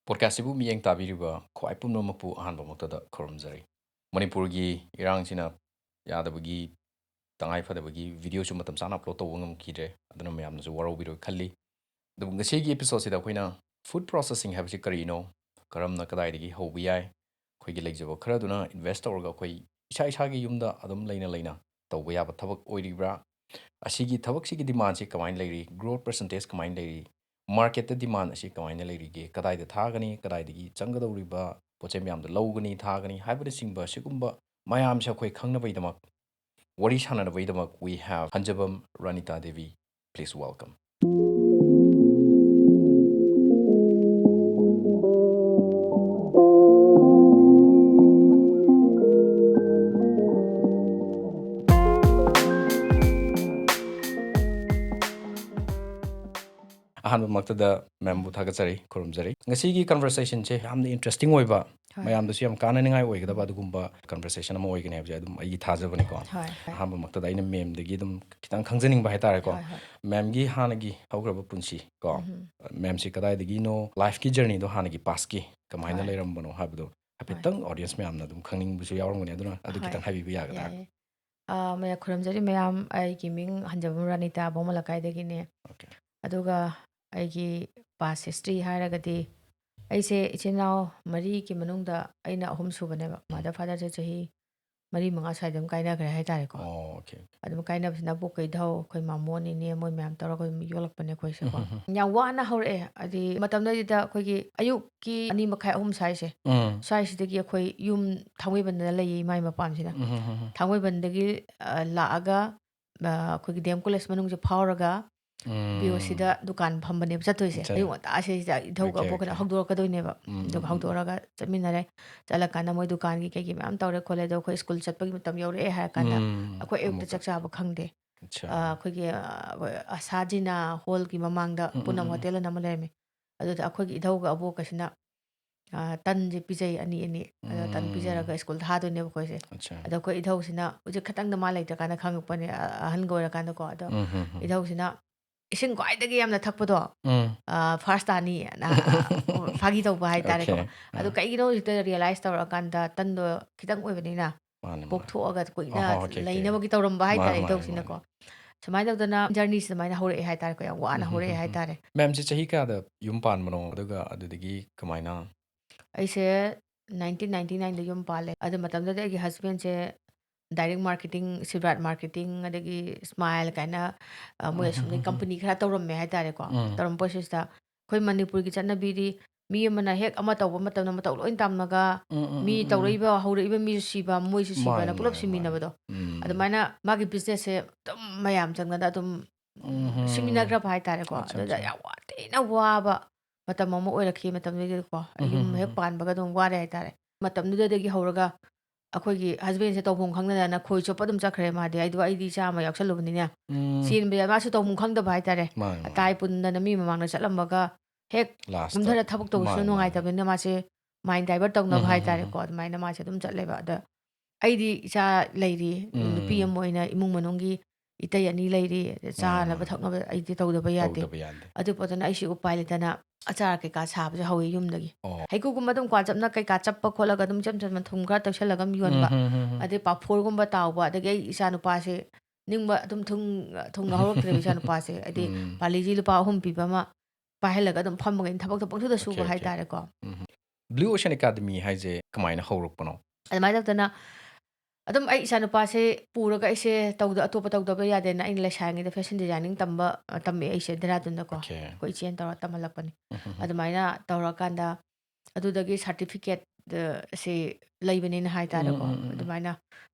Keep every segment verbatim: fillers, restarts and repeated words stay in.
ꯄꯣꯗꯀꯥꯁꯁꯤꯕꯨ ꯃꯤꯠꯌꯦꯡ ꯇꯥꯕꯤꯔꯤꯕ ꯈ꯭ꯋꯥꯏ ꯄꯨꯝꯅꯃꯛꯄꯨ ꯑꯍꯥꯟꯕꯃꯛꯇꯗ ꯈꯨꯔꯨꯝꯖꯔꯤ꯫ ꯃꯅꯤꯄꯨꯔꯒꯤ ꯏꯔꯥꯡꯁꯤꯅ ꯌꯥꯗꯕꯒꯤ, ꯇꯉꯥꯏ ꯐꯗꯕꯒꯤ ꯚꯤꯗꯤꯑꯣꯁꯨ ꯃꯇꯝ ꯆꯥꯅ ꯑꯞꯂꯣꯗ ꯇꯧꯕ ꯉꯝꯈꯤꯗ꯭ꯔꯦ, ꯑꯗꯨꯅ ꯃꯌꯥꯝꯅꯁꯨ ꯋꯥꯔꯧꯕꯤꯔꯣꯏ ꯈꯜꯂꯤ꯫ ꯑꯗꯨꯕꯨ ꯉꯁꯤꯒꯤ ꯑꯦꯄꯤꯁꯣꯗꯁꯤꯗ ꯑꯩꯈꯣꯏꯅ ꯐꯨꯗ ꯄ꯭ꯔꯣꯁꯦꯁꯤꯡ ꯍꯥꯏꯕꯁꯤ ꯀꯔꯤꯅꯣ, ꯀꯔꯝꯅ ꯀꯗꯥꯏꯗꯒꯤ ꯍꯧꯕ ꯌꯥꯏ, ꯑꯩꯈꯣꯏꯒꯤ ꯂꯩꯖꯕ ꯈꯔꯗꯨꯅ ꯏꯟꯚꯦꯁ ꯇꯧꯔꯒ ꯑꯩꯈꯣꯏ ꯏꯁꯥ ꯏꯁꯥꯒꯤ ꯌꯨꯝꯗ ꯑꯗꯨꯝ ꯂꯩꯅ ꯂꯩꯅ ꯇꯧꯕ ꯌꯥꯕ ꯊꯕꯛ ꯑꯣꯏꯔꯤꯕ꯭ꯔꯥ, ꯑꯁꯤꯒꯤ ꯊꯕꯛꯁꯤꯒꯤ ꯗꯤꯃꯥꯟꯁꯤ ꯀꯃꯥꯏꯅ ꯂꯩꯔꯤ, ꯒ꯭ꯔꯣꯠ ꯄꯔꯁꯦꯟꯇꯦꯖ ꯀꯃꯥꯏꯅ ꯂꯩꯔꯤ, ꯃꯥꯔꯀꯦꯠꯇ ꯗꯤꯃꯥꯟ ꯑꯁꯤ ꯀꯃꯥꯏꯅ ꯂꯩꯔꯤꯒꯦ, ꯀꯗꯥꯏꯗ ꯊꯥꯒꯅꯤ, ꯀꯗꯥꯏꯗꯒꯤ ꯆꯪꯒꯗꯧꯔꯤꯕ ꯄꯣꯠ ꯆꯩ ꯃꯌꯥꯝꯗꯣ ꯂꯧꯒꯅꯤ, ꯊꯥꯒꯅꯤ ꯍꯥꯏꯕꯅꯆꯤꯡꯕ ꯁꯤꯒꯨꯝꯕ ꯃꯌꯥꯝꯁꯦ ꯑꯩꯈꯣꯏ ꯈꯪꯅꯕꯒꯤꯗꯃꯛ, ꯋꯥꯔꯤ ꯁꯥꯟꯅꯅꯕꯒꯤꯗꯃꯛ we have ꯍꯟꯖꯕꯝ ꯔꯥꯅꯤꯇꯥ Devi. Please welcome. ꯑꯍꯥꯟꯕꯃꯛꯇꯗ ꯃꯦꯝꯕꯨ ꯊꯥꯒꯠꯆꯔꯤ, ꯈꯨꯔꯨꯝꯖꯔꯤ꯫ ꯉꯁꯤꯒꯤ ꯀꯟꯚꯔꯁꯦꯁꯟꯁꯦ ꯌꯥꯝꯅ ꯏꯟꯇꯔꯦꯁꯇꯤꯡ ꯑꯣꯏꯕ, ꯍꯣꯏ꯫ ꯃꯌꯥꯝꯗꯁꯨ ꯌꯥꯝ ꯀꯥꯟꯅꯅꯤꯡꯉꯥꯏ ꯑꯣꯏꯒꯗꯕ ꯑꯗꯨꯒꯨꯝꯕ ꯀꯟꯚꯔꯁꯦꯁꯟ ꯑꯃ ꯑꯣꯏꯒꯅꯤ ꯍꯥꯏꯕꯁꯦ ꯑꯗꯨꯝ ꯑꯩꯒꯤ ꯊꯥꯖꯕꯅꯤꯀꯣ꯫ ꯍꯣꯏ, ꯍꯣꯏ꯫ ꯑꯍꯥꯟꯕꯃꯛꯇꯗ ꯑꯩꯅ ꯃꯦꯝꯗꯒꯤ ꯑꯗꯨꯝ ꯈꯤꯇꯪ ꯈꯪꯖꯅꯤꯡꯕ ꯍꯥꯏꯇꯥꯔꯦꯀꯣ꯫ ꯍꯣꯏ, ꯍꯣꯏ꯫ ꯃꯦꯝꯒꯤ ꯍꯥꯟꯅꯒꯤ ꯍꯧꯈ꯭ꯔꯕ ꯄꯨꯟꯁꯤ ꯀꯣ, ꯎꯝ꯫ ꯃꯦꯝꯁꯤ ꯀꯗꯥꯏꯗꯒꯤꯅꯣ, ꯂꯥꯏꯐꯀꯤ ꯖꯔꯅꯤꯗꯣ ꯍꯥꯟꯅꯒꯤ ꯄꯥꯁꯀꯤ ꯀꯃꯥꯏꯅ ꯍꯣꯏ꯫ ꯂꯩꯔꯝꯕꯅꯣ ꯍꯥꯏꯕꯗꯣ ꯍꯣꯏ꯫ ꯍꯥꯏꯐꯦꯠꯇꯪ ꯑꯣꯗꯤꯌꯟꯁ ꯃꯌꯥꯝꯅ ꯑꯗꯨꯝ ꯈꯪꯅꯤꯡꯕꯁꯨ ꯌꯥꯎꯔꯝꯒꯅꯤ, ꯑꯗꯨꯅ ꯑꯗꯨ ꯍꯣꯏ꯫ ꯈꯤꯇꯪ ꯍꯥꯏꯕꯤꯕ ꯌꯥꯒꯗ꯭ꯔꯥ? ꯌꯥꯏꯌꯦ꯫ ꯑ, ꯃꯌꯥꯝ ꯈꯨꯔꯨꯝꯖꯔꯤ ꯃꯌꯥꯝ, ꯑꯩꯒꯤ ꯃꯤꯡ ꯍꯟꯖꯕꯝ ꯔꯥꯅꯤꯇꯥ, ꯕꯣꯃ ꯂꯩꯀꯥꯏꯗꯒꯤꯅꯦ꯫ ꯑꯣꯀꯦ꯫ ꯑꯗꯨꯒ ꯑꯩꯒꯤ ꯄꯥꯁ ꯍꯤꯁꯇ꯭ꯔꯤ ꯍꯥꯏꯔꯒꯗꯤ, ꯑꯩꯁꯦ ꯏꯆꯤꯟ ꯏꯅꯥꯎ ꯃꯔꯤꯒꯤ ꯃꯅꯨꯡꯗ ꯑꯩꯅ ꯑꯍꯨꯝ ꯁꯨꯕꯅꯦꯕ꯫ ꯎꯝ꯫ ꯃꯥꯗꯔ ꯐꯥꯗꯔꯁꯦ ꯆꯍꯤ ꯃꯔꯤ ꯃꯉꯥ ꯁ꯭ꯋꯥꯏꯗ ꯑꯗꯨꯝ ꯀꯥꯏꯅꯈ꯭ꯔꯦ ꯍꯥꯏꯇꯥꯔꯦꯀꯣ꯫ ꯑꯣ, ꯑꯣꯀꯦ, ꯑꯣꯀꯦ꯫ ꯑꯗꯨꯝ ꯀꯥꯏꯅꯕꯁꯤꯅ ꯑꯕꯣꯛꯀ ꯏꯙꯧ, ꯑꯩꯈꯣꯏ ꯃꯥꯃꯣ, ꯅꯦꯅꯦ, ꯃꯣꯏ ꯃꯌꯥꯝ ꯇꯧꯔꯒ ꯑꯗꯨꯝ ꯌꯣꯛꯂꯛꯄꯅꯦ ꯑꯩꯈꯣꯏꯁꯦꯀꯣ꯫ ꯎꯝ, ꯎꯝ, ꯎꯝ꯫ ꯌꯥꯝ ꯋꯥꯅ ꯍꯧꯔꯛꯑꯦ꯫ ꯍꯥꯏꯗꯤ ꯃꯇꯝꯗꯨꯗꯩꯗꯨꯗ ꯑꯩꯈꯣꯏꯒꯤ ꯑꯌꯨꯛꯀꯤ ꯑꯅꯤ ꯃꯈꯥꯏ, ꯑꯍꯨꯝ ꯁ꯭ꯋꯥꯏꯁꯦ, ꯎꯝ꯫ ꯁ꯭ꯋꯥꯏꯁꯤꯗꯒꯤ ꯑꯩꯈꯣꯏ ꯌꯨꯝ ꯊꯥꯡꯃꯩꯕꯟꯗ ꯂꯩꯌꯦ, ꯏꯃꯥ ꯃꯄꯥꯝꯁꯤꯅ꯫ ꯎꯝ, ꯎꯝ, ꯎꯝ, ꯎꯝ꯫ ꯊꯥꯡꯃꯩꯕꯟꯗꯒꯤ, ꯑ, ꯂꯥꯛꯑꯒ, ꯑ, ꯑꯩꯈꯣꯏꯒꯤ ꯗꯤ ꯑꯦꯝ ꯀꯣꯂꯦꯖ ꯃꯅꯨꯡꯁꯦ ꯐꯥꯎꯔꯒ ꯎꯝ꯫ ꯕꯤ ꯑꯣ ꯁꯤꯗ ꯗꯨꯀꯥꯟ ꯐꯝꯕꯅꯦꯕ ꯆꯠꯇꯣꯏꯁꯦ꯫ ꯆꯠ-, ꯑꯌꯨꯛ ꯉꯟꯇꯥꯁꯤꯗ ꯏꯙꯧꯒ ꯑꯣꯀꯦ, ꯑꯕꯣꯛꯀꯅ ꯑꯣꯀꯦ꯫ ꯍꯧꯗꯣꯔꯛꯀꯗꯣꯏꯅꯦꯕ꯫ ꯎꯝ, ꯑꯗꯨꯒ ꯎꯝ, ꯎꯝ꯫ ꯍꯧꯗꯣꯔꯒ ꯆꯠꯃꯤꯟꯅꯔꯦ꯫ ꯆꯠꯂꯀꯥꯟꯗ ꯃꯣꯏ ꯗꯨꯀꯥꯟꯒꯤ ꯀꯩꯒꯤ ꯃꯌꯥꯝ ꯇꯧꯔꯦ ꯈꯣꯠꯂꯦ꯫ ꯑꯗꯣ ꯑꯩꯈꯣꯏ ꯁ꯭ꯀꯨꯜ ꯆꯠꯄꯒꯤ ꯃꯇꯝ ꯌꯧꯔꯛꯑꯦ ꯍꯥꯏꯔ ꯀꯥꯟꯗ ꯎꯝ, ꯑꯩꯈꯣꯏ ꯑꯌꯨꯛꯇ ꯑꯃꯨꯛꯀ꯫ ꯆꯥꯛ ꯆꯥꯕ ꯈꯪꯗꯦ꯫ ꯑꯠꯆꯥ꯫ ꯑ, ꯑꯩꯈꯣꯏꯒꯤ, ꯑ, ꯑꯁꯥꯖꯤꯅꯥ ꯍꯣꯜꯒꯤ ꯃꯃꯥꯡꯗ ꯎꯝ, ꯎꯝ, ꯄꯨꯅꯝ ꯎꯝ, ꯎꯝ꯫ ꯍꯣꯇꯦꯜ ꯑꯅ ꯑꯃ ꯂꯩꯔꯝꯃꯤ꯫ ꯑꯗꯨꯗ ꯑꯩꯈꯣꯏꯒꯤ ꯏꯙꯧꯒ ꯑꯕꯣꯛꯀꯁꯤꯅ, ꯑ, ꯇꯟꯁꯦ ꯄꯤꯖꯩ, ꯑꯅꯤ ꯑꯅꯤ꯫ ꯑꯗꯣ ꯇꯟ ꯎꯝ꯫ ꯄꯤꯖꯔꯒ ꯁ꯭ꯀꯨꯜꯗ ꯊꯥꯗꯣꯏꯅꯦꯕ ꯑꯩꯈꯣꯏꯁꯦ꯫ ꯑꯠꯆꯥ꯫ ꯑꯗꯣ ꯑꯩꯈꯣꯏ ꯏꯙꯧꯁꯤꯅ ꯍꯧꯖꯤꯛ ꯈꯇꯪꯗ ꯃꯥ ꯂꯩꯇ꯭ꯔꯀꯥꯟꯗ ꯈꯪꯉꯛꯄꯅꯦ, ꯑ-, ꯑꯍꯟꯒ ꯑꯣꯏꯔꯀꯥꯟꯗꯀꯣ꯫ ꯑꯗꯣ ꯎꯝ, ꯍꯝ, ꯍꯝ꯫ ꯏꯙꯧꯁꯤꯅ ꯏꯁꯤꯡ ꯈ꯭ꯋꯥꯏꯗꯒꯤ ꯌꯥꯝꯅ ꯊꯛꯄꯗꯣ ꯎꯝ ꯐꯥꯔꯁ ꯇꯥꯅꯤ ꯅ ꯐꯥꯒꯤ ꯇꯧꯕ ꯍꯥꯏꯇꯥꯔꯦꯀꯣ꯫ Okay. ꯑꯗꯨ ꯀꯩꯒꯤꯅꯣ ꯍꯧꯖꯤꯛꯇ ꯔꯤꯌꯦꯂꯥꯏꯁ ꯇꯧꯔꯀꯥꯟꯗ ꯇꯟꯗꯣ ꯈꯤꯇꯪ ꯑꯣꯏꯕꯅꯤꯅ ꯃꯥꯅꯦ ꯃꯥꯅꯦ ꯄꯣꯛꯊꯣꯛꯑꯒ ꯀꯨꯏꯅ ꯑꯣ, okay, okay. ꯂꯩꯅꯕꯒꯤ ꯇꯧꯔꯝꯕ ꯃꯥꯅꯦ, ꯍꯥꯏꯇꯥꯔꯦ ꯃꯥꯅꯦ, ꯏꯇꯧꯁꯤꯅꯀꯣ꯫ ꯁꯨꯃꯥꯏꯅ ꯇꯧꯗꯅ ꯖꯔꯅꯤꯁꯦ ꯑꯗꯨꯃꯥꯏꯅ ꯍꯧꯔꯛꯑꯦ ꯍꯥꯏꯇꯥꯔꯦꯀꯣ, ꯌꯥꯝ ꯋꯥꯅ ꯎꯝ, ꯍꯧꯔꯛꯑꯦ ꯎꯝ, ꯎꯝ. ꯍꯥꯏꯇꯥꯔꯦ꯫ ꯃꯦꯝꯁꯦ ꯆꯍꯤ ꯀꯌꯥꯗ ꯌꯨꯝ ꯄꯥꯟꯕꯅꯣ, ꯑꯗꯨꯒ ꯑꯗꯨꯗꯒꯤ ꯀꯃꯥꯏꯅ? ꯑꯩꯁꯦ ꯅꯥꯏꯟꯇꯤꯟ ꯅꯥꯏꯟꯇꯤ ꯅꯥꯏꯟꯗ ꯌꯨꯝ ꯄꯥꯜꯂꯦ꯫ ꯑꯗꯨ ꯃꯇꯝꯗꯨꯗ ꯑꯩꯒꯤ ꯍꯁꯕꯦꯟꯁꯦ ꯗꯥꯏꯔꯦꯛ ꯃꯥꯔꯀꯦꯇꯤꯡ, ꯁꯤꯕ꯭ꯔꯥꯠ ꯃꯥꯔꯀꯦꯇꯤꯡ, ꯑꯗꯒꯤ ꯁ꯭ꯃꯥꯏꯜ ꯀꯥꯏꯅ ꯑ, ꯃꯣꯏ ꯎꯝ, ꯑꯁꯣꯝꯗꯒꯤ ꯎꯝ, ꯎꯝ. ꯀꯝꯄꯅꯤ ꯈꯔ ꯇꯧꯔꯝꯃꯦ ꯍꯥꯏꯇꯥꯔꯦꯀꯣ꯫ ꯎꯝ. ꯇꯧꯔꯝꯕ ꯄꯣꯠꯁꯤꯗ ꯑꯩꯈꯣꯏ ꯃꯅꯤꯄꯨꯔꯒꯤ ꯆꯠꯅꯕꯤꯗꯤ ꯃꯤ ꯑꯃꯅ ꯍꯦꯛ ꯑꯃ ꯇꯧꯕ ꯃꯇꯝꯗ ꯃꯇꯧ ꯂꯣꯏ ꯇꯝꯃꯒ ꯎꯝ, ꯎꯝ, ꯃꯤ ꯎꯝ, ꯎꯝ. ꯇꯧꯔꯛꯏꯕ ꯍꯧꯔꯛꯏꯕ ꯃꯤꯁꯨ ꯁꯤꯕ, ꯃꯣꯏꯁꯨ ꯁꯤꯕꯅ ꯃꯥꯅꯦ, ꯄꯨꯂꯞ ꯃꯥꯅꯦ, ꯃꯥꯅꯦ. ꯁꯤꯃꯤꯟꯅꯕꯗꯣ꯫ ꯎꯝ. ꯑꯗꯨꯃꯥꯏꯅ ꯃꯥꯒꯤ ꯕꯤꯖꯤꯅꯦꯁꯁꯦ ꯑꯗꯨꯝ ꯃꯌꯥꯝ ꯆꯪꯗꯅ ꯑꯗꯨꯝ ꯎꯝ, ꯎꯝ, ꯎꯝ. ꯁꯤꯃꯤꯟꯅꯈ꯭ꯔꯕ ꯍꯥꯏꯇꯥꯔꯦꯀꯣ꯫ ꯑꯠꯆꯥ, ꯑꯗꯨꯗ ꯑꯠꯆꯥ. ꯌꯥꯝ ꯋꯥ-, ꯊꯤꯅ ꯋꯥꯕ ꯃꯇꯝ ꯑꯃ ꯑꯣꯏꯔꯛꯈꯤ꯫ ꯃꯇꯝꯗꯨꯗꯗꯤꯀꯣ ꯑꯩ ꯎꯝ, ꯌꯨꯝ ꯎꯝ, ꯍꯦꯛ ꯎꯝ. ꯄꯥꯟꯕꯒ ꯑꯗꯨꯝ ꯋꯥꯔꯦ ꯍꯥꯏꯇꯥꯔꯦ꯫ ꯃꯇꯝꯗꯨꯗꯗꯒꯤ ꯍꯧꯔꯒ ꯑꯩꯈꯣꯏꯒꯤ ꯍꯁꯕꯦꯟꯁꯦ ꯇꯧꯐꯝ ꯈꯪꯗꯗꯅ ꯈꯣꯏ ꯆꯣꯞꯄ ꯑꯗꯨꯝ ꯆꯠꯈ꯭ꯔꯦ ꯃꯥꯗꯤ꯫ ꯑꯩꯗꯣ, ꯑꯩꯗꯤ ꯏꯆꯥ ꯑꯃ ꯌꯥꯎꯁꯜꯂꯨꯕꯅꯤꯅ ꯎꯝ. ꯆꯦꯟꯕ ꯌꯥ-, ꯃꯥꯁꯨ ꯇꯧꯐꯝ ꯈꯪꯗꯕ ꯍꯥꯏꯇꯥꯔꯦ꯫ ꯃꯥꯅꯦ, ꯃꯥꯅꯦ. ꯑꯇꯥꯏ ꯄꯨꯟꯗꯅ ꯃꯤ ꯃꯃꯥꯡꯗ ꯆꯠꯂꯝꯃꯒ ꯍꯦꯛ ꯂꯥꯁꯇ. ꯀꯨꯝꯊꯔ ꯊꯕꯛ ꯇꯧꯕꯁꯨ ꯃꯥꯅꯦ, ꯃꯥꯅꯦ. ꯅꯨꯡꯉꯥꯏꯇꯕꯅꯤꯅ ꯃꯥꯁꯦ ꯃꯥꯏꯟ ꯗꯥꯏꯚꯔꯠ ꯇꯧꯅꯕ ꯎꯝ, ꯎꯝ, ꯎꯝ, ꯍꯥꯏꯇꯥꯔꯦꯀꯣ꯫ ꯑꯗꯨꯃꯥꯏꯅ ꯃꯥꯁꯦ ꯑꯗꯨꯝ ꯆꯠꯂꯦꯕ꯫ ꯑꯗ ꯑꯩꯗꯤ ꯏꯆꯥ ꯂꯩꯔꯤ, ꯅꯨꯄꯤ ꯎꯝ. ꯑꯃ ꯑꯣꯏꯅ ꯏꯃꯨꯡ ꯃꯅꯨꯡꯒꯤ ꯏꯇꯩ ꯑꯅꯤ ꯂꯩꯔꯤ, ꯃꯥꯅꯦ, ꯆꯥꯅꯕ ꯃꯥꯅꯦ. ꯊꯛꯅꯕ ꯑꯩꯗꯤ ꯇꯧꯗꯕ ꯌꯥꯗꯦ꯫ ꯇꯧꯗꯕ ꯌꯥꯗꯦ. ꯑꯗꯨ ꯄꯣꯠꯇꯨꯅ ꯑꯩꯁꯨ ꯎꯄꯥꯏ ꯂꯩꯇꯅ ꯑꯆꯥꯔ ꯀꯩꯀꯥ ꯁꯥꯕꯁꯦ ꯍꯧꯋꯦ ꯌꯨꯝꯗꯒꯤ꯫ ꯑꯣ. ꯍꯩꯀꯨꯒꯨꯝꯕ ꯑꯗꯨꯝ ꯀ꯭ꯋꯥ ꯆꯞꯅ ꯀꯩꯀꯥ ꯆꯞꯄ ꯈꯣꯠꯂꯒ ꯑꯗꯨꯝ ꯏꯆꯝ ꯆꯝꯅ ꯊꯨꯝ ꯈꯔ ꯇꯩꯁꯜꯂꯒ ꯑꯗꯨꯝ ꯌꯣꯟꯕ꯫ ꯎꯝ, ꯎꯝ, ꯎꯝ, ꯎꯝ. ꯑꯗꯩ ꯄꯥꯐꯣꯔꯒꯨꯝꯕ ꯇꯥꯎꯕ, ꯑꯗꯒꯤ ꯑꯩ ꯏꯆꯥ ꯅꯨꯄꯥꯁꯦ ꯅꯤꯡꯕ ꯑꯗꯨꯝ ꯊꯨꯡ-, ꯊꯨꯡꯅ ꯍꯧꯔꯛꯇ꯭ꯔꯦꯕ ꯏꯆꯥ ꯅꯨꯄꯥꯁꯦ꯫ ꯍꯥꯏꯗꯤ ꯎꯝ. ꯄꯥꯂꯤꯁꯤ ꯂꯨꯄꯥ ꯑꯍꯨꯝ ꯄꯤꯕ ꯑꯃ ꯄꯥꯏꯍꯜꯂꯒ ꯑꯗꯨꯝ ꯐꯝꯃꯒ ꯑꯩꯅ ꯊꯕꯛꯇꯣ ꯄꯪꯁꯨꯗ ꯁꯨꯕ Okay, okay. ꯍꯥꯏꯇꯥꯔꯦꯀꯣ꯫ ꯎꯝ. Blue Ocean Academy ꯍꯥꯏꯁꯦ ꯀꯃꯥꯏꯅ ꯍꯧꯔꯛꯄꯅꯣ? ꯑꯗꯨꯃꯥꯏꯅ ꯇꯧꯗꯅ ꯑꯗꯨꯝ ꯑꯩ ꯏꯆꯥ ꯅꯨꯄꯥꯁꯦ ꯄꯨꯔꯒ ꯑꯩꯁꯦ ꯇꯧꯗ-, ꯑꯇꯣꯞꯄ ꯇꯧꯗꯕ ꯌꯥꯗꯦꯅ ꯑꯩꯅ ꯂꯩꯁꯥꯔꯤꯉꯩꯗ ꯐꯦꯁꯟ ꯗꯤꯖꯥꯏꯅꯤꯡ ꯇꯝꯕ, ꯑ, ꯇꯝꯃꯛꯑꯦ ꯑꯩꯁꯦ ꯗꯦꯔꯥꯗꯨꯟꯗꯀꯣ꯫ Okay. ꯑꯩꯈꯣꯏ ꯏꯆꯦꯅ ꯇꯧꯔ ꯇꯝꯍꯜꯂꯛꯄꯅꯤ꯫ ꯎꯝ, ꯎꯝ, ꯎꯝ. ꯑꯗꯨꯃꯥꯏꯅ ꯇꯧꯔꯀꯥꯟꯗ ꯑꯗꯨꯗꯒꯤ ꯁꯥꯔꯇꯤꯐꯤꯀꯦꯠ, ꯑ, ꯁꯤ ꯂꯩꯕꯅꯤꯅ ꯍꯥꯏꯇꯥꯔꯦꯀꯣ꯫ ꯎꯝ, ꯎꯝ, ꯎꯝ, ꯎꯝ. ꯑꯗꯨꯃꯥꯏꯅ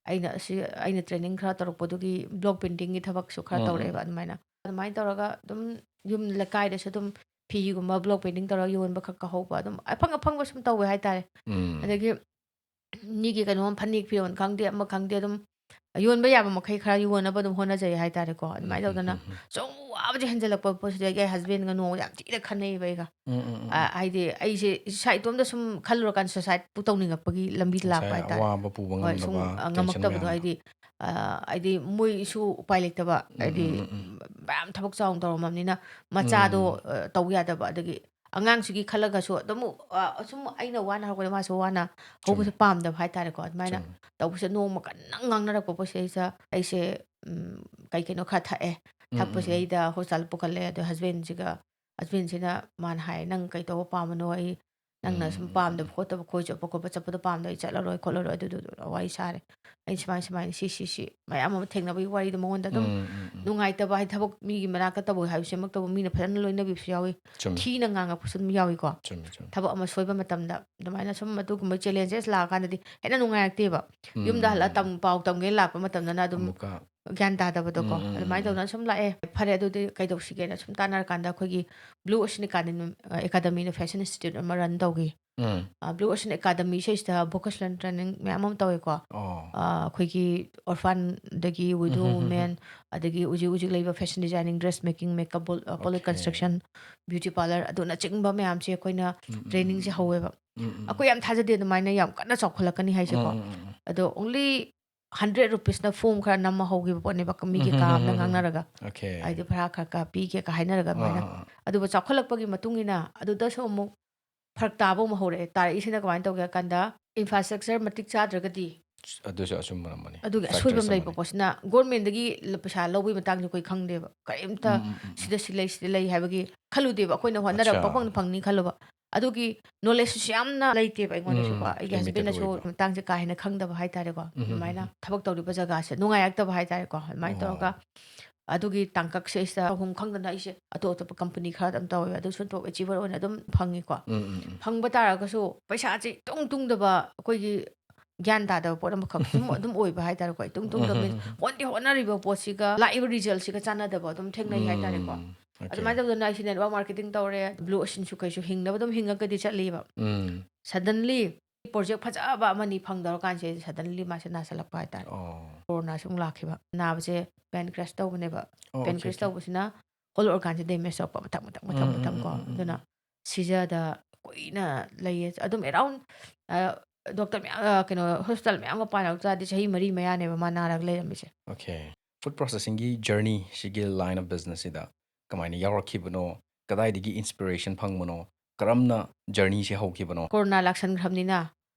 ꯑꯩꯅ ꯑꯁꯤ, ꯑꯩꯅ ꯇ꯭ꯔꯦꯅꯤꯡ ꯈꯔ ꯇꯧꯔꯛꯄꯗꯨꯒꯤ ꯕ꯭ꯂꯣꯛ ꯄꯦꯟꯇꯤꯡꯒꯤ ꯊꯕꯛꯁꯨ ꯈꯔ ꯎꯝ, ꯎꯝ. ꯇꯧꯔꯛꯑꯦꯕ꯫ ꯑꯗꯨꯃꯥꯏꯅ, ꯑꯗꯨꯃꯥꯏꯅ ꯇꯧꯔꯒ ꯑꯗꯨꯝ ꯌꯨꯝ ꯂꯩꯀꯥꯏꯗꯁꯨ ꯑꯗꯨꯝ ꯐꯤꯒꯨꯝꯕ ꯕ꯭ꯂꯣꯛ ꯄꯦꯟꯇꯤꯡ ꯇꯧꯔꯒ ꯌꯣꯟꯕ ꯈꯔ ꯈꯔ ꯍꯧꯕ, ꯑꯗꯨꯝ ꯑꯐꯪ ꯑꯐꯪꯕ ꯁꯨꯝ ꯇꯧꯋꯦ ꯍꯥꯏꯇꯥꯔꯦ꯫ ꯎꯝ. ꯑꯗꯒꯤ ꯃꯤꯒꯤ ꯀꯩꯅꯣꯝ, ꯐꯅꯦꯛ ꯐꯤꯔꯣꯜ ꯈꯪꯗꯦ, ꯑꯃ ꯈꯪꯗꯦ, ꯑꯗꯨꯝ ꯌꯣꯟꯕ ꯌꯥꯕ ꯃꯈꯩ ꯈꯔ ꯌꯣꯟꯅꯕ ꯑꯗꯨꯝ ꯍꯣꯠꯅꯖꯩ ꯍꯥꯏꯇꯥꯔꯦꯀꯣ꯫ ꯑꯗꯨꯃꯥꯏꯅ ꯎꯝ, ꯇꯧꯗꯅ ꯎꯝ, ꯎꯝ. ꯁꯨꯝ ꯋꯥꯕꯁꯦ ꯍꯦꯟꯖꯜꯂꯛꯄ ꯄꯣꯠꯁꯤꯗꯒꯤ ꯑꯩ ꯍꯁꯕꯦꯟꯒ ꯅꯣꯡꯃ ꯌꯥꯝ ꯊꯤꯅ ꯈꯟꯅꯩꯕ ꯑꯩꯒ꯫ ꯎꯝ, ꯎꯝ, ꯎꯝ, ꯑ, ꯎꯝ. ꯍꯥꯏꯗꯤ ꯑꯩꯁꯦ ꯏꯁꯥ ꯏꯇꯣꯝꯇ ꯁꯨꯝ ꯈꯜꯂꯨꯔꯀꯥꯟꯗ ꯁꯨꯁꯥꯏꯠꯄꯨ ꯇꯧꯅꯤꯡꯉꯛꯄꯒꯤ ꯂꯝꯕꯤꯗ ꯂꯥꯛꯄ ꯉꯁꯥꯏ ꯍꯥꯏꯇꯥꯔꯦ꯫ ꯑꯋꯥꯕ ꯄꯨꯕ ꯍꯣꯏ, ꯁꯨꯝ, ꯉꯝꯗꯕ, ꯑ, tension ꯉꯝꯃꯛꯇꯕꯗꯣ, ꯃꯌꯥꯝꯗꯣ. ꯍꯥꯏꯗꯤ ꯑ, ꯍꯥꯏꯗꯤ ꯃꯣꯏꯁꯨ ꯎꯄꯥꯏ ꯂꯩꯇꯕ, ꯎꯝ, ꯍꯥꯏꯗꯤ ꯎꯝ, ꯎꯝ, ꯎꯝ. ꯃꯌꯥꯝ ꯊꯕꯛ ꯆꯥꯎꯅ ꯇꯧꯔꯝꯃꯕꯅꯤꯅ ꯃꯆꯥꯗꯣ ꯎꯝ. ꯑ, ꯇꯧ ꯌꯥꯗꯕ, ꯑꯗꯒꯤ ꯑꯉꯥꯡꯁꯤꯒꯤ ꯈꯜꯂꯒꯁꯨ ꯑꯗꯨꯝ, ꯑ, ꯁꯨꯝ ꯑꯩꯅ ꯋꯥꯅ ꯍꯧꯔꯛꯄꯗ ꯃꯥꯁꯨ ꯋꯥꯅ ꯍꯧꯕꯁꯦ ꯆꯨꯝꯃꯦ. ꯄꯥꯝꯗꯕ ꯍꯥꯏꯇꯥꯔꯦꯀꯣ꯫ ꯑꯗꯨꯃꯥꯏꯅ ꯆꯨꯝꯃꯦ. ꯇꯧꯕꯁꯦ ꯅꯣꯡꯃ ꯀꯟꯅ ꯉꯥꯡꯅꯔꯛꯄ ꯄꯣꯠꯁꯤꯗꯩꯁꯤꯗ ꯑꯩꯁꯦ, ꯎꯝ, ꯀꯩ ꯀꯩꯅꯣ ꯈꯔ ꯊꯛꯑꯦ. ꯎꯝ, ꯎꯝ, ꯎꯝ. ꯊꯛꯄꯁꯤꯗꯩꯗ ꯍꯣꯁꯄꯤꯇꯥꯜ ꯄꯨꯈꯠꯂꯦ꯫ ꯑꯗꯣ ꯍꯁꯕꯦꯟꯁꯤꯒ, ꯍꯁꯕꯦꯟꯁꯤꯅ ꯃꯥꯅ ꯍꯥꯏ, "ꯅꯪ ꯀꯩ ꯇꯧꯕ ꯄꯥꯝꯕꯅꯣ? ꯑꯩ ꯅꯪꯅ ꯎꯝ, ꯁꯨꯝ ꯎꯝ, ꯄꯥꯝꯗꯕ ꯎꯝ. ꯈꯣꯠꯇꯕ, ꯀꯣꯏ ꯆꯠꯄ ꯈꯣꯠꯄ ꯆꯠꯄꯗꯣ ꯄꯥꯝꯗꯕ, ꯑꯩ ꯆꯠꯂꯔꯣꯏ ꯈꯣꯠꯂꯔꯣꯏ", ꯑꯗꯨꯗꯨꯗꯨ ꯋꯥꯔꯤ ꯁꯥꯔꯦ꯫ ꯑꯩꯅ ꯁꯨꯃꯥꯏ ꯁꯨꯃꯥꯏꯅ ꯁꯤ ꯁꯤ ꯁꯤ ꯃꯌꯥꯝ ꯑꯃ ꯊꯦꯡꯅꯕꯒꯤ ꯋꯥꯔꯤꯗꯣ ꯃꯉꯣꯟꯗ ꯑꯗꯨꯝ ꯎꯝ, ꯎꯝ, ꯎꯝ. ꯅꯨꯡꯉꯥꯏꯇꯕ ꯍꯥꯏꯗꯤ ꯊꯕꯛ ꯃꯤꯒꯤ ꯃꯅꯥꯛꯇ ꯇꯧꯕ ꯍꯥꯏꯕꯁꯤꯃꯛꯇꯕꯨ ꯃꯤꯅ ꯐꯖꯅ ꯂꯣꯏꯅꯕꯤꯕꯁꯨ ꯌꯥꯎꯏ, ꯆꯨꯝꯃꯦ. ꯊꯤꯅ ꯉꯥꯡꯉꯛꯄꯁꯨ ꯑꯗꯨꯝ ꯌꯥꯎꯏꯀꯣ꯫ ꯆꯨꯝꯃꯦ, ꯆꯨꯝꯃꯦ. ꯊꯕꯛ ꯑꯃ ꯁꯣꯏꯕ ꯃꯇꯝꯗ ꯑꯗꯨꯃꯥꯏꯅ ꯁꯨꯝ ꯑꯗꯨꯒꯨꯝꯕ ꯆꯦꯂꯦꯟꯖꯦꯁ ꯂꯥꯛꯑꯀꯥꯟꯗꯗꯤ ꯍꯦꯟꯅ ꯅꯨꯡꯉꯥꯏꯔꯛꯇꯦꯕ꯫ ꯎꯝ, ꯌꯨꯝꯗ ꯎꯝ, ꯍꯜꯂꯛꯑ ꯎꯝ. ꯇꯝ-, ꯄꯥꯎ ꯇꯝꯒꯦꯅ ꯂꯥꯛꯄ ꯃꯇꯝꯗꯅ ꯑꯗꯨꯝ ꯑꯃꯨꯛꯀ. ꯒ꯭ꯌꯥꯟ ꯇꯥꯗꯕꯗꯣꯀꯣ꯫ ꯎꯝ, ꯎꯝ, ꯑꯗꯨꯃꯥꯏꯅ ꯎꯝ. ꯇꯧꯗꯅ ꯁꯨꯝ ꯂꯥꯛꯑꯦ꯫ ꯐꯔꯦ, ꯑꯗꯨꯗꯤ ꯀꯩꯗꯧꯁꯤꯒꯦꯅ ꯁꯨꯝ ꯇꯥꯟꯅꯔꯀꯥꯟꯗ ꯑꯩꯈꯣꯏꯒꯤ ꯕ꯭ꯂꯨ ꯑꯣꯁꯤꯌꯟ ꯑꯦꯀꯥꯗꯃꯤ, ꯑꯦꯀꯥꯗꯃꯤꯅ ꯐꯦꯁꯟ ꯏꯟꯁꯇꯤꯇ꯭ꯌꯨꯠ ꯑꯃ ꯔꯟ ꯇꯧꯈꯤ꯫ ꯎꯝ. ꯑ, ꯕ꯭ꯂꯨ ꯑꯣꯁꯤꯌꯟ ꯑꯦꯀꯥꯗꯃꯤ ꯁꯤꯁꯤꯗ ꯚꯣꯀꯦꯁꯅꯦꯜ ꯇ꯭ꯔꯦꯅꯤꯡ ꯃꯌꯥꯝ ꯑꯃ ꯇꯧꯋꯦꯀꯣ꯫ ꯑꯣ. ꯑ, ꯑꯩꯈꯣꯏꯒꯤ ꯑꯣꯔꯐꯥꯟꯗꯒꯤ ꯋꯤꯗꯣ ꯎꯝ, ꯎꯝ, ꯎꯝ, ꯎꯝ. ꯋꯨꯃꯦꯟ, ꯑꯗꯒꯤ ꯍꯧꯖꯤꯛ ꯍꯧꯖꯤꯛ ꯂꯩꯕ fashion designing, dress making, makeup, ꯄꯣꯂꯣꯏ ꯑꯣꯀꯦ. ꯀꯟꯁꯇ꯭ꯔꯛꯁꯟ, ꯕ꯭ꯌꯨꯇꯤ ꯄꯥꯔꯂꯔ, ꯑꯗꯨꯅꯆꯤꯡꯕ ꯃꯌꯥꯝꯁꯦ ꯑꯩꯈꯣꯏꯅ ꯎꯝ, ꯎꯝ, ꯇ꯭ꯔꯦꯅꯤꯡꯁꯦ ꯎꯝ, ꯎꯝ. ꯍꯧꯋꯦꯕ꯫ ꯎꯝ, ꯎꯝ, ꯎꯝ. ꯑꯩꯈꯣꯏ ꯌꯥꯝ ꯊꯥꯖꯗꯦ ꯑꯗꯨꯃꯥꯏꯅ ꯌꯥꯝ ꯀꯟꯅ ꯆꯥꯎꯈꯠꯂꯛꯀꯅꯤ ꯍꯥꯏꯁꯦꯀꯣ꯫ ꯎꯝ, ꯎꯝ, ꯎꯝ, ꯎꯝ. ꯑꯗꯣ only hundred rupeesꯅ ꯐꯣꯝ ꯈꯔ ꯅꯝꯃ ꯍꯧꯈꯤꯕ ꯄꯣꯠꯅꯦꯕ, ꯃꯤꯒꯤ ꯎꯝ, ꯀꯥ ꯎꯝ, ꯑꯃꯅ ꯎꯝ, ꯎꯝ. ꯉꯥꯡꯅꯔꯒ꯫ ꯑꯣꯀꯦ. ꯍꯥꯏꯗꯤ ꯚꯔꯥ ꯈꯔ ꯈꯔ ꯄꯤꯒꯦ ꯀ ꯍꯥꯏꯅꯔꯒ ꯑꯥ, ꯑꯗꯨꯃꯥꯏꯅ꯫ ꯑꯥ, ꯑꯥ. ꯑꯗꯨꯒ ꯆꯥꯎꯈꯠꯂꯛꯄꯒꯤ ꯃꯇꯨꯡ ꯏꯟꯅ ꯑꯗꯨꯗꯁꯨ ꯑꯃꯨꯛ ꯐꯔꯛ ꯇꯥꯕ ꯑꯃꯨꯛ ꯍꯧꯔꯛꯑꯦ꯫ ꯇꯥꯔꯛꯏꯁꯤꯅ ꯀꯃꯥꯏꯅ ꯇꯧꯒꯦ ꯍꯥꯏ ꯀꯥꯟꯗ, ꯏꯟꯐ꯭ꯔꯥꯁ꯭ꯇ꯭ꯔꯛꯆꯔ ꯃꯇꯤꯛ ꯆꯥꯗ꯭ꯔꯒꯗꯤ ꯑꯗꯨꯁꯨ ꯑꯆꯨꯝꯕ ꯑꯃꯅꯤ. ꯑꯗꯨꯒꯤ Factors ꯑꯁꯣꯏꯕ ꯑꯃ ꯂꯩꯕ ꯑꯃꯅꯤ. ꯄꯣꯠꯁꯤꯅ ꯒꯣꯔꯃꯦꯟꯗꯒꯤ ꯄꯩꯁꯥ ꯂꯧꯕꯒꯤ ꯃꯇꯥꯡꯁꯦ ꯑꯩꯈꯣꯏ ꯈꯪꯗꯦꯕ꯫ ꯀꯔꯤꯝꯇ ꯎꯝ, ꯎꯝ, ꯎꯝ, ꯎꯝ. ꯁꯤꯗ ꯁꯤ ꯂꯩ, ꯁꯤꯗ ꯂꯩ ꯍꯥꯏꯕꯒꯤ ꯈꯜꯂꯨꯗꯦꯕ꯫ ꯑꯩꯈꯣꯏꯅ ꯍꯣꯠꯅꯔꯒ ꯑꯠꯆꯥ. ꯄꯪꯐꯪꯗ ꯐꯪꯅꯤ ꯈꯜꯂꯨꯕ꯫ ꯑꯗꯨꯒꯤ ꯅꯣꯂꯦꯖꯁꯨ ꯌꯥꯝꯅ ꯂꯩꯇꯦꯕ ꯑꯩꯉꯣꯟꯗꯁꯨꯀꯣ꯫ ꯎꯝ, ꯑꯩꯒꯤ limited ꯍꯁꯕꯦꯟꯅꯁꯨ ꯑꯣꯏꯕ. ꯃꯇꯥꯡꯁꯦ ꯀꯥ ꯍꯦꯟꯅ ꯈꯪꯗꯕ ꯍꯥꯏꯇꯥꯔꯦꯀꯣ꯫ ꯎꯝ, ꯎꯝ, ꯑꯗꯨꯃꯥꯏꯅ ꯎꯝ. ꯊꯕꯛ ꯇꯧꯔꯤꯕ ꯖꯒꯥꯁꯦ ꯅꯨꯡꯉꯥꯏꯔꯛꯇꯕ ꯍꯥꯏꯇꯥꯔꯦꯀꯣ꯫ ꯑꯗꯨꯃꯥꯏꯅ ꯑꯣ. ꯇꯧꯔꯒ ꯑꯗꯨꯒꯤ ꯇꯥꯡꯀꯛꯁꯦ ꯁꯤꯗ ꯇꯧꯐꯝ ꯈꯪꯗꯅ ꯑꯩꯁꯦ ꯑꯇꯣꯞ ꯑꯇꯣꯞꯄ ꯀꯝꯄꯅꯤ ꯈꯔ ꯑꯗꯨꯝ ꯇꯧꯋꯦ꯫ ꯑꯗꯨꯁꯨ top achiever ꯑꯣꯏꯅ ꯑꯗꯨꯝ ꯐꯪꯉꯤꯀꯣ꯫ ꯎꯝ, ꯎꯝ, ꯎꯝ. ꯐꯪꯕ ꯇꯥꯔꯒꯁꯨ ꯄꯩꯁꯥꯁꯦ ꯏꯇꯨꯡ ꯇꯨꯡꯗꯕ, ꯑꯩꯈꯣꯏꯒꯤ ꯒ꯭ꯌꯥꯟ ꯇꯥꯗꯕ ꯄꯣꯠ ꯑꯃꯈꯛ ꯑꯗꯨꯝ, ꯑꯗꯨꯝ ꯑꯣꯏꯕ ꯍꯥꯏꯇꯥꯔꯦꯀꯣ꯫ ꯏꯇꯨꯡ ꯎꯝ, ꯇꯨꯡꯗꯕ ꯎꯝ, means ꯎꯝ, ꯎꯝ. ꯍꯣꯠꯇꯤ ꯍꯣꯠꯅꯔꯤꯕ ꯄꯣꯠꯁꯤꯒ ꯂꯥꯛꯏꯕ resultꯁꯤꯒ ꯆꯥꯟꯅꯗꯕ ꯑꯗꯨꯝ ꯊꯦꯡꯅꯩ ꯍꯥꯏꯇꯥꯔꯦꯀꯣ꯫ ꯎꯝ, okay. ꯑꯗꯨꯃꯥꯏꯅ ꯇꯧꯗꯅ ꯑꯩꯁꯦ network marketing ꯇꯧꯔꯦ, ꯕ꯭ꯂꯨ ꯑꯣꯁꯤꯌꯟꯁꯨ ꯀꯩꯁꯨ ꯍꯤꯡꯅꯕ ꯑꯗꯨꯝ ꯍꯤꯡꯉꯒꯗꯤ ꯆꯠꯂꯤꯕ꯫ ꯎꯝ. Suddenly project ꯐꯖꯕ ꯑꯃꯅꯤ ꯐꯪꯗꯧꯔꯀꯥꯟꯁꯤꯗ suddenly ꯃꯥꯁꯦ ꯅꯥꯁꯜꯂꯛꯄ ꯍꯥꯏꯇꯥꯔꯦ꯫ ꯑꯣ. ꯀꯣꯔꯣꯅꯥꯁꯨ ꯑꯃꯨꯛ ꯂꯥꯛꯈꯤꯕ꯫ ꯅꯥꯕꯁꯦ pancreas ꯇꯧꯕꯅꯦꯕ꯫ ꯑꯣ, okay, Pancreas okay. ꯇꯧꯕꯁꯤꯅ whole organꯁꯦ damage ꯇꯧꯔꯛꯄ ꯃꯊꯪ, ꯃꯊꯪ, ꯃꯊꯪ, ꯎꯝ, ꯎꯝ, ꯃꯊꯪ ꯎꯝ, ꯀꯣ꯫ ꯎꯝ, ꯎꯝ, ꯑꯗꯨꯅ ꯎꯝ. ꯁꯤꯖꯗ ꯀꯨꯏꯅ ꯂꯩꯌꯦ꯫ ꯑꯗꯨꯝ around, ꯑ, ꯗꯣꯛꯇꯔ ꯃꯌꯥꯝ ꯑ, ꯀꯩꯅꯣ ꯍꯣꯁꯄꯤꯇꯥꯜ ꯃꯌꯥꯝ ꯑꯃ ꯄꯥꯟꯅꯔꯛ ꯇꯥꯔꯗꯤ ꯆꯍꯤ ꯃꯔꯤ ꯃꯌꯥꯅꯦꯕ ꯃꯥ ꯅꯥꯔꯒ ꯂꯩꯔꯝꯃꯤꯁꯦ꯫ Okay. Food processingꯒꯤ journey ꯁꯤꯒꯤ line of businessꯁꯤꯗ ꯀꯃꯥꯏꯅ ꯌꯥꯎꯔꯛꯈꯤꯕꯅꯣ? ꯀꯗꯥꯏꯗꯒꯤ inspiration ꯐꯪꯕꯅꯣ? ꯀꯔꯝꯅ journeyꯁꯦ ꯍꯧꯈꯤꯕꯅꯣ? ꯀꯣꯔꯣꯅꯥ ꯂꯥꯛꯁꯟꯈ꯭ꯔꯕꯅꯤꯅ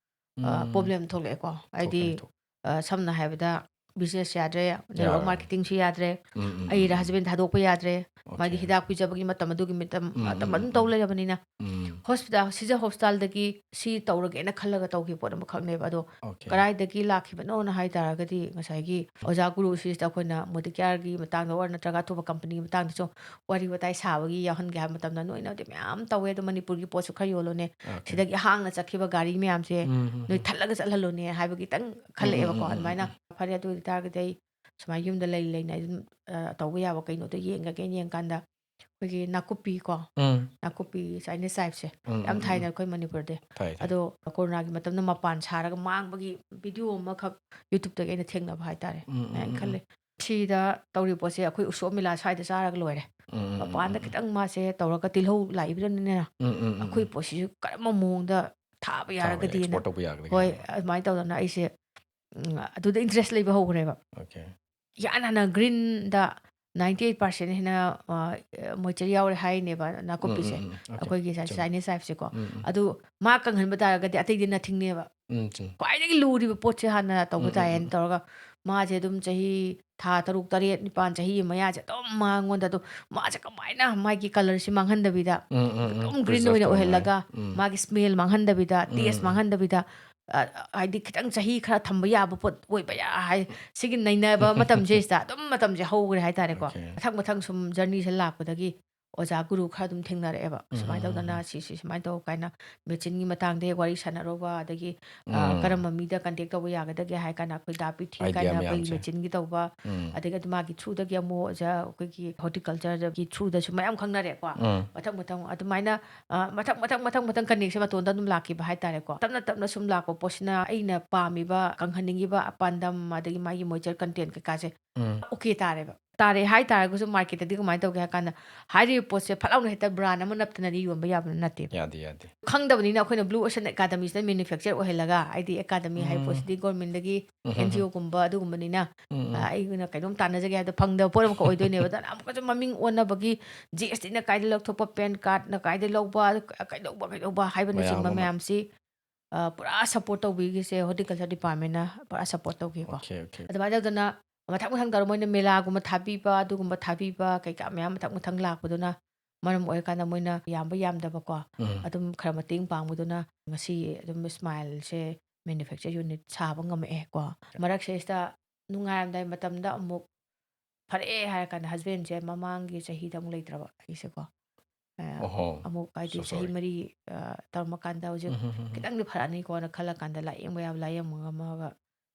ꯎꯝ. ꯄ꯭ꯔꯣꯕ꯭ꯂꯦꯝ ꯊꯣꯛꯂꯛꯑꯦꯀꯣ꯫ ꯍꯥꯏꯗꯤ ꯊꯣꯛꯀꯅꯤ, ꯊꯣꯛ- ꯑ, ꯁꯝꯅ ꯍꯥꯏꯔꯕꯗ ꯕꯤꯖꯤꯅꯦꯁ ꯌꯥꯗ꯭ꯔꯦ, ꯅꯦꯠꯋꯥꯔꯛ ꯌꯥꯔꯣꯏ. ꯃꯥꯔꯀꯦꯇꯤꯡꯁꯨ ꯌꯥꯗ꯭ꯔꯦ꯫ ꯎꯝ, ꯎꯝ, ꯑꯩ ꯎꯝ, ꯎꯝ. ꯍꯁꯕꯦꯟ ꯊꯥꯗꯣꯛꯄ ꯌꯥꯗ꯭ꯔꯦ꯫ ꯃꯥꯒꯤ Okay. ꯍꯤꯗꯥꯛ ꯄꯤꯖꯕꯒꯤ ꯃꯇꯝ, ꯑꯗꯨꯒꯤ ꯃꯇꯝ ꯎꯝ, ꯃꯇꯝ ꯎꯝ, ꯑꯗꯨꯝ ꯎꯝ, ꯇꯧ ꯎꯝ. ꯂꯩꯔꯕꯅꯤꯅ ꯎꯝ. ꯍꯣꯁꯄꯤꯇꯥꯜ ꯁꯤꯖ ꯍꯣꯁꯄꯤꯇꯥꯜꯗꯒꯤ ꯁꯤ ꯇꯧꯔꯒꯦꯅ ꯈꯜꯂꯒ ꯇꯧꯈꯤꯕ ꯄꯣꯠ ꯑꯃꯈꯛꯅꯦꯕ꯫ ꯑꯗꯣ Okay. ꯀꯗꯥꯏꯗꯒꯤ ꯂꯥꯛꯈꯤꯕꯅꯣꯅ ꯍꯥꯏ ꯇꯥꯔꯒꯗꯤ ꯉꯁꯥꯏꯒꯤ ꯑꯣꯖꯥ ꯒꯨꯔꯨꯁꯤꯗ ꯑꯩꯈꯣꯏꯅ ꯃꯣꯗꯤꯀꯦꯌꯥꯔꯒꯤ ꯃꯇꯥꯡꯗ ꯑꯣꯔ ꯅꯠꯇ꯭ꯔꯒ ꯑꯇꯣꯞꯄ ꯀꯝꯄꯅꯤꯒꯤ ꯃꯇꯥꯡꯗꯁꯨ ꯋꯥꯔꯤ ꯋꯥꯇꯥꯏ ꯁꯥꯕꯒꯤ ꯌꯥꯎꯍꯟꯒꯦ ꯍꯥꯏꯕ ꯃꯇꯝꯗ ꯅꯣꯏꯅꯗꯤ ꯃꯌꯥꯝ ꯇꯧꯋꯦ, ꯑꯗꯣ ꯃꯅꯤꯄꯨꯔꯒꯤ ꯄꯣꯠꯁꯨ ꯈꯔ ꯌꯣꯜꯂꯣꯅꯦ, Okay. ꯁꯤꯗꯒꯤ ꯍꯥꯡꯅ ꯆꯠꯈꯤꯕ ꯒꯥꯔꯤ ꯃꯌꯥꯝꯁꯦ ꯎꯝ, ꯎꯝ, ꯅꯣꯏ ꯎꯝ. ꯊꯠꯂꯒ ꯆꯠꯍꯜꯂꯣꯅꯦ ꯍꯥꯏꯕꯒꯤ ꯈꯤꯇꯪ ꯎꯝ, ꯎꯝ, ꯈꯜꯂꯛꯑꯦꯕꯀꯣ꯫ ꯎꯝ, ꯎꯝ, ꯑꯗꯨꯃꯥꯏꯅ ꯎꯝ. ꯐꯔꯦ, ꯑꯗꯨ ꯑꯣꯏꯇꯥꯔꯒꯗꯤ ꯑꯩ ꯁꯨꯃꯥꯏꯅ ꯌꯨꯝꯗ ꯂꯩ ꯂꯩꯅ ꯑꯗꯨꯝ ꯑ, ꯇꯧꯕ ꯌꯥꯕ ꯀꯩꯅꯣꯗꯣ ꯌꯦꯡꯒꯒꯦꯅ ꯌꯦꯡꯀꯥꯟꯗ ꯑꯩꯈꯣꯏꯒꯤ ꯅꯥꯀꯨꯞꯄꯤ ꯀꯣ, ꯎꯝ. ꯅꯥꯀꯨꯞꯄꯤ ꯆꯥꯏꯅꯤꯁ ꯆꯥꯏꯞꯁꯦ ꯎꯝ, ꯌꯥꯝ ꯎꯝ, ꯊꯥꯏꯅ ꯎꯝ. ꯑꯩꯈꯣꯏ ꯃꯅꯤꯄꯨꯔꯗꯤ꯫ ꯊꯥꯏ, ꯊꯥꯏ. ꯑꯗꯣ ꯀꯣꯔꯣꯅꯥꯒꯤ ꯃꯇꯝꯗ ꯃꯄꯥꯟ ꯁꯥꯔꯒ ꯃꯥꯡꯕꯒꯤ ꯚꯤꯗꯤꯑꯣ ꯑꯃꯈꯛ YouTubeꯇꯒꯤ ꯑꯩꯅ ꯊꯦꯡꯅꯕ ꯍꯥꯏꯇꯥꯔꯦ꯫ ꯎꯝ, ꯎꯝ, ꯑꯩꯅ ꯎꯝ, ꯈꯜꯂꯦ, ꯎꯝ. ꯁꯤꯗ ꯇꯧꯔꯤꯕ ꯄꯣꯠꯁꯦ ꯑꯩꯈꯣꯏ ꯎꯁꯣꯞ ꯃꯦꯂꯥ ꯁ꯭ꯋꯥꯏꯗ ꯆꯥꯔꯒ ꯂꯣꯏꯔꯦ꯫ ꯎꯝ, ꯎꯝ, ꯎꯝ, ꯃꯄꯥꯟꯗ ꯎꯝ, ꯎꯝ. ꯈꯤꯇꯪ ꯃꯥꯁꯦ ꯇꯧꯔꯒ ꯇꯤꯜꯍꯧ ꯂꯥꯛꯏꯕꯅꯤꯅ ꯎꯝ, ꯎꯝ, ꯎꯝ, ꯑꯩꯈꯣꯏ ꯎꯝ. ꯄꯣꯠꯁꯤꯁꯨ ꯀꯔꯝꯕ ꯃꯑꯣꯡꯗ ꯊꯥꯕ ꯊꯥꯕ ꯌꯥꯏ, ꯌꯥꯔꯒꯗꯤꯅ꯫ export ꯇꯧꯕ ꯌꯥꯒꯅꯤ ꯍꯣꯏ, ꯀꯥꯏꯅ. ꯑꯗꯨꯃꯥꯏꯅ ꯇꯧꯗꯅ ꯑꯩꯁꯦ ꯎꯝ, ꯑꯗꯨꯗ ꯏꯟꯇꯔꯦꯁ ꯂꯩꯕ ꯍꯧꯈ꯭ꯔꯦꯕ꯫ Okay. ꯏꯍꯥꯟ ꯍꯥꯟꯅ ꯒ꯭ꯔꯤꯟꯗ ninety eight percent ꯍꯦꯟꯅ, ꯑ, ꯃꯣꯏꯆꯔ ꯌꯥꯎꯔꯦ ꯍꯥꯏꯅꯦꯕ ꯎꯝ, ꯅꯥꯀꯨꯞꯄꯤꯁꯦ꯫ ꯎꯝ, ꯎꯝ. Okay. ꯑꯩꯈꯣꯏꯒꯤ ꯆꯥꯏ-, ꯆꯨꯝꯃꯤ. ꯆꯥꯏꯅꯤꯁ ꯆꯥꯏꯞꯁꯦꯀꯣ꯫ ꯎꯝ, ꯎꯝ. ꯑꯗꯨ ꯃꯥ ꯀꯪꯍꯟꯕ ꯇꯥꯔꯒꯗꯤ ꯑꯇꯩꯗꯤ ꯅꯊꯤꯡꯅꯦꯕ꯫ ꯎꯝ, ꯆꯨꯝꯃꯤ. ꯈ꯭ꯋꯥꯏꯗꯒꯤ ꯂꯨꯔꯤꯕ ꯄꯣꯠꯁꯦ ꯍꯥꯟꯅ ꯇꯧꯕ ꯎꯝ, ꯎꯝ, ꯇꯥꯏꯌꯦꯅ ꯎꯝ. ꯇꯧꯔꯒ ꯃꯥꯁꯦ ꯑꯗꯨꯝ ꯆꯍꯤ ꯊꯥ ꯇꯔꯨꯛ, ꯇꯔꯦꯠ, ꯅꯤꯄꯥꯟ, ꯆꯍꯤ ꯑꯃ ꯃꯌꯥꯁꯦ ꯑꯗꯨꯝ ꯃꯉꯣꯟꯗ ꯑꯗꯨꯝ ꯃꯥꯁꯦ ꯀꯃꯥꯏꯅ ꯃꯥꯒꯤ ꯀꯂꯔꯁꯤ ꯃꯥꯡꯍꯟꯗꯕꯤꯗ ꯎꯝ, ꯎꯝ, ꯎꯝ. ꯑꯗꯨꯝ ꯒ꯭ꯔꯤꯟ Preserve ꯑꯣꯏꯅ ꯇꯧꯅꯉꯥꯏ. ꯑꯣꯏꯍꯜꯂꯒ ꯎꯝ. ꯃꯥꯒꯤ ꯁ꯭ꯃꯦꯜ ꯃꯥꯡꯍꯟꯗꯕꯤꯗ, ꯎꯝ, ꯇꯦꯁ ꯎꯝ. ꯃꯥꯡꯍꯟꯗꯕꯤꯗ, ꯑ, ꯍꯥꯏꯗꯤ ꯈꯤꯇꯪ ꯆꯍꯤ ꯈꯔ ꯊꯝꯕ ꯌꯥꯕ ꯄꯣꯠ ꯑꯣꯏꯕ ꯌꯥ-, ꯍꯥꯏ, ꯁꯤꯒꯤ ꯅꯩꯅꯕ ꯃꯇꯝꯁꯤꯗ ꯑꯗꯨꯝ ꯃꯇꯝꯁꯦ ꯍꯧꯈ꯭ꯔꯦ ꯍꯥꯏꯇꯥꯔꯦꯀꯣ꯫ Okay. ꯃꯊꯪ ꯃꯊꯪ ꯁꯨꯝ ꯖꯔꯅꯤꯁꯦ ꯂꯥꯛꯄꯗꯒꯤ ꯑꯣꯖꯥ ꯒꯨꯔꯨ ꯈꯔ ꯑꯗꯨꯝ ꯊꯦꯡꯅꯔꯛꯑꯦꯕ꯫ ꯎꯝ, ꯁꯨꯃꯥꯏꯅ ꯎꯝ, ꯇꯧꯗꯅ ꯎꯝ. ꯁꯤ, ꯁꯤ ꯁꯨꯃꯥꯏꯅ ꯇꯧ ꯀꯥꯏꯅ ꯃꯦꯆꯤꯟꯒꯤ ꯃꯇꯥꯡꯗ ꯍꯦꯛ ꯋꯥꯔꯤ ꯁꯥꯟꯅꯔꯨꯕ, ꯑꯗꯒꯤ, ꯑ, ꯎꯝ. ꯀꯔꯝꯕ ꯃꯤꯗ ꯀꯟꯇꯦꯛ ꯇꯧꯕ ꯌꯥꯒꯗꯒꯦ ꯍꯥꯏ ꯀꯥꯟꯗ ꯑꯩꯈꯣꯏ ꯗꯥ ꯄꯤꯊꯤ Idea ꯀꯥꯏꯅ ꯑꯩꯈꯣꯏꯒꯤ ꯃꯌꯥꯝꯁꯦ. ꯃꯦꯆꯤꯟꯒꯤ ꯇꯧꯕ, ꯎꯝ. ꯑꯗꯒꯤ ꯑꯗꯨ ꯃꯥꯒꯤ ꯊ꯭ꯔꯨꯗꯒꯤ ꯑꯃꯨꯛ ꯑꯣꯖꯥ ꯑꯩꯈꯣꯏꯒꯤ ꯍꯣꯔꯇꯤꯀꯜꯆꯔꯒꯤ ꯊ꯭ꯔꯨꯗꯁꯨ ꯃꯌꯥꯝ ꯈꯪꯅꯔꯦꯀꯣ꯫ ꯎꯝ. ꯃꯊꯪ ꯃꯊꯪ ꯑꯗꯨꯃꯥꯏꯅ, ꯑ, ꯃꯊꯪ ꯃꯊꯪ ꯃꯊꯪ ꯃꯊꯪ ꯀꯅꯦꯛꯁꯦ ꯃꯇꯣꯟꯗ ꯑꯗꯨꯝ ꯂꯥꯛꯈꯤꯕ ꯍꯥꯏꯇꯥꯔꯦꯀꯣ꯫ ꯇꯞꯅ ꯇꯞꯅ ꯁꯨꯝ ꯂꯥꯛꯄ ꯄꯣꯠꯁꯤꯅ ꯑꯩꯅ ꯄꯥꯝꯃꯤꯕ ꯀꯪꯍꯟꯅꯤꯡꯉꯤꯕ ꯄꯥꯟꯗꯝ, ꯑꯗꯒꯤ ꯃꯥꯒꯤ ꯃꯣꯏꯆꯔ ꯀꯟꯇꯦꯟ ꯀꯩꯀꯥꯁꯦ ꯎꯝ. ꯑꯣꯀꯦ ꯇꯥꯔꯦꯕ꯫ ꯇꯥꯔꯛꯑꯦ ꯍꯥꯏ ꯇꯥꯔꯒꯁꯨ ꯃꯥꯔꯀꯦꯠꯇꯗꯤ ꯀꯃꯥꯏꯅ ꯇꯧꯒꯦ ꯍꯥꯏ ꯀꯥꯟꯗ, ꯍꯥꯏꯔꯤꯕ ꯄꯣꯠꯁꯦ ꯐꯠ ꯂꯥꯎꯅ ꯍꯦꯛꯇ ꯕ꯭ꯔꯥꯟ ꯑꯃ ꯅꯞꯇꯅꯗꯤ ꯌꯣꯟꯕ ꯌꯥꯕ ꯅꯠꯇꯦꯕ꯫ ꯌꯥꯗꯦ, ꯌꯥꯗꯦ꯫ ꯈꯪꯗꯕꯅꯤꯅ ꯑꯩꯈꯣꯏꯅ ꯕ꯭ꯂꯨ ꯑꯣꯁꯟ ꯑꯦꯀꯥꯗꯃꯤꯁꯤꯅ ꯃꯦꯅꯨꯐꯦꯛꯆꯔ ꯑꯣꯏꯍꯜꯂꯒ, ꯍꯥꯏꯗꯤ ꯑꯦꯀꯥꯗꯃꯤ ꯍꯥꯏ ꯎꯝ꯫ ꯄꯣꯠꯁꯤꯗꯤ ꯒꯣꯔꯃꯦꯟꯗꯒꯤ ꯎꯝ, ꯑꯦꯟ ꯎꯝ, ꯖꯤ ꯎꯝ꯫ ꯑꯣꯒꯨꯝꯕ ꯑꯗꯨꯒꯨꯝꯕꯅꯤꯅ, ꯎꯝ, ꯎꯝ꯫ ꯑ, ꯑꯩꯅ ꯀꯩꯅꯣꯝ ꯇꯥꯟꯅꯖꯒꯦ ꯍꯥꯏꯕꯗ ꯐꯪꯗꯕ ꯄꯣꯠ ꯑꯃꯈꯛ ꯑꯣꯏꯗꯣꯏꯅꯦꯕ꯫ ꯑꯗꯨꯅ ꯑꯃꯨꯛꯀꯁꯨ ꯃꯃꯤꯡ ꯑꯣꯟꯅꯕꯒꯤ, ꯖꯤ ꯑꯦꯁ ꯇꯤꯅ ꯀꯥꯏꯗ ꯂꯧꯊꯣꯛꯄ, ꯄꯦꯟ ꯀꯥꯔꯗꯅ ꯀꯥꯏꯗ ꯂꯧꯕ, ꯑꯗꯨ ꯀ-, ꯀꯩꯗꯧꯕ, ꯀꯩꯗꯧꯕ ꯍꯥꯏꯕꯅꯆꯤꯡꯕ ꯃꯌꯥꯝ ꯑꯃ꯫ ꯃꯌꯥꯝꯁꯤ, ꯑ, ꯄꯨꯔꯥ ꯁꯞꯄꯣꯔꯠ ꯇꯧꯕꯤꯒꯤꯁꯦ ꯍꯣꯔꯇꯤꯀꯜꯆꯔ ꯗꯤꯄꯥꯔꯠꯃꯦꯟꯅ ꯄꯨꯔꯥ ꯁꯞꯄꯣꯔꯠ ꯇꯧꯈꯤꯀꯣ꯫ Okay, okay. ꯑꯗꯨꯃꯥꯏꯅ ꯇꯧꯗꯅ ꯃꯊꯪ ꯃꯊꯪ ꯇꯧꯔ ꯃꯣꯏꯅ ꯃꯦꯂꯥꯒꯨꯝꯕ ꯊꯥꯕꯤꯕ, ꯑꯗꯨꯒꯨꯝꯕ ꯊꯥꯕꯤꯕ ꯀꯩꯀꯥ ꯃꯌꯥꯝ ꯃꯊꯪ ꯃꯊꯪ ꯂꯥꯛꯄꯗꯨꯅ ꯃꯔꯝ ꯑꯣꯏꯔꯀꯥꯟꯗ ꯃꯣꯏꯅ ꯌꯥꯝꯕ ꯌꯥꯝꯗꯕꯀꯣ, ꯎꯝ꯫ ꯑꯗꯨꯝ ꯈꯔ ꯃꯇꯦꯡ ꯄꯥꯡꯕꯗꯨꯅ ꯉꯁꯤ ꯑꯗꯨꯝ ꯁ꯭ꯃꯥꯏꯜꯁꯦ ꯃꯦꯅꯨꯐꯦꯛꯆꯔ ꯌꯨꯅꯤꯠ ꯁꯥꯕ ꯉꯝꯃꯛꯑꯦꯀꯣ꯫ ꯃꯔꯛꯁꯤꯗ ꯅꯨꯡꯉꯥꯏꯔꯝꯗꯥꯏ ꯃꯇꯝꯗ ꯑꯃꯨꯛ ꯐꯔꯛꯑꯦ ꯍꯥꯏꯔ ꯀꯥꯟꯗ ꯍꯁꯕꯦꯟꯁꯦ ꯃꯃꯥꯡꯒꯤ ꯆꯍꯤꯗ ꯑꯃꯨꯛ ꯂꯩꯇ꯭ꯔꯕ ꯑꯩꯁꯦꯀꯣ꯫ ꯑ, ꯑꯣꯍꯣ꯫ ꯑꯃꯨꯛ ꯍꯥꯏꯗꯤ So ꯆꯍꯤ sorry. ꯃꯔꯤ, ꯑ, ꯇꯧꯔꯝꯃꯀꯥꯟꯗ ꯍꯧꯖꯤꯛ ꯎꯝ, ꯎꯝ, ꯎꯝ, ꯎꯝ꯫ ꯈꯤꯇꯪꯗꯤ ꯐꯔꯛꯑꯅꯤꯀꯣꯅ ꯈꯜꯂꯀꯥꯟꯗ ꯂꯥꯏꯌꯦꯡꯕ ꯌꯥꯕ ꯂꯥꯏꯌꯦꯡꯕ ꯉꯝꯃꯒ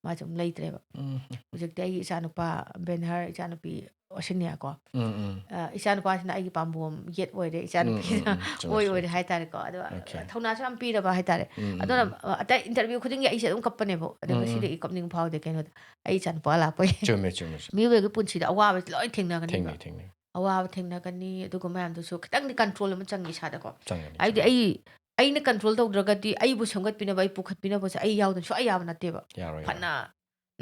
ꯃꯥꯁꯦ ꯑꯗꯨꯝ ꯂꯩꯇ꯭ꯔꯦꯕ꯫ ꯎꯝ꯫ ꯍꯧꯖꯤꯛꯇꯤ ꯑꯩꯒꯤ ꯏꯆꯥꯅꯨꯄꯥ ꯕꯦꯟꯍꯔ, ꯏꯆꯥꯅꯨꯄꯤ ꯑꯣꯁꯤꯅꯤꯌꯥꯀꯣ꯫ ꯎꯝ, ꯎꯝ꯫ ꯑ, ꯏꯆꯥꯅꯨꯄꯥꯁꯤꯅ ꯑꯩꯒꯤ ꯄꯥꯝꯕꯣꯝ ꯌꯦꯠ ꯑꯣꯏꯔꯦ, ꯎꯝ, ꯎꯝ, ꯏꯆꯥꯅꯨꯄꯤꯅ ꯎꯝ꯫ ꯆꯨꯝꯃꯦ, ꯑꯣꯏ ꯆꯨꯝꯃꯦ, ꯑꯣꯏꯔꯦ ꯆꯨꯝꯃꯦ꯫ ꯍꯥꯏꯇꯥꯔꯦꯀꯣ꯫ ꯑꯗꯣ Okay. ꯊꯧꯅꯥꯁꯨ ꯌꯥꯝ ꯄꯤꯔꯕ ꯍꯥꯏꯇꯥꯔꯦ꯫ ꯎꯝ, ꯎꯝ, ꯑꯗꯨꯅ, ꯎꯝ꯫ ꯑ, ꯑꯇꯩ ꯏꯟꯇꯔꯚ꯭ꯌꯨ ꯈꯨꯗꯤꯡꯒꯤ ꯑꯩꯁꯦ ꯑꯗꯨꯝ ꯀꯞꯄꯅꯦꯕ꯫ ꯑꯗꯣ ꯎꯝ, ꯎꯝ꯫ ꯉꯁꯤꯗꯤ ꯑꯩ ꯀꯞꯅꯤꯡꯕ ꯐꯥꯎꯗꯦ꯫ ꯀꯩꯅꯣꯗ ꯑꯩ ꯏꯆꯥꯅꯨꯄꯥ ꯂꯥꯛꯄꯩ꯫ ꯆꯨꯝꯃꯦ, ꯆꯨꯝꯃꯦ, ꯆꯨꯝꯃꯦ꯫ ꯃꯤꯑꯣꯏꯕꯒꯤ ꯄꯨꯟꯁꯤꯗ ꯑꯋꯥꯕꯁꯤ ꯂꯣꯏ ꯊꯦꯡꯅꯒꯅꯤꯕ꯫ ꯊꯦꯡꯅꯩ, ꯊꯦꯡꯅꯩ꯫ ꯑꯋꯥꯕ ꯊꯦꯡꯅꯒꯅꯤ, ꯑꯗꯨꯒꯨꯝꯕ ꯃꯌꯥꯝꯗꯨꯁꯨ ꯈꯤꯇꯪꯗꯤ ꯀꯟꯇ꯭ꯔꯣꯜ ꯑꯃ ꯆꯪꯉꯤ ꯏꯁꯥꯗꯀꯣ꯫ ꯆꯪꯒꯅꯤ, ꯍꯥꯏꯕꯗꯤ ꯆꯪꯒꯅꯤ꯫ ꯑꯩ, ꯑꯩꯅ ꯀꯟꯇ꯭ꯔꯣꯜ ꯇꯧꯗ꯭ꯔꯒꯗꯤ ꯑꯩꯕꯨ ꯁꯦꯝꯒꯠꯄꯤꯅꯕ, ꯑꯩ ꯄꯨꯈꯠꯄꯤꯅꯕꯁꯦ ꯑꯩ ꯌꯥꯎꯗꯅ ꯁꯨꯡꯌꯥ ꯌꯥꯕ ꯅꯠꯇꯦꯕ꯫ ꯌꯥꯔꯣꯏ, ꯌꯥꯔꯣꯏ꯫ ꯐꯅ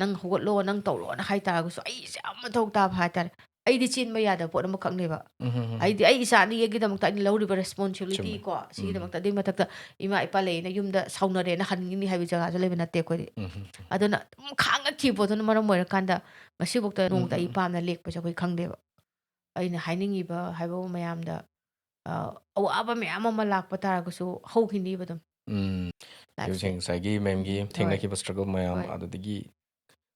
"ꯅꯪ ꯍꯧꯒꯠꯂꯣ, ꯅꯪ ꯇꯧꯔꯣꯅ" ꯍꯥꯏ ꯇꯥꯔꯒꯁꯨ ꯑꯩꯁꯦ ꯌꯥꯝ ꯃꯊꯧ ꯇꯥꯕ ꯍꯥꯏꯇꯥꯔꯦ꯫ ꯑꯩꯗꯤ ꯆꯦꯟꯕ ꯌꯥꯗꯕ ꯄꯣꯠ ꯑꯃꯈꯛꯅꯦꯕ꯫ ꯎꯝ, ꯎꯝ, ꯎꯝ꯫ ꯍꯥꯏꯗꯤ ꯑꯩ ꯏꯆꯥ ꯑꯅꯤꯒꯤꯗꯃꯛꯇ ꯑꯩꯅ ꯂꯧꯔꯤꯕ responsibility ꯆꯨꯝꯃꯦ꯫ ꯀꯣ, ꯎꯝ꯫ ꯁꯤꯒꯤꯗꯃꯛꯇ, ꯑꯗꯨꯒꯤ ꯃꯊꯛꯇ ꯏꯃꯥ ꯏꯄꯥ ꯂꯩꯌꯦꯅ ꯌꯨꯝꯗ ꯁꯥꯎꯅꯔꯦꯅ ꯍꯟꯒꯅꯤ ꯍꯥꯏꯕ ꯖꯒꯥꯁꯨ ꯂꯩꯕ ꯅꯠꯇꯦ ꯑꯩꯈꯣꯏꯗꯤ꯫ ꯎꯝ, ꯎꯝ, ꯎꯝ꯫ ꯑꯗꯨꯅ ꯑꯗꯨꯝ ꯈꯥꯡꯉꯛꯈꯤꯕ ꯄꯣꯠꯇꯨꯅ ꯃꯔꯝ ꯑꯣꯏꯔꯀꯥꯟꯗ ꯉꯁꯤꯐꯥꯎꯗ ꯎꯝ, ꯅꯣꯡꯃꯇ ꯑꯩ ꯎꯝ꯫ ꯄꯥꯝꯅ ꯂꯦꯛꯄꯁꯦ ꯑꯩꯈꯣꯏ ꯈꯪꯗꯦꯕ꯫ ꯑꯩꯅ ꯍꯥꯏꯅꯤꯡꯉꯤꯕ ꯍꯥꯏꯕꯕꯨ ꯃꯌꯥꯝꯗ, ꯑ, ꯑꯋꯥꯕ ꯃꯌꯥꯝ ꯑꯃ ꯂꯥꯛꯄ ꯇꯥꯔꯒꯁꯨ ꯍꯧꯈꯤꯅꯤꯕ ꯑꯗꯨꯝ꯫ ꯎꯝ꯫ Lifeꯁꯦ꯫ ꯍꯧꯖꯤꯛ ꯉꯁꯥꯏꯒꯤ ꯃꯦꯝꯒꯤ ꯎꯝ, ꯊꯦꯡꯅꯈꯤꯕ struggle ꯃꯌꯥꯝ, ꯍꯣꯏ꯫ ꯑꯗꯨꯗꯒꯤ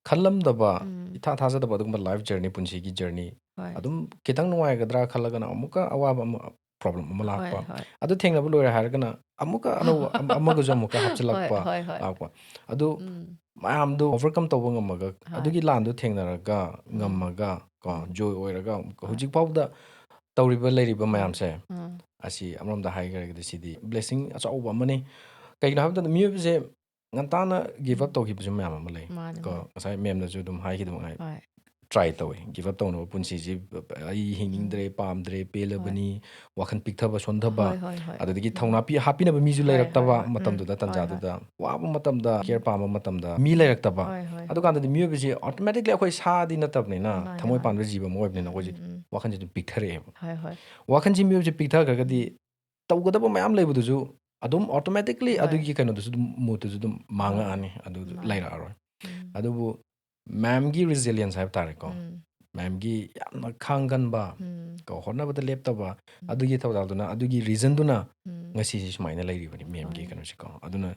ꯈꯜꯂꯝꯗꯕ, ꯎꯝ꯫ ꯏꯊꯥ ꯊꯥꯖꯗꯕ ꯑꯗꯨꯒꯨꯝꯕ life journey, ꯄꯨꯟꯁꯤꯒꯤ journey꯫ ꯍꯣꯏ꯫ ꯑꯗꯨꯝ ꯈꯤꯇꯪ ꯅꯨꯡꯉꯥꯏꯒꯗ꯭ꯔꯥ ꯈꯜꯂꯒꯅ ꯑꯃꯨꯛꯀ ꯑꯋꯥꯕ ꯑꯃ, problem ꯑꯃ ꯍꯣꯏ, ꯂꯥꯛꯄ꯫ ꯍꯣꯏ꯫ ꯑꯗꯨ ꯊꯦꯡꯅꯕ ꯂꯣꯏꯔꯦ ꯍꯥꯏꯔꯒꯅ ꯑꯃꯨꯛꯀ ꯑꯅꯧꯕ, ꯑꯃ-, ꯑꯃꯒꯁꯨ ꯑꯃꯨꯛꯀ ꯍꯥꯞꯆꯤꯜꯂꯛꯄ ꯍꯣꯏ, ꯍꯣꯏ, ꯍꯣꯏ꯫ ꯂꯥꯛꯄ꯫ ꯑꯗꯨ ꯎꯝ꯫ ꯃꯌꯥꯝꯗꯣ overcome ꯇꯧꯕ ꯉꯝꯃꯒ, ꯍꯣꯏ꯫ ꯑꯗꯨꯒꯤ ꯂꯥꯟꯗꯣ ꯊꯦꯡꯅꯔꯒ, ꯎꯝ꯫ ꯉꯝꯃꯒ, ꯀꯣ, ꯎꯝ꯫ joy ꯑꯣꯏꯔꯒ, ꯍꯣꯏ꯫ ꯍꯧꯖꯤꯛ ꯐꯥꯎꯕꯗ ꯇꯧꯔꯤꯕ ꯂꯩꯔꯤꯕ ꯎꯝ꯫ ꯃꯌꯥꯝꯁꯦ, ꯎꯝ꯫ ꯑꯁꯤ ꯑꯃꯔꯣꯝꯗ ꯍꯥꯏꯈ꯭ꯔꯒꯗꯤ ꯁꯤꯗꯤ blessing ꯑꯆꯧꯕ ꯑꯃꯅꯤ꯫ ꯀꯩꯒꯤꯅꯣ ꯍꯥꯏꯕ ꯃꯇꯝꯗ ꯃꯤꯑꯣꯏꯕꯁꯦ ꯉꯟꯇꯥꯅ give up ꯎꯝ꯫ ꯇꯧꯈꯤꯕꯁꯨ ꯃꯌꯥꯝ ꯑꯃ ꯂꯩ꯫ ꯃꯥꯅꯦ, ꯀꯣ, ꯃꯥꯅꯦ꯫ ꯉꯁꯥꯏ ꯃꯦꯝꯅꯁꯨ ꯑꯗꯨꯝ ꯍꯥꯏꯈꯤꯗꯕ ꯉꯥꯏ꯫ ꯍꯣꯏ꯫ ꯇ꯭ꯔꯥꯏ ꯇꯧꯋꯦ꯫ ꯒꯤꯞ ꯑꯞ ꯇꯧꯅꯕ, ꯄꯨꯟꯁꯤꯁꯦ ꯑꯩ ꯍꯤꯡꯅꯤꯡꯗ꯭ꯔꯦ, ꯄꯥꯝꯗ꯭ꯔꯦ, ꯄꯦꯜꯂꯕꯅꯤ, ꯋꯥꯈꯜ ꯄꯤꯛꯊꯕ ꯁꯣꯟꯊꯕ, ꯍꯣꯏ, ꯍꯣꯏ, ꯍꯣꯏ꯫ ꯑꯗꯨꯗꯒꯤ ꯎꯝ꯫ ꯊꯧꯅꯥ ꯄꯤ ꯍꯥꯞꯄꯤꯅꯕ ꯃꯤꯁꯨ ꯍꯣꯏ, ꯂꯩꯔꯛꯇꯕ ꯍꯣꯏ, ꯍꯣꯏ, ꯃꯇꯝꯗꯨꯗ, ꯍꯣꯏ, ꯍꯣꯏ꯫ ꯇꯥꯟꯖꯥꯗꯨꯗ ꯋꯥꯕ ꯃꯇꯝꯗ, ꯀꯦꯌꯔ ꯄꯥꯝꯕ ꯃꯇꯝꯗ ꯃꯤ ꯂꯩꯔꯛꯇꯕ꯫ ꯍꯣꯏ, ꯍꯣꯏ, ꯑꯗꯨꯀꯥꯟꯗꯗꯤ ꯃꯤꯑꯣꯏꯕꯁꯤ ꯑꯣꯇꯣꯃꯦꯇꯤꯛꯂꯤ, ꯑꯩꯈꯣꯏ ꯁꯥꯗꯤ ꯅꯠꯇꯕꯅꯤꯅ, ꯃꯥꯅꯦ, ꯊꯃꯣꯏ ꯃꯥꯅꯦ꯫ ꯄꯥꯟꯕ ꯖꯤꯕ ꯑꯃ ꯑꯣꯏꯕꯅꯤꯅ, ꯎꯝ, ꯑꯩꯈꯣꯏꯁꯦ ꯎꯝ, ꯎꯝ꯫ ꯋꯥꯈꯜꯁꯦ ꯑꯗꯨꯝ ꯄꯤꯛꯊꯔꯛꯑꯦꯕ꯫ ꯍꯣꯏ, ꯍꯣꯏ꯫ ꯋꯥꯈꯜꯁꯤ ꯃꯤꯑꯣꯏꯕꯁꯦ ꯄꯤꯛꯊꯈ꯭ꯔꯒꯗꯤ, ꯎꯝ꯫ ꯇꯧꯒꯗꯕ ꯃꯌꯥꯝ ꯂꯩꯕꯗꯨꯁꯨ ꯑꯗꯨꯝ ꯑꯣꯇꯣꯃꯦꯇꯤꯛꯂꯤ ꯍꯣꯏ꯫ ꯑꯗꯨꯒꯤ ꯀꯩꯅꯣꯗꯨꯁꯨ ꯑꯗꯨꯝ, ꯃꯨꯠꯇꯨꯁꯨ ꯑꯗꯨꯝ ꯍꯣꯏ꯫ ꯃꯥꯡꯉꯛꯑꯅꯤ, ꯑꯗꯨ ꯃꯥꯅꯦ꯫ ꯂꯩꯔꯛꯑꯔꯣꯏ꯫ ꯎꯝ꯫ ꯑꯗꯨꯕꯨ ꯃꯦꯝꯒꯤ ꯔꯤꯖꯤꯂꯤꯌꯦꯟꯁ ꯍꯥꯏꯕ ꯇꯥꯔꯦꯀꯣ, ꯎꯝ꯫ ꯃꯦꯝꯒꯤ ꯌꯥꯝꯅ ꯈꯥꯡꯒꯟꯕ, ꯎꯝ꯫ ꯀꯣ, ꯍꯣꯠꯅꯕꯗ ꯂꯦꯞꯇꯕ, ꯎꯝ꯫ ꯑꯗꯨꯒꯤ ꯊꯧꯗꯥꯡꯗꯨꯅ, ꯑꯗꯨꯒꯤ ꯔꯤꯖꯟꯗꯨꯅ ꯎꯝ꯫ ꯉꯁꯤꯁꯤ ꯁꯨꯃꯥꯏꯅ ꯂꯩꯔꯤꯕꯅꯤ ꯃꯦꯝꯒꯤ ꯍꯣꯏ꯫ ꯀꯩꯅꯣꯁꯦꯀꯣ꯫ ꯑꯗꯨꯅ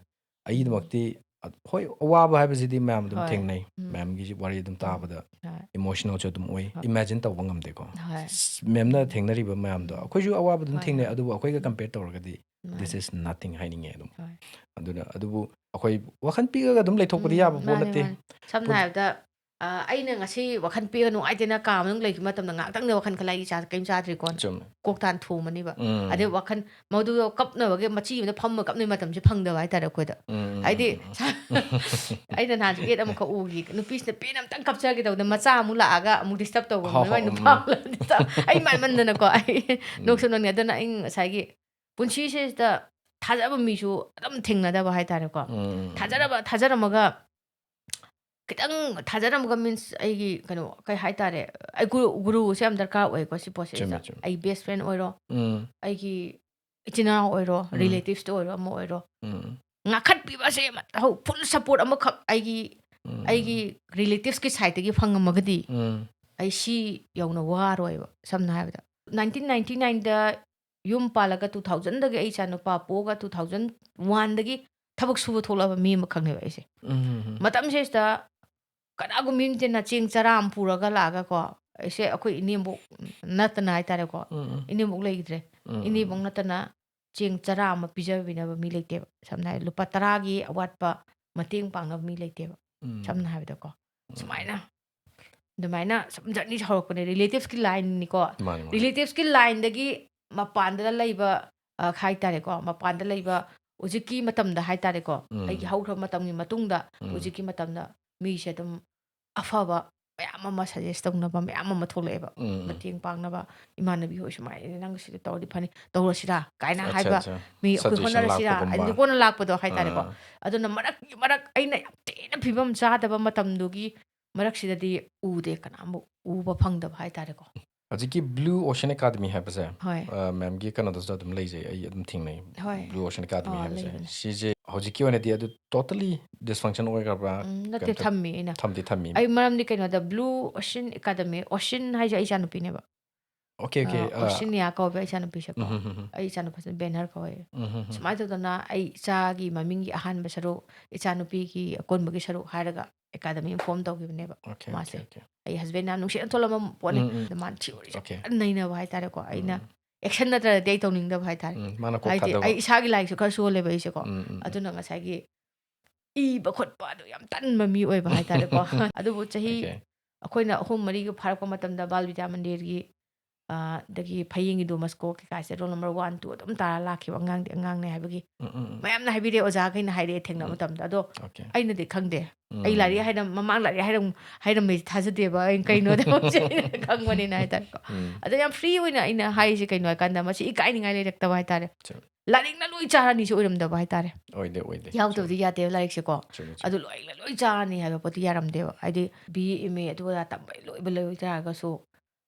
ꯑꯩꯒꯤꯗꯃꯛꯇꯤ, ꯑ, ꯍꯣꯏ, ꯑꯋꯥꯕ ꯍꯥꯏꯕꯁꯤꯗꯤ ꯃꯌꯥꯝ ꯑꯗꯨꯝ ꯍꯣꯏ꯫ ꯊꯦꯡꯅꯩ꯫ ꯎꯝ꯫ ꯃꯦꯝꯒꯤꯁꯤ ꯋꯥꯔꯤ ꯑꯗꯨꯝ ꯎꯝ꯫ ꯍꯣꯏ꯫ ꯏꯃꯣꯁꯅꯦꯜꯁꯨ ꯑꯗꯨꯝ ꯑꯣꯏ, ꯍꯣꯏ꯫ ꯏꯃꯦꯖꯤꯟ ꯇꯧꯕ ꯉꯝꯗꯦꯀꯣ꯫ ꯍꯣꯏ꯫ ꯃꯦꯝꯅ ꯊꯦꯡꯅꯔꯤꯕ ꯃꯌꯥꯝꯗꯣ ꯎꯝ꯫ ꯑꯩꯈꯣꯏꯁꯨ ꯑꯋꯥꯕ ꯑꯗꯨꯝ ꯍꯣꯏ, ꯊꯦꯡꯅꯩ, ꯍꯣꯏ꯫ ꯑꯗꯨꯕꯨ ꯑꯩꯈꯣꯏꯒ ꯎꯝ꯫ ꯀꯝꯄꯦꯌꯔ ꯇꯧꯔꯒꯗꯤ ꯃꯥꯅꯦ꯫ this is nothing ꯍꯥꯏꯅꯤꯡꯉꯦ ꯑꯗꯨꯝ꯫ ꯍꯣꯏ꯫ ꯑꯗꯨꯅ, ꯑꯗꯨꯕꯨ ꯑꯩꯈꯣꯏ ꯋꯥꯈꯜ ꯄꯤꯛꯑꯒ ꯑꯗꯨꯝ ꯂꯩꯊꯣꯛꯄꯗꯤ ꯎꯝ, ꯌꯥꯕ ꯄꯣꯠ ꯃꯥꯅꯦ, ꯅꯠꯇꯦ꯫ ꯃꯥꯅꯦ꯫ ꯁꯝꯅ ꯄꯨꯟ- ꯍꯥꯏꯔꯕꯗ, ꯑ, ꯑꯩꯅ ꯉꯁꯤ ꯋꯥꯈꯜ ꯄꯤꯛꯑꯒ ꯅꯨꯡꯉꯥꯏꯇꯦꯅ ꯀꯥ ꯃꯅꯨꯡ ꯂꯩꯈꯤꯕ ꯃꯇꯝꯗ ꯉꯥꯏꯍꯥꯛꯇꯪꯗ ꯋꯥꯈꯜ ꯈꯜꯂꯛꯏ, ꯆꯥ-, ꯀꯩꯝ ꯆꯥꯗ꯭ꯔꯤꯀꯣꯅ꯫ ꯆꯨꯝꯃꯦ꯫ ꯀꯣꯛ ꯇꯥꯟ ꯊꯣꯝꯃꯅꯤꯕ꯫ ꯎꯝ꯫ ꯑꯗꯩ ꯋꯥꯈꯜ ꯃꯗꯨꯗꯣ ꯀꯞꯅꯕꯒꯤ ꯃꯆꯤ ꯑꯃꯗ ꯐꯝꯃ ꯀꯞꯅꯕꯒꯤ ꯃꯇꯝꯁꯦ ꯐꯪꯗꯕ ꯍꯥꯏꯇꯥꯔꯦ ꯑꯩꯈꯣꯏꯗ꯫ ꯎꯝ, ꯎꯝ, ꯍꯥꯏꯗꯤ ꯎꯝ, ꯎꯝ, ꯎꯝ꯫ ꯑꯩꯅ ꯅꯍꯥꯟꯁꯨ ꯑꯦꯗ ꯑꯃꯈꯛ ꯎꯈꯤ꯫ ꯅꯨꯄꯤꯁꯤꯅ ꯄꯦꯟ ꯑꯝꯇꯪ ꯀꯞꯆꯒꯦ ꯇꯧꯕꯗ ꯃꯆꯥ ꯑꯃꯨꯛ ꯂꯥꯛꯑꯒ ꯑꯃꯨꯛ ꯗꯤꯁꯇꯔꯕ ꯇꯧꯕ ꯍꯣ, ꯃꯣꯏ ꯍꯣ, ꯅꯨꯄꯥ ꯎꯝ꯫ ꯑꯃ ꯂꯥꯛꯑꯗꯤ ꯆꯞ-, ꯑꯩ ꯃꯥꯟꯃꯟꯗꯅꯀꯣ ꯑꯩ ꯎꯝ꯫ ꯅꯣꯛꯁꯨ ꯅꯣꯛꯅꯤꯡ꯫ ꯑꯗꯨꯅ ꯑꯩ ꯉꯁꯥꯏꯒꯤ ꯄꯨꯟꯁꯤꯁꯤꯗ ꯊꯥꯖꯕ ꯃꯤꯁꯨ ꯑꯗꯨꯝ ꯊꯦꯡꯅꯗꯕ ꯍꯥꯏꯇꯥꯔꯦꯀꯣ꯫ ꯎꯝ, ꯎꯝ, ꯎꯝ, ꯎꯝ꯫ ꯊꯥꯖꯔꯕ, ꯊꯥꯖꯔꯝꯃꯒ ꯈꯤꯇꯪ ꯊꯥꯖꯔꯝꯃꯒ means ꯑꯩꯒꯤ ꯀꯩꯅꯣ ꯀꯩ ꯍꯥꯏꯇꯥꯔꯦ, ꯑꯩ ꯒꯨꯔꯨ, ꯒꯨꯔꯨꯁꯦ ꯌꯥꯝ ꯗꯔꯀꯥꯔ ꯑꯣꯏꯀꯣ ꯁꯤ ꯄꯣꯠꯁꯤꯗ꯫ ꯆꯨꯝꯃꯦ, ꯆꯨꯝꯃꯦ꯫ ꯑꯩ ꯕꯦꯁ ꯐ꯭ꯔꯦꯟ ꯑꯣꯏꯔꯣ, ꯎꯝ꯫ ꯑꯩꯒꯤ ꯏꯆꯤꯟ ꯏꯅꯥꯎ ꯑꯣꯏꯔꯣ, ꯎꯝ꯫ ꯔꯤꯂꯦꯇꯤꯚꯁꯇ ꯑꯣꯏꯔꯣ, ꯑꯃ ꯑꯣꯏꯔꯣ, ꯎꯝ꯫ ꯉꯥꯡꯈꯠꯄꯤꯕꯁꯦ ꯑꯃ-, ꯍꯧ-, ꯐꯨꯜ ꯁꯞꯄꯣꯔꯠ ꯑꯃꯈꯛ ꯑꯩꯒꯤ, ꯎꯝ꯫ ꯑꯩꯒꯤ ꯔꯤꯂꯦꯇꯤꯚꯁꯀꯤ ꯁꯥꯏꯠꯇꯒꯤ ꯐꯪꯉꯝꯃꯒꯗꯤ ꯎꯝ꯫ ꯑꯩ ꯁꯤ ꯌꯧꯅ ꯋꯥꯔꯣꯏꯕ꯫ ꯁꯝꯅ ꯍꯥꯏꯔꯕꯗ, ꯅꯥꯏꯟꯇꯤꯟ ꯅꯥꯏꯟꯇꯤ ꯅꯥꯏꯟꯗ ꯌꯨꯝ ꯄꯥꯜꯂꯒ ꯇꯨ ꯊꯥꯎꯖꯟꯗꯒꯤ ꯑꯩ ꯏꯆꯥ ꯅꯨꯄꯥ ꯄꯣꯛꯑꯒ ꯇꯨ ꯊꯥꯎꯖꯟ ꯋꯥꯟꯗꯒꯤ ꯊꯕꯛ ꯁꯨꯕ ꯊꯣꯛꯂꯛꯑꯕ ꯃꯤ ꯑꯃꯈꯛꯅꯦꯕ ꯑꯩꯁꯦ꯫ ꯎꯝ, ꯎꯝ, ꯎꯝ꯫ ꯃꯇꯝꯁꯤꯗ ꯀꯅꯥꯒꯨꯝꯕ ꯑꯃ ꯆꯦꯟꯅ ꯆꯦꯡ ꯆꯔꯥ ꯑꯃ ꯄꯨꯔꯒ ꯂꯥꯛꯑꯒꯀꯣ, ꯑꯩꯁꯦ ꯑꯩꯈꯣꯏ ꯏꯅꯦꯝꯕꯣꯛ ꯅꯠꯇꯅ ꯍꯥꯏꯇꯥꯔꯦꯀꯣ, ꯎꯝ, ꯎꯝ꯫ ꯏꯅꯦꯝꯕꯣꯛ ꯂꯩꯈꯤꯗ꯭ꯔꯦ꯫ ꯎꯝ, ꯎꯝ, ꯏꯅꯦꯝꯕꯣꯛ ꯎꯝ꯫ ꯅꯠꯇꯅ ꯆꯦꯡ ꯆꯔꯥ ꯑꯃ ꯄꯤꯖꯕꯤꯅꯕ ꯃꯤ ꯂꯩꯇꯦꯕ꯫ ꯁꯝꯅ ꯍꯥꯏꯔꯕꯗ ꯂꯨꯄꯥ ꯇꯔꯥꯒꯤ ꯑꯋꯥꯠꯄ ꯃꯇꯦꯡ ꯄꯥꯡꯅꯕ ꯃꯤ ꯂꯩꯇꯦꯕ꯫ ꯎꯝ꯫ ꯁꯝꯅ ꯍꯥꯏꯔꯕꯗꯀꯣ, ꯎꯝ꯫ ꯁꯨꯃꯥꯏꯅ, ꯑꯗꯨꯃꯥꯏꯅ ꯁꯨꯝ ꯖꯔꯅꯤꯁꯦ ꯍꯧꯔꯛꯄꯅꯦ꯫ ꯔꯤꯂꯦꯇꯤꯚꯁꯀꯤ ꯂꯥꯏꯟꯅꯤꯀꯣ꯫ ꯃꯥꯅꯤ, ꯃꯥꯅꯤ꯫ ꯔꯤꯂꯦꯇꯤꯚꯁꯀꯤ ꯂꯥꯏꯟꯗꯒꯤ ꯃꯄꯥꯟꯗ ꯂꯩꯕ, ꯑ, ꯍꯥꯏꯇꯥꯔꯦꯀꯣ, ꯃꯄꯥꯟꯗ ꯂꯩꯕ ꯍꯧꯖꯤꯛꯀꯤ ꯃꯇꯝꯗ ꯍꯥꯏꯇꯥꯔꯦꯀꯣ, ꯎꯝ꯫ ꯑꯩꯒꯤ ꯍꯧꯈ꯭ꯔꯕ ꯃꯇꯝꯒꯤ ꯃꯇꯨꯡꯗ ꯎꯝ꯫ ꯍꯧꯖꯤꯛꯀꯤ ꯃꯇꯝꯗ ꯃꯤꯁꯦ ꯑꯗꯨꯝ ꯑꯐꯕ ꯃꯌꯥꯝ ꯑꯃ ꯁꯖꯦꯁ ꯇꯧꯅꯕ ꯃꯌꯥꯝ ꯑꯃ ꯊꯣꯛꯂꯛꯑꯦꯕ꯫ ꯎꯝ. ꯃꯇꯦꯡ ꯄꯥꯡꯅꯕ, "ꯏꯃꯥꯟꯅꯕꯤ ꯍꯣꯏ ꯁꯨꯃꯥꯏꯅ ꯅꯪ ꯁꯤꯗ ꯇꯧꯔꯗꯤ ꯐꯅꯤ, ꯇꯧꯔꯁꯤꯔꯥ?" ꯀꯥꯏꯅ ꯑꯠꯆꯥ, ꯍꯥꯏꯕ ꯑꯠꯆꯥ. ꯃꯤ ꯑꯩꯈꯣꯏ Suggestion ꯍꯣꯠꯅꯔꯁꯤꯔꯥ? ꯂꯥꯛꯄꯒꯨꯝꯕ. ꯑꯗꯨ ꯀꯣꯟꯅ ꯂꯥꯛꯄꯗꯣ ꯍꯥꯏꯇꯥꯔꯦꯀꯣ. ꯑꯥ. ꯑꯗꯨꯅ ꯃꯔꯛ ꯃꯔꯛ ꯑꯩꯅ ꯌꯥꯝ ꯊꯤꯅ ꯐꯤꯕꯝ ꯆꯥꯗꯕ ꯃꯇꯝꯗꯨꯒꯤ ꯃꯔꯛꯁꯤꯗꯗꯤ ꯎꯗꯦ, ꯀꯅꯥꯝꯕꯨ ꯎꯕ ꯐꯪꯗꯕ ꯍꯥꯏꯇꯥꯔꯦꯀꯣ. ꯍꯧꯖꯤꯛꯀꯤ Blue Ocean Academy ꯍꯥꯏꯕꯁꯦ, ꯍꯣꯏ. ꯑ, ꯃꯦꯝꯒꯤ ꯀꯩꯅꯣꯗꯁꯨ ꯑꯗꯨꯝ ꯂꯩꯖꯩ, ꯑꯩ ꯑꯗꯨꯝ ꯊꯦꯡꯅꯩ. ꯍꯣꯏ. Blue Ocean Academy ꯑꯥ, ꯍꯥꯏꯕꯁꯦ. ꯂꯩꯕꯅꯦ. ꯁꯤꯁꯦ ꯍꯧꯖꯤꯛꯀꯤ ꯑꯣꯏꯅꯗꯤ ꯑꯗꯨ totally dysfunction ꯑꯣꯏꯈ꯭ꯔꯕ꯭ꯔꯥ? ꯎꯝ, ꯅꯠꯇꯦ, ꯀꯩꯝꯇ ꯊꯝꯃꯤ ꯑꯩꯅ. ꯊꯝꯗꯤ ꯊꯝꯃꯤ. ꯑꯩ ꯃꯔꯝꯗꯤ ꯀꯩꯅꯣꯗ, Blue Ocean Academy, Ocean ꯍꯥꯏꯁꯦ ꯑꯩ ꯏꯆꯥꯅꯨꯄꯤꯅꯦꯕ. Okay, okay. ꯑ, Ocean ꯌꯥ ꯀꯧꯋꯦꯕ ꯏꯆꯥꯅꯨꯄꯤꯁꯦꯀꯣ. ꯎꯝ, ꯎꯝ, ꯎꯝ. ꯑꯩ ꯏꯆꯥꯅꯨꯄꯤꯁꯦ ꯕꯦꯅꯔ ꯀꯧꯋꯦ. ꯎꯝ, ꯎꯝ, ꯎꯝ. ꯁꯨꯃꯥꯏꯅ ꯇꯧꯗꯅ ꯑꯩ ꯏꯆꯥꯒꯤ ꯃꯃꯤꯡꯒꯤ ꯑꯍꯥꯟꯕ ꯁꯔꯨꯛ, ꯏꯆꯥꯅꯨꯄꯤꯒꯤ ꯑꯀꯣꯟꯕꯒꯤ ꯁꯔꯨꯛ ꯍꯥꯏꯔꯒ ꯑꯦꯀꯥꯗꯃꯤ ꯑꯃ ꯐꯣꯝ ꯇꯧꯈꯤꯕꯅꯦꯕ Okay, ꯃꯥꯁꯦ. okay, okay. ꯑꯩ ꯍꯁꯕꯦꯟ ꯌꯥꯝ ꯅꯨꯡꯁꯤꯅ ꯊꯣꯛꯂꯝꯕ ꯄꯣꯠꯅꯤ. ꯎꯝ, ꯎꯝ. ꯑꯗ ꯃꯥꯅ ꯊꯤꯑꯣꯔꯤꯁꯦ Okay. ꯐꯖꯅ ꯅꯩꯅꯕ ꯍꯥꯏꯇꯥꯔꯦꯀꯣ. ꯑꯩꯅ ꯎꯝ. ꯑꯦꯛꯁꯟ ꯅꯠꯇ꯭ꯔꯗꯤ ꯑꯩ ꯇꯧꯅꯤꯡꯗꯕ ꯍꯥꯏꯇꯥꯔꯦ. ꯎꯝ, ꯃꯥꯅ ꯀꯣꯛ ꯍꯥꯏꯗꯤ ꯊꯥꯗꯕ. ꯑꯩ ꯏꯁꯥꯒꯤ ꯂꯥꯏꯔꯤꯛꯁꯨ ꯈꯔ ꯁꯣꯜꯂꯦꯕ ꯑꯩꯁꯦꯀꯣ. ꯎꯝ, ꯎꯝ, ꯎꯝ. ꯑꯗꯨꯅ ꯉꯁꯥꯏꯒꯤ ꯏꯕ ꯈꯣꯠꯄ ꯑꯗꯨ ꯌꯥꯝ ꯇꯟꯕ ꯃꯤ ꯑꯣꯏꯕ ꯍꯥꯏꯇꯥꯔꯦꯀꯣ. ꯑꯗꯨꯕꯨ ꯆꯍꯤ Okay. ꯑꯩꯈꯣꯏꯅ ꯑꯍꯨꯝ ꯃꯔꯤꯒ ꯐꯥꯔꯛꯄ ꯃꯇꯝꯗ ꯕꯥꯜ ꯕꯤꯗ꯭ꯌꯥ ꯃꯟꯗꯤꯔꯒꯤ, ꯑ, ꯗꯒꯤ ꯐꯌꯦꯡꯒꯤ ꯗꯣꯃꯁꯀꯣ ꯀꯩꯀꯥꯁꯦ ꯔꯣꯜ ꯅꯝꯕꯔ ꯋꯥꯟ, ꯇꯨ ꯑꯗꯨꯝ ꯇꯥꯔ ꯂꯥꯛꯈꯤꯕ ꯑꯉꯥꯡꯗꯤ ꯑꯉꯥꯡꯅꯦ ꯍꯥꯏꯕꯒꯤ ꯎꯝ, ꯎꯝ, ꯎꯝ. ꯃꯌꯥꯝꯅ ꯍꯥꯏꯕꯤꯔꯦ, ꯑꯣꯖꯥꯈꯩꯅ ꯍꯥꯏꯔꯛꯑꯦ ꯊꯦꯡꯅꯕ ꯎꯝ. ꯃꯇꯝꯗ. ꯑꯗꯣ Okay. ꯑꯩꯅꯗꯤ ꯈꯪꯗꯦ. ꯎꯝ. ꯑꯩ ꯂꯥꯏꯔꯤꯛ ꯍꯥꯏꯔꯝ-, ꯃꯃꯥꯡ ꯂꯥꯏꯔꯤꯛ ꯍꯥꯏꯔꯝ-, ꯍꯥꯏꯔꯝꯕꯩꯁꯦ ꯊꯥꯖꯗꯦꯕ꯫ ꯑꯩ ꯀꯩꯅꯣꯗ ꯍꯧꯖꯤꯛ ꯑꯩꯅ ꯈꯪꯕꯅꯤꯅ ꯍꯥꯏꯇꯥꯔꯦꯀꯣ. ꯎꯝ. ꯑꯗꯣ ꯌꯥꯝ ꯐ꯭ꯔꯤ ꯑꯣꯏꯅ ꯑꯩꯅ ꯍꯥꯏꯔꯤꯁꯦ ꯀꯩꯅꯣ ꯍꯥꯏꯀꯥꯟꯗ, ꯃꯁꯤ ꯏꯀꯥꯏꯅꯤꯡꯉꯥꯏ ꯂꯩꯔꯛꯇꯕ ꯍꯥꯏꯇꯥꯔꯦ. ꯆꯨꯝ. ꯂꯥꯏꯔꯤꯛꯅ ꯂꯣꯏ ꯆꯥꯔꯅꯤꯁꯨ ꯑꯣꯏꯔꯝꯗꯕ ꯍꯥꯏꯇꯥꯔꯦ. ꯑꯣꯏꯗꯦ, ꯑꯣꯏꯗꯦ. ꯌꯥꯎꯗꯕꯗꯤ ꯆꯨꯝ. ꯌꯥꯗꯦꯕ ꯂꯥꯏꯔꯤꯛꯁꯦꯀꯣ. ꯆꯨꯝꯃꯦ, ꯆꯨꯝꯃꯦ. ꯑꯗꯨ ꯂꯣꯏ, ꯂꯣꯏ ꯆꯥꯔꯅꯤ ꯍꯥꯏꯕ ꯄꯣꯠꯇꯨ ꯌꯥꯔꯝꯗꯦꯕ꯫ ꯍꯥꯏꯗꯤ ꯕꯤ ꯑꯦ, ꯑꯦꯝ ꯑꯦ ꯑꯗꯨ ꯑꯗꯥ ꯇꯝꯕꯩ ꯂꯣꯏꯕ ꯂꯣꯏ ꯇꯥꯔꯒꯁꯨ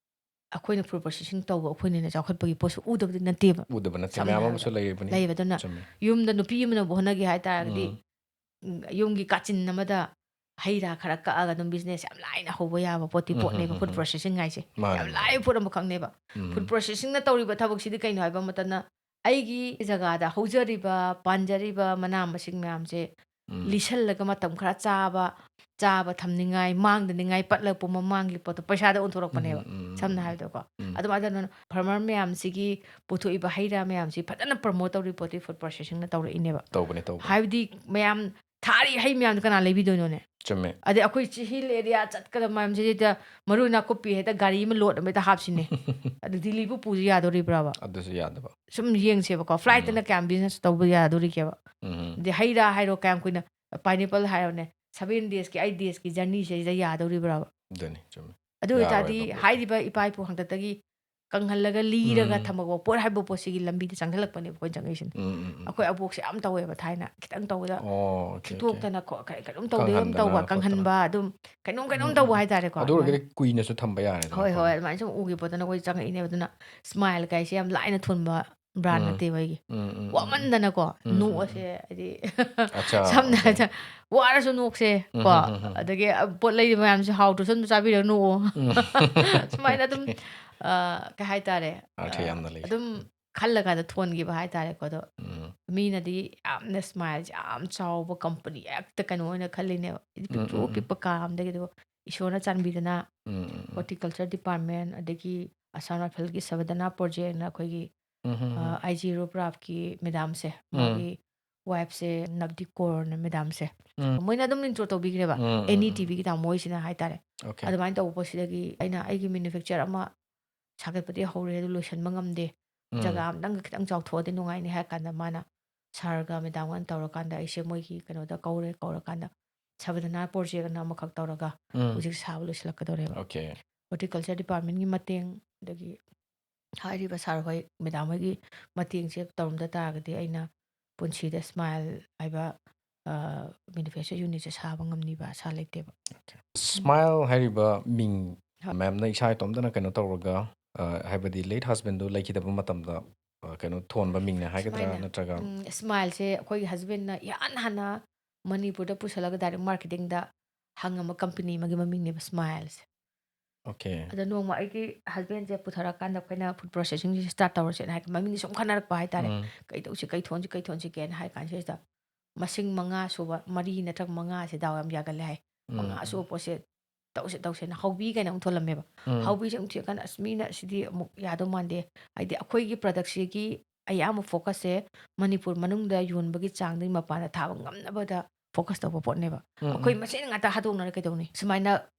ꯑꯩꯈꯣꯏꯅ ꯐꯨꯗ ꯄ꯭ꯔꯣꯁꯦꯁꯤꯡ ꯇꯧꯕ ꯑꯩꯈꯣꯏꯅ ꯍꯦꯟꯅ ꯆꯥꯎꯈꯠꯄꯒꯤ ꯄꯣꯠꯁꯨ ꯎꯗꯕꯗꯤ ꯅꯠꯇꯦꯕ꯫ ꯎꯗꯕ ꯅꯠꯇꯦ. ꯁꯝꯅ ꯃꯌꯥꯝ ꯍꯥꯏꯔꯕꯗ ꯑꯃꯁꯨ ꯂꯩꯔꯤꯕꯅꯤ. ꯂꯩꯕ ꯑꯗꯨꯅ ꯆꯨꯝꯃꯦ. ꯌꯨꯝꯗ ꯅꯨꯄꯤ ꯑꯃꯅꯕꯨ ꯍꯣꯠꯅꯒꯦ ꯍꯥꯏ ꯇꯥꯔꯒꯗꯤ ꯎꯝ. ꯎꯝ, ꯌꯨꯝꯒꯤ ꯀꯥꯆꯤꯟ ꯑꯃꯗ ꯍꯩ ꯔꯥ ꯈꯔ ꯀꯛꯑꯒ ꯑꯗꯨꯝ ꯕꯤꯖꯤꯅꯦꯁ ꯌꯥꯝ ꯂꯥꯏꯅ ꯍꯧꯕ ꯌꯥꯕ ꯄꯣꯠꯇꯤ ꯎꯝ, ꯄꯣꯠꯅꯦꯕ ꯎꯝ, ꯐꯨꯗ ꯎꯝ. ꯄ꯭ꯔꯣꯁꯦꯁꯤꯡ ꯍꯥꯏꯁꯦ꯫ ꯃꯥꯅꯦ, ꯌꯥꯝ ꯃꯥꯅꯦ. ꯂꯥꯏꯕ ꯄꯣꯠ ꯑꯃꯈꯛꯅꯦꯕ꯫ ꯎꯝ. ꯐꯨꯗ ꯄ꯭ꯔꯣꯁꯦꯁꯤꯡꯅ ꯇꯧꯔꯤꯕ ꯊꯕꯛꯁꯤꯗꯤ ꯀꯩꯅꯣ ꯍꯥꯏꯕ ꯃꯇꯝꯗ, ꯑꯩꯒꯤ ꯖꯒꯥꯗ ꯍꯧꯖꯔꯤꯕ, ꯄꯥꯟꯖꯔꯤꯕ ꯃꯅꯥ ꯃꯁꯤꯡ ꯃꯌꯥꯝꯁꯦ ꯎꯝ. ꯂꯤꯁꯜꯂꯒ ꯃꯇꯝ ꯈꯔ ꯆꯥꯕ, ꯆꯥꯕ ꯊꯝꯅꯤꯡꯉꯥꯏ, ꯃꯥꯡꯗꯅꯤꯡꯉꯥꯏ, ꯄꯠꯂ ꯄꯨꯝꯕ ꯃꯥꯡꯂꯤ ꯄꯣꯠꯇꯣ ꯄꯩꯁꯥꯗ ꯑꯣꯟꯊꯣꯔꯛꯄꯅꯦꯕ, ꯎꯝ, ꯎꯝ, ꯎꯝ, ꯁꯝꯅ ꯎꯝ. ꯍꯥꯏꯕꯗꯀꯣ꯫ ꯎꯝ. ꯑꯗꯨꯃꯥꯏꯅ ꯇꯧꯗꯅ ꯐꯥꯔꯃꯔ ꯃꯌꯥꯝꯁꯤꯒꯤ ꯄꯨꯊꯣꯛꯏꯕ ꯍꯩ ꯔꯥ ꯃꯌꯥꯝꯁꯤ ꯐꯖꯅ ꯄ꯭ꯔꯃꯣꯠ ꯇꯧꯔꯤ ꯄꯣꯠꯇꯤ ꯐꯨꯗ ꯄ꯭ꯔꯣꯁꯦꯁꯤꯡꯅ ꯇꯧꯔꯛꯏꯅꯦꯕ꯫ ꯇꯧꯕꯅꯦ, ꯇꯧꯕꯅꯦ. ꯍꯥꯏꯕꯗꯤ ꯃꯌꯥꯝ ꯊꯥꯔꯤ ꯍꯩ ꯃꯌꯥꯝꯗꯣ ꯀꯅꯥ ꯂꯩꯕꯤꯗꯣꯏꯅꯣꯅꯦ? ꯆꯨꯝꯃꯦ. ꯑꯗꯩ ꯑꯩꯈꯣꯏ ꯁꯤ ꯍꯤꯜ ꯑꯦꯔꯤꯌꯥ ꯆꯠꯀꯗꯕ ꯃꯌꯥꯝꯁꯤꯗ ꯃꯔꯨ ꯅꯥꯀꯨꯞꯄꯤ ꯍꯦꯛꯇ ꯒꯥꯔꯤ ꯑꯃ ꯂꯣꯗ ꯑꯃ ꯍꯦꯛꯇ ꯍꯥꯞꯁꯤꯅꯦ꯫ ꯑꯗꯨ ꯗꯤꯜꯂꯤꯕꯨ ꯄꯨꯁꯤ ꯌꯥꯗꯣꯔꯤꯕ꯭ꯔꯕ? ꯑꯗꯨꯁꯨ ꯌꯥꯗꯕ. ꯁꯨꯝ ꯌꯦꯡꯁꯦꯕꯀꯣ, ꯐ꯭ꯂꯥꯏꯠꯇꯅ ꯎꯝ. ꯀꯌꯥꯝ ꯕꯤꯖꯤꯅꯦꯁ ꯇꯧꯕ ꯌꯥꯗꯣꯔꯤꯒꯦꯕ? ꯎꯝ. ꯑꯗꯩ ꯍꯩ ꯔꯥ ꯍꯥꯏꯔꯣ, ꯀꯌꯥꯝ ꯀꯨꯏꯅ, ꯄꯥꯏꯅꯦꯄꯜ ꯍꯥꯏꯔꯣꯅꯦ, ꯁꯚꯦꯟ ꯗꯦꯖꯀꯤ, ꯑꯩꯠ ꯗꯦꯖꯀꯤ ꯖꯔꯅꯤꯁꯤꯗ ꯌꯥꯗꯧꯔꯤꯕ꯭ꯔꯕ? ꯑꯗꯨꯅꯤ, ꯆꯨꯝꯃꯤ. ꯑꯗꯨ ꯑꯣꯏꯇꯥꯔꯗꯤ ꯌꯥꯔꯣꯏꯕ ꯄꯣꯠꯇꯣ. ꯍꯥꯏꯔꯤꯕ ꯏꯄꯥ ꯏꯄꯨ ꯍꯥꯛꯇꯛꯇꯒꯤ ꯀꯪꯍꯜꯂꯒ ꯂꯤꯔꯒ ꯎꯝ. ꯊꯝꯃꯛꯄ ꯄꯣꯠ ꯍꯥꯏꯕ ꯄꯣꯠꯁꯤꯒꯤ ꯂꯝꯕꯤꯗ ꯆꯪꯁꯤꯜꯂꯛꯄꯅꯦꯕ ꯑꯩꯈꯣꯏꯅ ꯆꯪꯉꯛꯏꯁꯤꯅ. ꯎꯝ, ꯎꯝ, ꯎꯝ. ꯑꯩꯈꯣꯏ ꯑꯕꯣꯛꯁꯦ ꯌꯥꯝ ꯇꯧꯋꯦꯕ ꯊꯥꯏꯅ, ꯈꯤꯇꯪ ꯇꯧꯕꯗ ꯑꯣ, okay, okay. ꯊꯤꯠꯇꯣꯛꯇꯅ ꯈꯣ- ꯀꯩ- ꯀꯩꯅꯣꯝ ꯇꯧꯗꯣꯏ ꯑꯃ ꯀꯪꯍꯟꯗꯅ ꯇꯧꯕ, ꯈꯣꯠꯇꯅ. ꯀꯪꯍꯟꯕ, ꯑꯗꯨꯝ ꯀꯩꯅꯣꯝ ꯀꯩꯅꯣꯝ ꯎꯝ, ꯇꯧꯕ ꯎꯝ. ꯍꯥꯏꯇꯥꯔꯦꯀꯣ. ꯑꯗꯨ ꯑꯗꯨꯃꯥꯏꯅ. ꯑꯣꯏꯔꯒꯗꯤ ꯀꯨꯏꯅꯁꯨ ꯊꯝꯕ ꯌꯥꯔꯦꯗꯅ. ꯍꯣꯏ, ꯀꯣ? ꯍꯣꯏ, ꯑꯗꯨꯃꯥꯏꯅ ꯁꯨꯝ ꯎꯈꯤꯕ ꯄꯣꯠꯇꯅ ꯑꯩꯈꯣꯏ ꯆꯪꯉꯛꯏꯅꯦꯕ. ꯑꯗꯨꯅ ꯁ꯭ꯃꯥꯏꯜ ꯀꯥꯏꯁꯦ ꯌꯥꯝ ꯂꯥꯏꯅ ꯊꯣꯟꯕ ꯕ꯭ꯔꯥꯟ ꯎꯝ. ꯅꯠꯇꯦꯕ ꯑꯩꯒꯤ. ꯎꯝ, ꯎꯝ, ꯎꯝ. ꯋꯥꯃꯟꯗꯅꯀꯣ, ꯎꯝ, ꯎꯝ, ꯅꯣꯛꯑꯁꯦ ꯎꯝ. ꯍꯥꯏꯗꯤ ꯑꯠꯆꯥ, ꯁꯝꯅ okay. ꯍꯥꯏꯔꯕꯗ ꯋꯥꯔꯁꯨ ꯅꯣꯛꯁꯦ ꯎꯝ, ꯀꯣ. ꯎꯝ, ꯎꯝ, ꯎꯝ. ꯑꯗꯒꯤ ꯑ, ꯄꯣꯠ ꯂꯩꯔꯤꯕ ꯃꯌꯥꯝꯁꯦ ꯍꯥꯎꯇ꯭ꯔꯁꯨ ꯑꯗꯨꯝ ꯆꯥꯕꯤꯔꯒ ꯅꯣꯛꯑꯣ. ꯎꯝ. ꯁꯨꯃꯥꯏꯅ ꯑꯗꯨꯝ, Okay. ꯑ, ꯀꯩ ꯍꯥꯏꯇꯥꯔꯦ, ꯑꯔꯊ ꯑ, ꯌꯥꯝꯅ ꯂꯩ. ꯑꯗꯨꯝ ꯈꯜꯂꯀꯥꯟꯗ ꯊꯣꯟꯈꯤꯕ ꯍꯥꯏꯇꯥꯔꯦꯀꯣ. ꯑꯗꯣ ꯎꯝ. ꯃꯤꯅꯗꯤ ꯌꯥꯝꯅ ꯁ꯭ꯃꯥꯏꯜꯁꯦ ꯌꯥꯝ ꯆꯥꯎꯕ ꯀꯝꯄꯅꯤ ꯍꯦꯛꯇ ꯀꯩꯅꯣ ꯑꯣꯏꯅ ꯈꯜꯂꯤꯅꯦꯕ, ꯍꯥꯏꯗꯤ ꯎꯝ, ꯄꯤꯛꯇ꯭ꯔꯨ ꯎꯝ, ꯎꯝ. ꯄꯤꯛꯄ ꯀꯥ ꯑꯃꯗꯒꯤ. ꯑꯗꯨꯒ ꯏꯁꯣꯔꯅ ꯆꯥꯟꯕꯤꯗꯅ ꯎꯝ, ꯎꯝ, ꯎꯝ. ꯍꯣꯔꯇꯤꯀꯜꯆꯔ ꯗꯤꯄꯥꯔꯠꯃꯦꯟ, ꯑꯗꯒꯤ ꯑꯁꯥꯝ ꯔꯥꯏꯐꯜꯒꯤ ꯁꯕꯗꯅꯥ ꯄ꯭ꯔꯣꯖꯦꯛꯅ ꯑꯩꯈꯣꯏꯒꯤ ꯎꯝ, ꯎꯝ, ꯎꯝ. ꯑꯥꯏ ꯖꯤ ꯔꯨꯞ ꯔꯥꯞꯀꯤ ꯃꯦꯗꯥꯝꯁꯦ, ꯎꯝ. ꯃꯥꯒꯤ ꯋꯥꯏꯐꯁꯦ ꯅꯕꯗꯤ ꯀꯣꯔꯅ ꯃꯦꯗꯥꯝꯁꯦ, ꯎꯝ. ꯃꯣꯏꯅ ꯑꯗꯨꯝ ꯏꯟꯇ꯭ꯔꯣ ꯇꯧꯕꯤꯈ꯭ꯔꯦꯕ. ꯎꯝ, ꯎꯝ, ꯑꯦꯟ ꯏ ꯎꯝ. ꯇꯤ ꯚꯤꯒꯤ ꯇꯥꯃꯣ ꯍꯣꯏꯁꯤꯅ ꯍꯥꯏꯇꯥꯔꯦ. Okay. ꯑꯗꯨꯃꯥꯏꯅ ꯇꯧꯕ ꯄꯣꯠꯁꯤꯗꯒꯤ ꯑꯩꯅ ꯑꯩꯒꯤ ꯃꯦꯅꯨꯐꯦꯛꯆꯔ ꯑꯃ ꯁꯥꯒꯠꯄꯗꯤ ꯍꯧꯔꯦ, ꯑꯗꯨ ꯂꯣꯏꯁꯤꯟꯕ ꯉꯝꯗꯦ, ꯎꯝ. ꯖꯒꯥ ꯑꯝꯇꯪ ꯈꯤꯇꯪ ꯆꯥꯎꯊꯣꯛꯑꯗꯤ ꯅꯨꯡꯉꯥꯏꯅꯤ ꯍꯥꯏꯔ ꯀꯥꯟꯗ, ꯃꯥꯅ ꯁꯥꯔꯒ ꯃꯦꯗꯥꯝꯒ ꯇꯧꯔꯀꯥꯟꯗ ꯑꯩꯁꯦ ꯃꯣꯏꯒꯤ ꯀꯩꯅꯣꯗ ꯀꯧꯔꯦ, ꯀꯧꯔꯀꯥꯟꯗ ꯁꯕꯗꯅꯥ ꯄ꯭ꯔꯣꯖꯦꯛ ꯑꯅ ꯑꯃꯈꯛ ꯇꯧꯔꯒ ꯎꯝ. ꯍꯧꯖꯤꯛ ꯁꯥꯕ ꯂꯣꯏꯁꯤꯜꯂꯛꯀꯗꯧꯔꯦꯕ. Okay. ꯍꯣꯔꯇꯤꯀꯜꯆꯔ ꯗꯤꯄꯥꯔꯠꯃꯦꯟꯒꯤ ꯃꯇꯦꯡ, ꯑꯗꯒꯤ ꯍꯥꯏꯔꯤꯕ ꯁꯥꯔ ꯍꯣꯏ, ꯃꯦꯗꯥꯝ ꯍꯣꯏꯒꯤ ꯃꯇꯦꯡꯁꯦ ꯇꯧꯔꯝꯗ ꯇꯥꯔꯒꯗꯤ ꯑꯩꯅ ꯄꯨꯟꯁꯤꯗ ꯁ꯭ꯃꯥꯏꯜ ꯍꯥꯏꯕ, ꯑ, ꯃꯦꯅꯨꯐꯦꯛꯆꯔ ꯌꯨꯅꯤꯠꯁꯦ ꯁꯥꯕ ꯉꯝꯅꯤꯕ ꯑꯁꯥ ꯂꯩꯇꯦꯕ꯫ ꯁ꯭ꯃꯥꯏꯜ ꯍꯥꯏꯔꯤꯕ ꯃꯤꯡ ꯍꯣꯏ. ꯃꯦꯝꯅ ꯏꯁꯥ ꯏꯇꯣꯝꯇꯅ ꯀꯩꯅꯣ ꯇꯧꯔꯒ, ꯑ, ꯍꯥꯏꯕꯗꯤ ꯂꯦꯠ ꯍꯁꯕꯦꯟꯗꯣ ꯂꯩꯈꯤꯗꯕ ꯃꯇꯝꯗ, ꯑ, ꯀꯩꯅꯣ ꯊꯣꯟꯕ ꯃꯤꯡꯅꯦ ꯍꯥꯏꯒꯗ꯭ꯔꯥ, ꯁꯨꯃꯥꯏꯅ, ꯅꯠꯇ꯭ꯔꯒ? ꯎꯝ, ꯁ꯭ꯃꯥꯏꯜꯁꯦ ꯑꯩꯈꯣꯏꯒꯤ ꯍꯁꯕꯦꯟꯅ ꯏꯍꯥꯟ ꯍꯥꯟꯅ ꯃꯅꯤꯄꯨꯔꯗ ꯄꯨꯁꯜꯂꯒ ꯗꯥꯏꯔꯦꯛ ꯃꯥꯔꯀꯦꯇꯤꯡꯗ ꯍꯪꯉꯝꯕ ꯀꯝꯄꯅꯤ ꯑꯃꯒꯤ ꯃꯃꯤꯡꯅꯦꯕ ꯁ꯭ꯃꯥꯏꯜꯁꯦ꯫ Okay. ꯑꯗ ꯅꯣꯡꯃ ꯑꯩꯒꯤ ꯍꯁꯕꯦꯟꯁꯦ ꯄꯨꯊꯔꯀꯥꯟꯗ ꯑꯩꯈꯣꯏꯅ ꯐꯨꯗ ꯄ꯭ꯔꯣꯁꯦꯁꯤꯡꯁꯦ ꯁ꯭ꯇꯥꯔꯠ ꯇꯧꯔꯁꯦꯅ ꯍꯥꯏ, ꯃꯃꯤꯡꯁꯦ ꯁꯨꯝ ꯈꯟꯅꯔꯛꯄ ꯍꯥꯏꯇꯥꯔꯦ꯫ ꯎꯝ. "ꯀꯩ ꯇꯧꯁꯤ, ꯀꯩ ꯊꯣꯟꯁꯤ, ꯀꯩ ꯊꯣꯟꯁꯤꯒꯦꯅ" ꯍꯥꯏ ꯀꯥꯟꯁꯤꯗ ꯃꯁꯤꯡ ꯃꯉꯥ ꯁꯨꯕ, ꯃꯔꯤ ꯅꯠꯇ꯭ꯔꯒ ꯃꯉꯥꯁꯦ ꯗꯥꯎ ꯌꯥꯝ ꯌꯥꯒꯜꯂꯦ ꯍꯥꯏ꯫ ꯎꯝ, ꯃꯉꯥ ꯎꯝ. ꯁꯨꯕ ꯄꯣꯠꯁꯦ ꯇꯧꯁꯦ, ꯇꯧꯁꯦꯅ ꯍꯥꯎꯕꯤ ꯀꯥꯏꯅ ꯑꯃꯨꯛ ꯊꯣꯜꯂꯝꯃꯦꯕ꯫ ꯎꯝ. ꯍꯥꯎꯕꯤꯁꯦ ꯑꯃꯨꯛ ꯊꯤꯔꯀꯥꯟꯗ, "ꯑꯁ, ꯃꯤꯅ ꯁꯤꯗꯤ ꯑꯃꯨꯛ ꯌꯥꯗꯧ ꯃꯥꯟꯗꯦ", ꯍꯥꯏꯗꯤ ꯑꯩꯈꯣꯏꯒꯤ ꯄ꯭ꯔꯗꯛꯁꯤꯒꯤ ꯑꯌꯥꯝꯕ ꯐꯣꯀꯁꯁꯦ ꯃꯅꯤꯄꯨꯔ ꯃꯅꯨꯡꯗ ꯌꯣꯟꯕꯒꯤ ꯆꯥꯡꯗꯒꯤ ꯃꯄꯥꯟꯗ ꯊꯥꯕ ꯉꯝꯅꯕꯗ ꯐꯣꯀꯁ ꯇꯧꯕ ꯄꯣꯠꯅꯦꯕ꯫ ꯎꯝ, ꯑꯩꯈꯣꯏ ꯎꯝ. ꯃꯁꯦꯟ ꯉꯥꯛꯇ ꯍꯥꯗꯣꯛꯅꯔ ꯀꯩꯗꯧꯅꯤ? ꯁꯨꯃꯥꯏꯅ,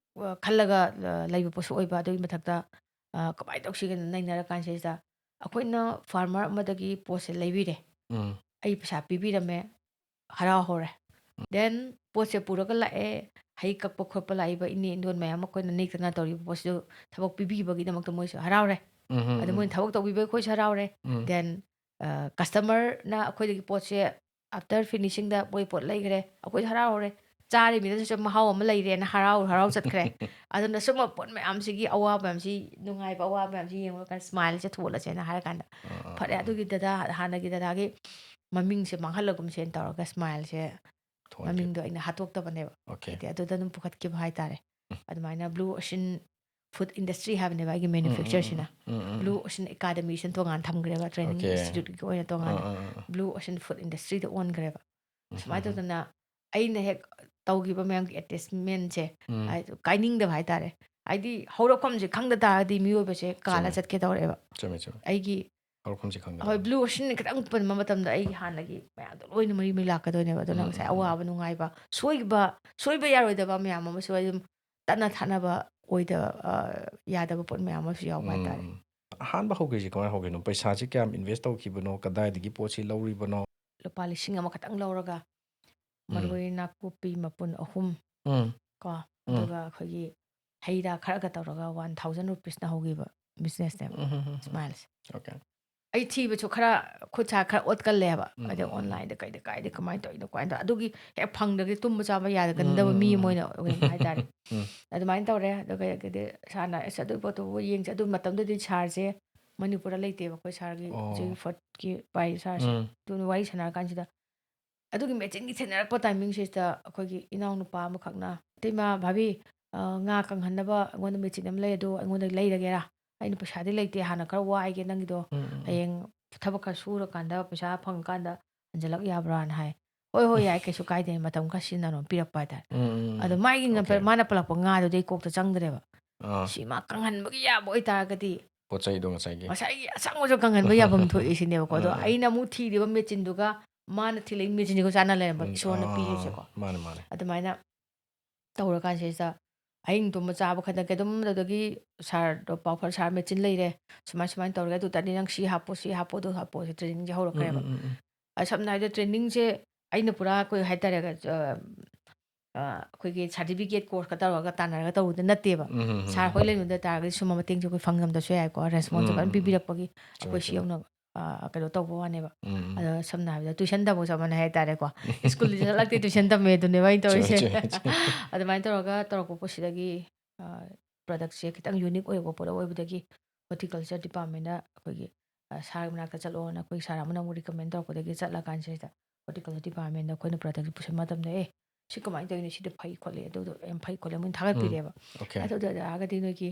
ꯑ, ꯈꯜꯂꯒ, ꯑ, ꯂꯩꯕ ꯄꯣꯠꯁꯨ ꯑꯣꯏꯕ꯫ ꯑꯗꯨꯒꯤ ꯃꯊꯛꯇ, ꯑ, ꯀꯃꯥꯏꯅ ꯇꯧꯁꯤꯒꯦꯅ ꯅꯩꯅꯔꯀꯥꯟꯁꯤꯗ ꯑꯩꯈꯣꯏꯅ ꯐꯥꯔꯃꯔ ꯑꯃꯗꯒꯤ ꯄꯣꯠꯁꯦ ꯂꯩꯕꯤꯔꯦ꯫ ꯎꯝ. ꯑꯩ ꯄꯩꯁꯥ ꯄꯤꯕꯤꯔꯝꯃꯦ, ꯍꯔꯥꯎ ꯍꯧꯔꯦ꯫ Then ꯄꯣꯠꯁꯦ ꯄꯨꯔꯒ ꯂꯥꯛꯑꯦ, ꯍꯩ ꯀꯛꯄ ꯈꯣꯠꯄ ꯂꯥꯛꯏꯕ ꯏꯅꯦ ꯏꯟꯗꯣꯟ ꯃꯌꯥꯝ ꯑꯩꯈꯣꯏꯅ ꯅꯦꯛꯇꯅ ꯇꯧꯔꯤꯕ ꯄꯣꯠꯁꯤꯁꯨ ꯊꯕꯛ ꯄꯤꯕꯤꯕꯒꯤꯗꯃꯛꯇ ꯃꯣꯏꯁꯨ ꯍꯔꯥꯎꯔꯦ꯫ ꯎꯝ, ꯎꯝ, ꯑꯗ ꯎꯝ, ꯃꯣꯏꯅ ꯊꯕꯛ ꯇꯧꯕꯤꯕ ꯑꯩꯈꯣꯏꯁꯨ ꯍꯔꯥꯎꯔꯦ꯫ ꯎꯝ, Then customerꯅ ꯑꯩꯈꯣꯏꯗꯒꯤ ꯄꯣꯠꯁꯦ after finishingꯗ ꯃꯣꯏ ꯄꯣꯠ ꯂꯩꯈ꯭ꯔꯦ, ꯑꯩꯈꯣꯏꯁꯨ ꯍꯔꯥꯎꯔꯦ꯫ ꯆꯥꯔꯤꯕ ꯃꯤꯗꯨꯁꯨ ꯃꯍꯥꯎ ꯑꯃ ꯂꯩꯔꯦꯅ ꯍꯔꯥꯎ ꯍꯔꯥꯎ ꯆꯠꯈ꯭ꯔꯦ꯫ ꯑꯗꯨꯅ ꯁꯨꯝꯕ ꯄꯣꯠ ꯃꯌꯥꯝꯁꯤꯒꯤ ꯑꯋꯥꯕ ꯃꯌꯥꯝꯁꯤ, ꯅꯨꯡꯉꯥꯏꯕ ꯑꯋꯥꯕ ꯃꯌꯥꯝꯁꯤ ꯌꯦꯡꯉꯨꯔꯀꯥꯟꯗ smileꯁꯦ ꯊꯣꯛꯍꯜꯂꯁꯦꯅ ꯍꯥꯏꯔ ꯀꯥꯟꯗ, ꯑꯥ, ꯑꯥ, ꯐꯔꯦ, ꯑꯥ, ꯑꯗꯨꯒꯤ ꯗꯗꯥ, ꯍꯥꯟꯅꯒꯤ ꯗꯗꯥꯒꯤ ꯃꯃꯤꯡꯁꯦ ꯃꯥꯡꯍꯜꯂꯒꯨꯝꯁꯦꯅ ꯇꯧꯔꯒ smileꯁꯦ, ꯊꯣꯟꯒꯦ꯫ ꯃꯃꯤꯡꯗꯣ ꯑꯩꯅ ꯍꯥꯠꯇꯣꯛꯇꯕꯅꯦꯕ꯫ Okay. ꯍꯥꯏꯗꯤ ꯑꯗꯨꯗ ꯑꯗꯨꯝ ꯄꯨꯈꯠꯈꯤꯕ ꯍꯥꯏꯇꯥꯔꯦ꯫ ꯎꯝ꯫ ꯑꯗꯨꯃꯥꯏꯅ Blue Ocean Food Industry ꯍꯥꯏꯕꯅꯦꯕ ꯑꯩꯒꯤ ꯎꯝ, ꯎꯝ, manufactureꯁꯤꯅ꯫ ꯎꯝ, ꯎꯝ, ꯎꯝ, Blue ꯎꯝ꯫ Ocean Academyꯁꯤꯅ ꯇꯣꯉꯥꯟꯅ ꯊꯝꯈ꯭ꯔꯦꯕ, training Okay. instituteꯀꯤ ꯑꯣꯏꯅ ꯑꯥ, ꯇꯣꯉꯥꯟꯅ꯫ ꯑꯥ, ꯑꯥ, ꯑꯥ꯫ Blue Ocean Food Industryꯗ ꯑꯣꯟꯈ꯭ꯔꯦꯕ꯫ ꯎꯝ, ꯁꯨꯃꯥꯏꯅ ꯎꯝ, ꯎꯝ꯫ ꯇꯧꯗꯅ ꯑꯩꯅ ꯍꯦꯛ ꯇꯧꯈꯤꯕ ꯃꯌꯥꯝꯒꯤ attachmentꯁꯦ, ꯎꯝ꯫ ꯍꯥꯏꯗꯤ ꯀꯥꯏꯅꯤꯡꯗꯕ ꯍꯥꯏꯇꯥꯔꯦ꯫ ꯍꯥꯏꯗꯤ ꯍꯧꯔꯛꯐꯝꯁꯦ ꯈꯪꯗ ꯇꯥꯔꯗꯤ ꯃꯤꯑꯣꯏꯕꯁꯦ ꯀꯥꯜꯂ ꯆꯨꯝꯃꯦ꯫ ꯆꯠꯀꯦ ꯇꯧꯔꯛꯑꯦꯕ꯫ ꯆꯨꯝꯃꯦ, ꯆꯨꯝꯃꯦ꯫ ꯑꯩꯒꯤ ꯍꯧꯔꯛꯐꯝꯁꯦ ꯈꯪꯒꯗꯕ꯫ ꯍꯣꯏ, Blue Ocean ꯈꯤꯇꯪ ꯄꯟꯕ ꯃꯇꯝꯗ ꯑꯩꯒꯤ ꯍꯥꯟꯅꯒꯤ ꯃꯌꯥꯝꯗꯣ ꯂꯣꯏꯅ ꯃꯔꯤ ꯃꯔꯤ ꯂꯥꯛꯀꯗꯣꯏꯅꯦꯕ꯫ ꯑꯗꯨꯅ ꯎꯝ, ꯉꯁꯥꯏ ꯎꯝ, ꯎꯝ꯫ ꯑꯋꯥꯕ ꯅꯨꯡꯉꯥꯏꯕ, ꯁꯣꯏꯕ, ꯁꯣꯏꯕ ꯌꯥꯔꯣꯏꯗꯕ ꯃꯌꯥꯝ ꯑꯃꯁꯨ ꯑꯗꯨꯝ ꯇꯠꯅ ꯊꯥꯅꯕ ꯑꯣꯏꯗꯕ, ꯑ, ꯌꯥꯗꯕ ꯄꯣꯠ ꯃꯌꯥꯝ ꯑꯃꯁꯨ ꯌꯥꯎꯕ ꯍꯥꯏꯇꯥꯔꯦ꯫ ꯎꯝ꯫ ꯑꯍꯥꯟꯕ ꯍꯧꯈ꯭ꯔꯤꯁꯦ ꯀꯃꯥꯏꯅ ꯍꯧꯈ꯭ꯔꯤꯅꯣ? ꯄꯩꯁꯥꯁꯦ ꯀꯌꯥꯝ invest ꯇꯧꯈꯤꯕꯅꯣ? ꯀꯗꯥꯏꯗꯒꯤ ꯄꯣꯠꯁꯤ ꯂꯧꯔꯤꯕꯅꯣ? ꯂꯨꯄꯥ ꯂꯤꯁꯤꯡ ꯑꯃ ꯈꯛꯇꯪ ꯂꯧꯔꯒ ꯎꯝ꯫ ꯃꯔꯣꯏ ꯅꯥꯀꯨꯞꯄꯤ ꯃꯄꯨꯟ ꯑꯍꯨꯝ ꯎꯝ꯫ ꯀꯣ, ꯎꯝ꯫ ꯑꯗꯨꯒ ꯑꯩꯈꯣꯏꯒꯤ ꯍꯩ ꯔꯥ ꯈꯔꯒ ꯇꯧꯔꯒ one thousand rupeesꯅ ꯍꯧꯈꯤꯕ businessꯅꯦꯕ ꯎꯝ, ꯎꯝ, ꯎꯝ, ꯎꯝ꯫ Smiles꯫ Okay. ꯑꯩ ꯊꯤꯕꯁꯨ ꯈꯔ ꯈꯨꯠ ꯁꯥ ꯈꯔ ꯑꯣꯠꯀꯜꯂꯦꯕ꯫ ꯎꯝ, ꯑꯗꯩ ꯎꯝ, ꯎꯝ, ꯎꯝ꯫ Onlineꯗ ꯀꯩꯗ ꯀꯥꯏꯗ ꯀꯃꯥꯏꯅ ꯇꯧꯔꯤꯅꯣ, ꯀꯃꯥꯏꯅ ꯇꯧꯔꯤꯅꯣ? ꯑꯗꯨꯒꯤ ꯍꯦꯛ ꯐꯪꯗ꯭ꯔꯒꯗꯤ ꯇꯨꯝꯕ ꯆꯥꯕ ꯎꯝ, ꯌꯥꯗꯒꯟꯗꯕ ꯎꯝ, ꯃꯤ ꯎꯝ, ꯑꯃ ꯎꯝ꯫ ꯑꯣꯏꯅ ꯑꯣꯏꯍꯟꯕ ꯍꯥꯏꯇꯥꯔꯦ꯫ ꯎꯝ꯫ ꯑꯗꯨꯃꯥꯏꯅ ꯇꯧꯔꯦ꯫ ꯑꯗꯨꯒ ꯀꯩꯗꯤ ꯁꯥꯔꯅ, "ꯑꯁ, ꯑꯗꯨꯒꯤ ꯄꯣꯠꯇꯨꯕꯨ ꯌꯦꯡꯁꯦ"꯫ ꯑꯗꯨ ꯃꯇꯝꯗꯨꯗꯤ ꯁꯥꯔꯁꯦ ꯃꯅꯤꯄꯨꯔꯗ ꯂꯩꯇꯦꯕ, ꯑꯩꯈꯣꯏ ꯁꯥꯔꯒꯤ ꯑꯣ꯫ ꯍꯧꯖꯤꯛ ꯐꯣꯔꯠꯀꯤ ꯄꯥꯏꯔꯤ ꯁꯥꯔꯁꯦ꯫ ꯎꯝ꯫ ꯑꯗꯨꯅ ꯋꯥꯔꯤ ꯁꯥꯟꯅꯔ ꯀꯥꯟꯁꯤꯗ ꯑꯗꯨꯒꯤ ꯃꯦꯆꯤꯟꯒꯤ ꯊꯦꯡꯅꯔꯛꯄ timingꯁꯤꯗ ꯑꯩꯈꯣꯏꯒꯤ ꯏꯅꯥꯎꯅꯨꯄꯥ ꯑꯃꯈꯛꯅ, "ꯏꯇꯩꯃ, ꯚꯥꯕꯤ, ꯑ, ꯉꯥ ꯀꯪꯍꯟꯅꯕ ꯑꯩꯉꯣꯟꯗ ꯃꯦꯆꯤꯟ ꯑꯃ ꯂꯩ, ꯑꯗꯣ ꯑꯩꯉꯣꯟꯗ ꯂꯩꯔꯒꯦꯔꯥ? ꯑꯩꯅ ꯄꯩꯁꯥꯗꯤ ꯂꯩꯇꯦ, ꯍꯥꯟꯅ ꯈꯔ ꯋꯥꯏꯒꯦ ꯅꯪꯒꯤꯗꯣ, ꯎꯝ, ꯎꯝ, ꯎꯝ꯫ ꯍꯌꯦꯡ ꯊꯕꯛ ꯈꯔ ꯁꯨꯔꯀꯥꯟꯗ, ꯄꯩꯁꯥ ꯐꯪꯉꯀꯥꯟꯗ ꯍꯟꯖꯤꯜꯂꯛ ꯌꯥꯕ꯭ꯔꯥꯅ?" ꯍꯥꯏ꯫ "ꯍꯣꯏ, ꯍꯣꯏ, ꯌꯥꯏ, ꯀꯩꯁꯨ ꯀꯥꯏꯗꯦ", ꯃꯇꯝ ꯈꯔ ꯁꯤꯖꯤꯟꯅꯔꯣ ꯄꯤꯔꯛꯄ ꯍꯥꯏꯇꯥꯔꯦ꯫ ꯎꯝ, ꯎꯝ, ꯎꯝ, ꯑꯗꯣ ꯎꯝ꯫ ꯃꯥꯒꯤ ꯅꯝꯕꯔ, Okay. ꯃꯥꯅ ꯄꯜꯂꯛꯄ ꯉꯥꯗꯨꯗꯤ ꯑꯩ ꯀꯣꯛꯇ ꯆꯪꯗ꯭ꯔꯦꯕ꯫ ꯑꯥ꯫ ꯁꯤ ꯃꯥ ꯀꯪꯍꯟꯕꯒꯤ ꯌꯥꯕ ꯑꯣꯏꯇꯥꯔꯒꯗꯤ, ꯄꯣꯠ ꯆꯩꯗꯣ ꯉꯁꯥꯏꯒꯤ꯫ ꯉꯁꯥꯏꯒꯤ ꯑꯁꯪꯕꯁꯨ ꯀꯪꯍꯟꯕ ꯌꯥꯐꯝ ꯊꯣꯛꯏ ꯁꯤꯅꯦꯕꯀꯣ꯫ ꯑꯗꯣ ꯑꯥ, ꯑꯥ꯫ ꯑꯩꯅ ꯑꯃꯨꯛ ꯊꯤꯔꯤꯕ ꯃꯦꯆꯤꯟꯗꯨꯒ ꯃꯥꯅ ꯊꯤꯜꯂꯛꯏ ꯃꯦꯆꯤꯟꯁꯤꯒ ꯆꯥꯟꯅ ꯂꯩꯔꯝꯕ, ꯎꯝ, ꯏꯁꯣꯔꯅ ꯑꯥ, ꯄꯤꯔꯤꯁꯦꯀꯣ꯫ ꯃꯥꯅꯦ, ꯃꯥꯅꯦ꯫ ꯑꯗꯨꯃꯥꯏꯅ ꯇꯧꯔꯀꯥꯟꯁꯤꯗ ꯑꯍꯤꯡ ꯇꯨꯝꯕ ꯆꯥꯕ ꯈꯛꯇꯪ ꯀꯩꯗꯧꯝ ꯇꯧꯗꯒꯤ ꯁꯥꯔꯗꯣ ꯄꯥꯎ ꯐꯥꯎ, "ꯁꯥꯔ, ꯃꯦꯆꯤꯟ ꯂꯩꯔꯦ, ꯁꯨꯃꯥꯏ ꯁꯨꯃꯥꯏꯅ ꯇꯧꯔꯒꯦ, ꯑꯗꯨ ꯇꯥꯔꯗꯤ ꯅꯪ ꯁꯤ ꯍꯥꯄꯣ, ꯁꯤ ꯍꯥꯄꯣ, ꯑꯗꯨ ꯍꯥꯄꯣ", ꯁꯤ trainingꯁꯦ ꯎꯝ, ꯍꯧꯔꯛꯈ꯭ꯔꯦꯕ꯫ ꯎꯝ, ꯎꯝ, ꯎꯝ꯫ ꯑ, ꯁꯝꯅ ꯍꯥꯏꯔꯕꯗ trainingꯁꯦ ꯑꯩꯅ ꯄꯨꯔꯥ ꯑꯩꯈꯣꯏ ꯍꯥꯏꯇꯥꯔꯦ, ꯑ, ꯑꯩꯈꯣꯏꯒꯤ ꯁꯥꯔꯇꯤꯐꯤꯀꯦꯠ ꯀꯣꯔꯁꯀ ꯇꯧꯔꯒ ꯇꯥꯟꯅꯔꯒ ꯇꯧꯕꯗ ꯅꯠꯇꯦꯕ꯫ ꯎꯝ, ꯎꯝ, ꯎꯝ, ꯁꯥꯔ ꯎꯝ. ꯍꯣꯏ ꯂꯩꯔꯝꯗ ꯇꯥꯔꯒꯗꯤ ꯁꯨꯝꯕ ꯃꯇꯦꯡꯁꯦ ꯑꯩꯈꯣꯏ ꯐꯪꯉꯝꯗꯕꯁꯨ ꯌꯥꯏꯀꯣ, ꯔꯦꯁꯄꯣꯟꯁꯁꯦ ꯎꯝ, ꯐꯖꯅ ꯎꯝ. ꯄꯤꯕꯤꯔꯛꯄꯒꯤ ꯆꯨꯝꯃꯦ, ꯑꯩꯈꯣꯏ ꯁꯤ ꯆꯨꯝꯃꯦ. ꯌꯧꯅ ꯑ, ꯀꯩꯅꯣ ꯇꯧꯕ ꯋꯥꯅꯦꯕ꯫ ꯎꯝ, ꯎꯝ. ꯑꯗꯣ ꯁꯝꯅ ꯍꯥꯏꯔꯕꯗ ꯇꯨꯏꯁꯟ ꯇꯝꯕꯒ ꯆꯞ ꯃꯥꯟꯅꯩ ꯍꯥꯏꯇꯥꯔꯦꯀꯣ꯫ ꯁ꯭ꯀꯨꯜꯗꯤ ꯆꯠꯂꯛꯇꯦ, ꯇꯨꯏꯁꯟ ꯇꯝꯃꯦ ꯑꯗꯨꯅꯦꯕ ꯑꯩꯅ ꯆꯨꯝꯃꯦ, ꯇꯧꯔꯤꯁꯦ꯫ ꯆꯨꯝꯃꯦ, ꯆꯨꯝꯃꯦ. ꯑꯗꯨꯃꯥꯏꯅ ꯇꯧꯔꯒ ꯇꯧꯔꯛꯄ ꯄꯣꯠꯁꯤꯗꯒꯤ ꯄ꯭ꯔꯗꯛꯁꯦ ꯈꯤꯇꯪ ꯌꯨꯅꯤꯛ ꯑꯣꯏꯕ ꯄꯣꯠ ꯑꯣꯏꯕꯗꯒꯤ ꯍꯣꯔꯇꯤꯀꯜꯆꯔ ꯗꯤꯄꯥꯔꯠꯃꯦꯟꯗ ꯑꯩꯈꯣꯏꯒꯤ ꯁꯥꯔꯒꯤ ꯃꯅꯥꯛꯇ ꯆꯠꯂꯣꯅ ꯑꯩꯈꯣꯏ ꯁꯥꯔ ꯑꯃꯅ ꯑꯃꯨꯛ ꯔꯤꯀꯃꯦꯟ ꯇꯧꯔꯛꯄꯗꯒꯤ ꯆꯠꯂꯀꯥꯟꯁꯤꯗ ꯍꯣꯔꯇꯤꯀꯜꯆꯔ ꯗꯤꯄꯥꯔꯠꯃꯦꯟꯗ ꯑꯩꯈꯣꯏꯅ ꯄ꯭ꯔꯗꯛꯁꯦ ꯄꯨꯁꯤꯟꯕ ꯃꯇꯝꯗ, "ꯑꯦ, ꯁꯤ ꯀꯃꯥꯏꯅ ꯇꯧꯔꯤꯅꯣ? ꯁꯤꯗ ꯐꯩ ꯈꯣꯠꯂꯤ, ꯑꯗꯨꯗꯣ ꯌꯥꯝ ꯐꯩ ꯈꯣꯠꯂꯤ", ꯃꯣꯏꯅ ꯊꯥꯒꯠꯄꯤꯔꯦꯕ꯫ Okay. ꯑꯗꯨ ꯑꯣꯏꯇꯥꯔꯒꯗꯤ ꯅꯣꯏꯒꯤ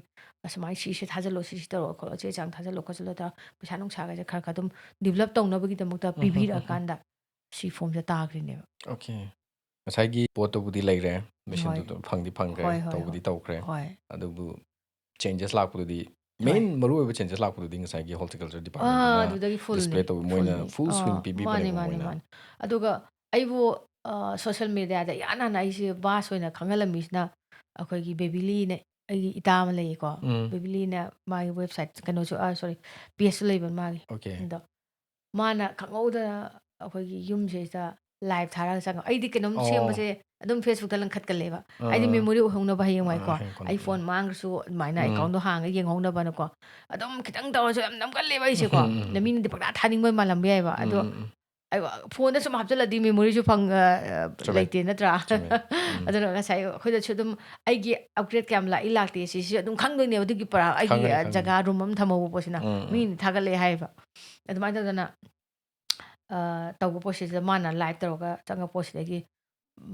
ꯑꯁꯨꯃꯥꯏꯅ ꯁꯤꯁꯦ ꯊꯥꯖꯤꯜꯂꯣ, ꯁꯤꯁꯤ ꯇꯧꯔꯣ ꯈꯣꯠꯂꯣ, ꯆꯦ ꯆꯥꯡ ꯊꯥꯖꯤꯜꯂꯣ ꯈꯣꯠꯆꯤꯜꯂꯣ ꯇꯧꯔ ꯄꯩꯁꯥ ꯅꯨꯡꯁꯥꯒꯁꯦ ꯈꯔ ꯈꯔ ꯑꯗꯨꯝ ꯗꯤꯕꯂꯞ ꯇꯧꯅꯕꯒꯤꯗꯃꯛꯇ ꯄꯤꯕꯤꯔꯛꯑꯀꯥꯟꯗ ꯁꯤ ꯐꯣꯝꯁꯦ ꯇꯥꯈ꯭ꯔꯤꯅꯦꯕ꯫ Okay. ꯉꯁꯥꯏꯒꯤ ꯄꯣꯠꯇꯨꯕꯨꯗꯤ ꯂꯩꯔꯦ, ꯍꯣꯏ. ꯃꯦꯁꯤꯟꯗꯨ ꯐꯪꯗꯤ ꯐꯪꯈ꯭ꯔꯦ, ꯍꯣꯏ, ꯍꯣꯏ, ꯇꯧꯕꯗꯤ ꯍꯣꯏ. ꯇꯧꯈ꯭ꯔꯦ. ꯍꯣꯏ. ꯑꯗꯨꯕꯨ ꯆꯦꯟꯖꯦꯁ ꯂꯥꯛꯄꯗꯨꯗꯤ, ꯍꯣꯏ. ꯃꯦꯟ ꯃꯔꯨ ꯑꯣꯏꯕ ꯆꯦꯟꯖꯦꯁ ꯂꯥꯛꯄꯗꯨꯗꯤ ꯉꯁꯥꯏꯒꯤ ꯍꯣꯔꯇꯤꯀꯜꯆꯔ ꯑꯥ, ꯗꯤꯄꯥꯔꯠꯃꯦꯟꯗꯨꯅ ꯑꯗꯨꯗꯒꯤ ꯐꯨꯜꯅꯤ, ꯗꯤꯁꯄ꯭ꯂꯦ ꯇꯧꯕ, ꯃꯣꯏꯅ ꯐꯨꯜꯅꯤ. ꯐꯨꯜ ꯁ꯭ꯋꯤꯡ ꯑꯥ, ꯃꯥꯅꯦ, ꯄꯤꯕꯤꯕꯅꯦꯕ ꯃꯥꯅꯦ, ꯃꯣꯏꯅ. ꯃꯥꯅꯦ. ꯑꯗꯨꯒ ꯑꯩꯕꯨ ꯁꯣꯁꯦꯜ ꯃꯦꯗꯤꯌꯥꯗ ꯏꯍꯥꯟ ꯍꯥꯟꯅ ꯑꯩꯁꯦ ꯕꯥꯁ ꯑꯣꯏꯅ ꯈꯪꯍꯜꯂꯝꯃꯤꯁꯤꯅ ꯑꯩꯈꯣꯏꯒꯤ ꯕꯦꯕꯤꯂꯤꯅ, ꯑꯩꯒꯤ ꯏꯇꯥ ꯑꯃ ꯂꯩꯌꯦꯀꯣ, ꯎꯝ. ꯕꯦꯕꯤꯂꯤꯅ ꯃꯥꯒꯤ ꯋꯦꯕꯁꯥꯏꯠ, ꯀꯩꯅꯣꯁꯨ, ꯑꯥ, ꯁꯣꯔꯤ, ꯄꯦꯖꯁꯨ ꯂꯩꯕ ꯃꯥꯒꯤ. Okay. ꯑꯗꯣ ꯃꯥꯅ ꯈꯪꯍꯧꯗꯅ ꯑꯩꯈꯣꯏꯒꯤ ꯌꯨꯝꯁꯤꯗ ꯂꯥꯏꯚ ꯊꯥꯔꯒ ꯆꯪꯉ-, ꯑꯩꯗꯤ ꯀꯩꯅꯣꯝ ꯑꯣ. ꯁꯦꯝꯕꯁꯦ ꯑꯗꯨꯝ ꯐꯦꯁꯕꯨꯛꯇ ꯂꯪꯈꯠꯀꯜꯂꯦꯕ꯫ ꯑꯩꯗꯤ ꯑꯥ. ꯃꯦꯃꯣꯔꯤ ꯑꯣꯏꯍꯧꯅꯕ ꯍꯌꯦꯡꯋꯥꯏꯀꯣ, ꯑꯥ, ꯍꯌꯦꯡ ꯀꯣꯟꯅ. ꯑꯩ ꯐꯣꯟ ꯃꯥꯡꯈ꯭ꯔꯁꯨ ꯑꯗꯨꯃꯥꯏꯅ ꯎꯝ. ꯑꯦꯀꯥꯎꯟꯗꯣ ꯍꯥꯡꯉꯒ ꯌꯦꯡꯍꯧꯅꯕꯅꯀꯣ꯫ ꯑꯗꯨꯝ ꯈꯤꯇꯪ ꯇꯧꯔꯁꯨ ꯌꯥꯝ ꯅꯝꯒꯜꯂꯦꯕ ꯑꯩꯁꯦꯀꯣ꯫ ꯎꯝ, ꯎꯝ, ꯎꯝ. ꯅ ꯃꯤꯅꯗꯤ ꯄꯪꯇꯥ ꯊꯥꯅꯤꯡꯕꯩ ꯃꯥꯜꯂꯝꯕ ꯌꯥꯏꯕ꯫ ꯎꯝ, ꯑꯗꯣ ꯎꯝ, ꯎꯝ. ꯑꯩ ꯐꯣꯟꯗ ꯁꯨꯝ ꯍꯥꯞꯆꯤꯜꯂꯗꯤ ꯃꯦꯃꯣꯔꯤꯁꯨ ꯐꯪ-, ꯑ, ꯑ, ꯆꯨꯝꯃꯦ. ꯂꯩꯇꯦ ꯅꯠꯇ꯭ꯔꯥ? ꯆꯨꯝꯃꯦ. ꯎꯝ. ꯑꯗꯨꯅ ꯉꯁꯥꯏ ꯑꯩꯈꯣꯏꯗꯁꯨ ꯑꯗꯨꯝ ꯑꯩꯒꯤ ꯑꯞꯒ꯭ꯔꯦꯗ ꯀꯌꯥꯝ ꯂꯥꯛꯏ ꯂꯥꯛꯇꯦ ꯁꯤꯁꯨ ꯑꯗꯨꯝ ꯈꯪꯗꯣꯏꯅꯦꯕ꯫ ꯑꯗꯨꯒꯤ ꯄꯨꯔꯥ ꯑꯩꯒꯤ, ꯈꯪꯒꯅꯤ, ꯑ, ꯈꯪꯒꯅꯤ. ꯖꯒꯥ ꯔꯨꯝ ꯑꯃ ꯊꯝꯍꯧꯕ ꯄꯣꯠꯁꯤꯅ ꯎꯝ, ꯎꯝ. ꯃꯤꯅ ꯊꯥꯒꯠꯂꯛꯑꯦ ꯍꯥꯏꯕ꯫ ꯑꯗꯨꯃꯥꯏꯅ ꯇꯧꯗꯅ, ꯑ, ꯇꯧꯕ ꯄꯣꯠꯁꯤꯗ ꯃꯥꯅ ꯂꯥꯏꯚ ꯇꯧꯔꯒ ꯆꯪꯉꯛꯄ ꯄꯣꯠꯁꯤꯗꯒꯤ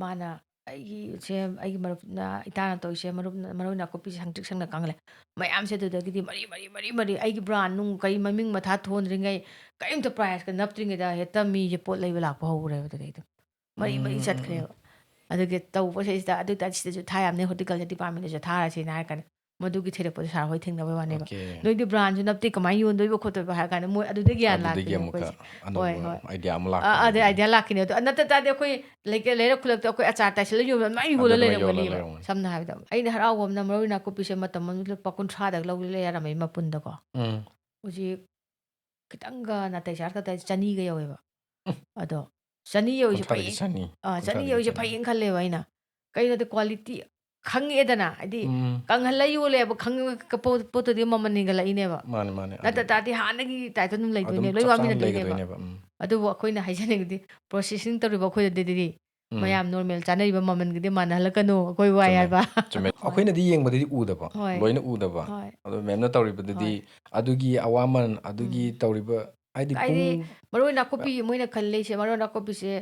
ꯃꯥꯅ ꯑꯩꯒꯤ ꯁꯦ, ꯑꯩꯒꯤ ꯃꯔꯨꯞꯅ, ꯏꯇꯥꯅ ꯇꯧꯔꯤꯁꯦ, ꯃꯔꯨꯞꯅ, ꯃꯔꯨ ꯑꯣꯏꯅ ꯅꯥꯀꯨꯞꯄꯤꯁꯦ ꯁꯪꯇ꯭ꯔꯤꯛ ꯁꯪꯅ ꯀꯪꯍꯜꯂꯦ꯫ ꯃꯌꯥꯝꯁꯦ ꯑꯗꯨꯗꯒꯤꯗꯤ ꯃꯔꯤ, ꯃꯔꯤ, ꯃꯔꯤ, ꯃꯔꯤ, ꯑꯩꯒꯤ ꯕ꯭ꯔꯥꯟ ꯅꯨꯡ ꯀꯩ ꯃꯃꯤꯡ ꯃꯊꯥ ꯊꯣꯟꯗ꯭ꯔꯤꯉꯩ, ꯀꯔꯤꯝꯇ ꯄ꯭ꯔꯥꯏꯁꯀ ꯅꯞꯇ꯭ꯔꯤꯉꯩꯗ ꯍꯦꯛꯇ ꯃꯤꯁꯦ ꯄꯣꯠ ꯂꯩꯕ ꯂꯥꯛꯄ ꯍꯧꯔꯦꯕ ꯑꯗꯨꯗꯩ ꯑꯗꯨꯝ꯫ ꯃꯔꯤ, ꯃꯔꯤ ꯎꯝ, ꯎꯝ, ꯆꯠꯈ꯭ꯔꯦꯕ꯫ ꯎꯝ. ꯑꯗꯨꯒꯤ ꯇꯧꯕꯁꯤꯗꯩꯁꯤꯗ, ꯑꯗꯨ ꯑꯣꯏꯇꯥꯔꯗꯤ ꯁꯤꯗꯁꯨ ꯊꯥ ꯌꯥꯝꯅꯤ, ꯍꯣꯔꯇꯤꯀꯜꯆꯔ ꯗꯤꯄꯥꯔꯠꯃꯦꯟꯗꯁꯨ ꯊꯥꯔꯁꯤꯅ ꯍꯥꯏꯔ ꯀꯥꯟꯗ, ꯃꯗꯨꯒꯤ ꯊꯤꯔꯛꯄꯗꯣ ꯁꯥꯔ ꯍꯣꯏ ꯊꯦꯡꯅꯕꯩ ꯋꯥꯅꯦꯕ꯫ Okay. "ꯅꯣꯏꯗꯤ ꯕ꯭ꯔꯥꯟꯁꯨ ꯅꯞꯇꯦ, ꯀꯃꯥꯏꯅ ꯌꯣꯟꯗꯣꯏꯕ ꯈꯣꯠꯇꯣꯏꯕ?" ꯍꯥꯏꯔ ꯀꯥꯟꯗ ꯃꯣꯏ ꯑꯗꯨꯗꯒꯤ ꯍꯥꯟꯅ ꯑꯗꯨꯗꯒꯤ ꯂꯥꯛꯄꯤꯅꯦ ꯑꯃꯨꯛꯀ ꯑꯩꯈꯣꯏꯁꯦ꯫ ꯑꯅꯧꯕ ꯍꯣꯏ, ꯍꯣꯏ. idea ꯑꯃ ꯑ, ꯂꯥꯛꯄꯅꯦ ꯑꯗꯩ ꯑꯗꯨꯗꯤ. ꯑꯥꯏꯗꯤꯌꯥ ꯂꯥꯛꯈꯤꯅꯦ꯫ ꯑꯗꯣ ꯅꯠꯇ ꯇꯥꯔꯗꯤ ꯑꯩꯈꯣꯏ ꯂꯩꯀ-, ꯂꯩꯔꯛ ꯈꯨꯂꯛꯇ ꯑꯩꯈꯣꯏ ꯑꯆꯥꯔ ꯇꯥꯏꯁꯤꯜꯂ ꯌꯣꯟꯕ ꯑꯗꯨꯃꯥꯏꯅ ꯌꯣꯜꯂ ꯑꯗꯨꯃꯥꯏꯅ ꯌꯣꯜꯂ ꯂꯩꯔꯝꯒꯅꯦꯕ, ꯂꯩꯔꯝꯒꯅꯤ. ꯁꯝꯅ ꯍꯥꯏꯔꯕꯗ꯫ ꯑꯩꯅ ꯍꯔꯥꯎꯕ ꯑꯃꯅ ꯃꯔꯨ ꯑꯣꯏꯅ ꯅꯥꯀꯨꯞꯄꯤꯁꯦ ꯃꯇꯝ ꯑꯃꯗ ꯂꯨꯄꯥ ꯀꯨꯟꯊ꯭ꯔꯥꯗ ꯂꯧꯔ ꯂꯩꯔꯝꯃꯦ ꯃꯄꯨꯟꯗꯀꯣ꯫ ꯎꯝ. ꯍꯧꯖꯤꯛ ꯈꯤꯇꯪꯒ ꯅꯥꯇꯩ ꯆꯥꯔ ꯈꯛꯇ ꯆꯅꯤꯒ ꯌꯧꯋꯦꯕ꯫ ꯎꯝ. ꯑꯗꯣ ꯆꯅꯤ ꯌꯧꯔꯤꯁꯦ ꯀꯨꯟꯊ꯭ꯔꯥꯗꯒꯤ ꯐꯩꯌꯦ꯫ ꯆꯅꯤ. ꯑꯥ, ꯆꯅꯤ ꯀꯨꯟꯊ꯭ꯔꯥꯗꯒꯤ ꯌꯧꯔꯤꯁꯦ ꯆꯅꯤ. ꯐꯩꯌꯦꯅ ꯈꯜꯂꯦꯕ ꯑꯩꯅ꯫ ꯀꯩꯅꯣꯗ quality ꯈꯪꯉꯛꯑꯦꯗꯅ, ꯍꯥꯏꯗꯤ ꯎꯝ. ꯀꯪꯍꯜꯂ ꯌꯣꯜꯂꯦꯕ ꯈꯪꯉꯛꯄ ꯄꯣꯠ- ꯄꯣꯠꯇꯨꯗꯤ ꯃꯃꯜ ꯍꯦꯟꯒꯠꯂꯛꯏꯅꯦꯕ꯫ ꯃꯥꯅꯦ, ꯃꯥꯅꯦ. ꯅꯠꯇ ꯑꯗꯨ ꯇꯥꯔꯗꯤ ꯍꯥꯟꯅꯒꯤ type ꯇ ꯑꯗꯨꯝ ꯑꯗꯨꯝ ꯂꯩꯗꯣꯏꯅꯦꯕ, ꯂꯣꯏ ꯆꯞ ꯆꯥꯅ ꯋꯥꯃꯤꯟꯅꯗꯣꯏꯅꯦꯕ꯫ ꯂꯩꯒꯗꯣꯏꯅꯦꯕ. ꯎꯝ. ꯑꯗꯨꯕꯨ ꯑꯩꯈꯣꯏꯅ ꯍꯥꯏꯖꯅꯤꯡꯕꯗꯤ, processing ꯇꯧꯔꯤꯕ ꯑꯩꯈꯣꯏꯗꯗꯤ ꯎꯝ. ꯃꯌꯥꯝ normal ꯆꯥꯅꯔꯤꯕ ꯃꯃꯜꯒꯗꯤ ꯃꯥꯟꯅꯍꯜꯂꯛꯀꯅꯨ, ꯑꯩꯈꯣꯏ ꯋꯥꯏ ꯆꯨꯝꯃꯦ. ꯍꯥꯏꯕ꯫ ꯆꯨꯝꯃꯦ. ꯍꯣꯏ. ꯑꯩꯈꯣꯏꯅꯗꯤ ꯌꯦꯡꯕꯗꯗꯤ ꯎꯗꯕ, ꯍꯣꯏ. ꯂꯣꯏꯅ ꯎꯗꯕ. ꯍꯣꯏ. ꯑꯗꯣ ꯃꯦꯝꯅ ꯇꯧꯔꯤꯕꯗꯨꯗꯤ ꯍꯣꯏ. ꯑꯗꯨꯒꯤ ꯑꯋꯥꯃꯟ, ꯑꯗꯨꯒꯤ ꯎꯝ. ꯇꯧꯔꯤꯕ, ꯍꯥꯏꯗꯤ ꯍꯥꯏꯗꯤ ꯄꯨꯡ ꯃꯔꯣꯏ ꯅꯥꯀꯨꯞꯄꯤ, ꯃꯣꯏꯅ ꯈꯜꯂꯤꯁꯦ, ꯃꯔꯣꯏ ꯅꯥꯀꯨꯞꯄꯤꯁꯦ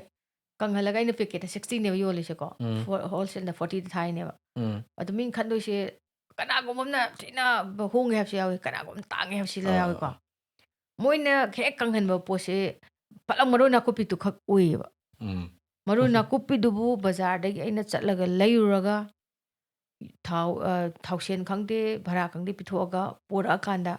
ꯀꯪꯍꯜꯂꯒ ꯑꯩꯅ packet ꯇ sixty ꯅꯦꯕ ꯌꯣꯜꯂꯤꯁꯦꯀꯣ, ꯎꯝ. for- wholesale ꯗ forty ꯗ ꯊꯥꯏꯅꯦꯕ꯫ ꯎꯝ. ꯑꯗꯣ ꯃꯤꯅ ꯈꯟꯗꯣꯏꯁꯦ, ꯀꯅꯥꯒꯨꯝꯕ ꯑꯃꯅ ꯊꯤꯅ ꯍꯣꯡꯉꯦ ꯍꯥꯏꯕꯁꯨ ꯌꯥꯎꯏ, ꯀꯅꯥꯒꯨꯝꯕ ꯇꯥꯡꯉꯦ ꯍꯥꯏꯕꯁꯨ ꯑꯥ. ꯌꯥꯎꯏꯀꯣ꯫ ꯃꯣꯏꯅ ꯍꯦꯛ ꯀꯪꯍꯟꯕ ꯄꯣꯠꯁꯦ ꯐꯠꯂꯝ ꯃꯔꯣꯏ ꯅꯥꯀꯨꯞꯄꯤꯗꯨ ꯈꯛ ꯑꯣꯏꯌꯦꯕ꯫ ꯎꯝ. ꯃꯔꯣꯏ ꯅꯥꯀꯨꯞꯄꯤꯗꯨꯕꯨ ꯕꯖꯥꯔꯗꯒꯤ ꯑꯩꯅ ꯆꯠꯂꯒ ꯂꯩꯔꯨꯔꯒ, ꯊꯥꯎ, ꯑ, ꯊꯥꯎꯁꯦꯟ ꯈꯪꯗꯦ, ꯚꯔꯥ ꯈꯪꯗꯦ ꯄꯤꯊꯣꯛꯑꯒ ꯄꯣꯔꯛꯑꯀꯥꯟꯗ,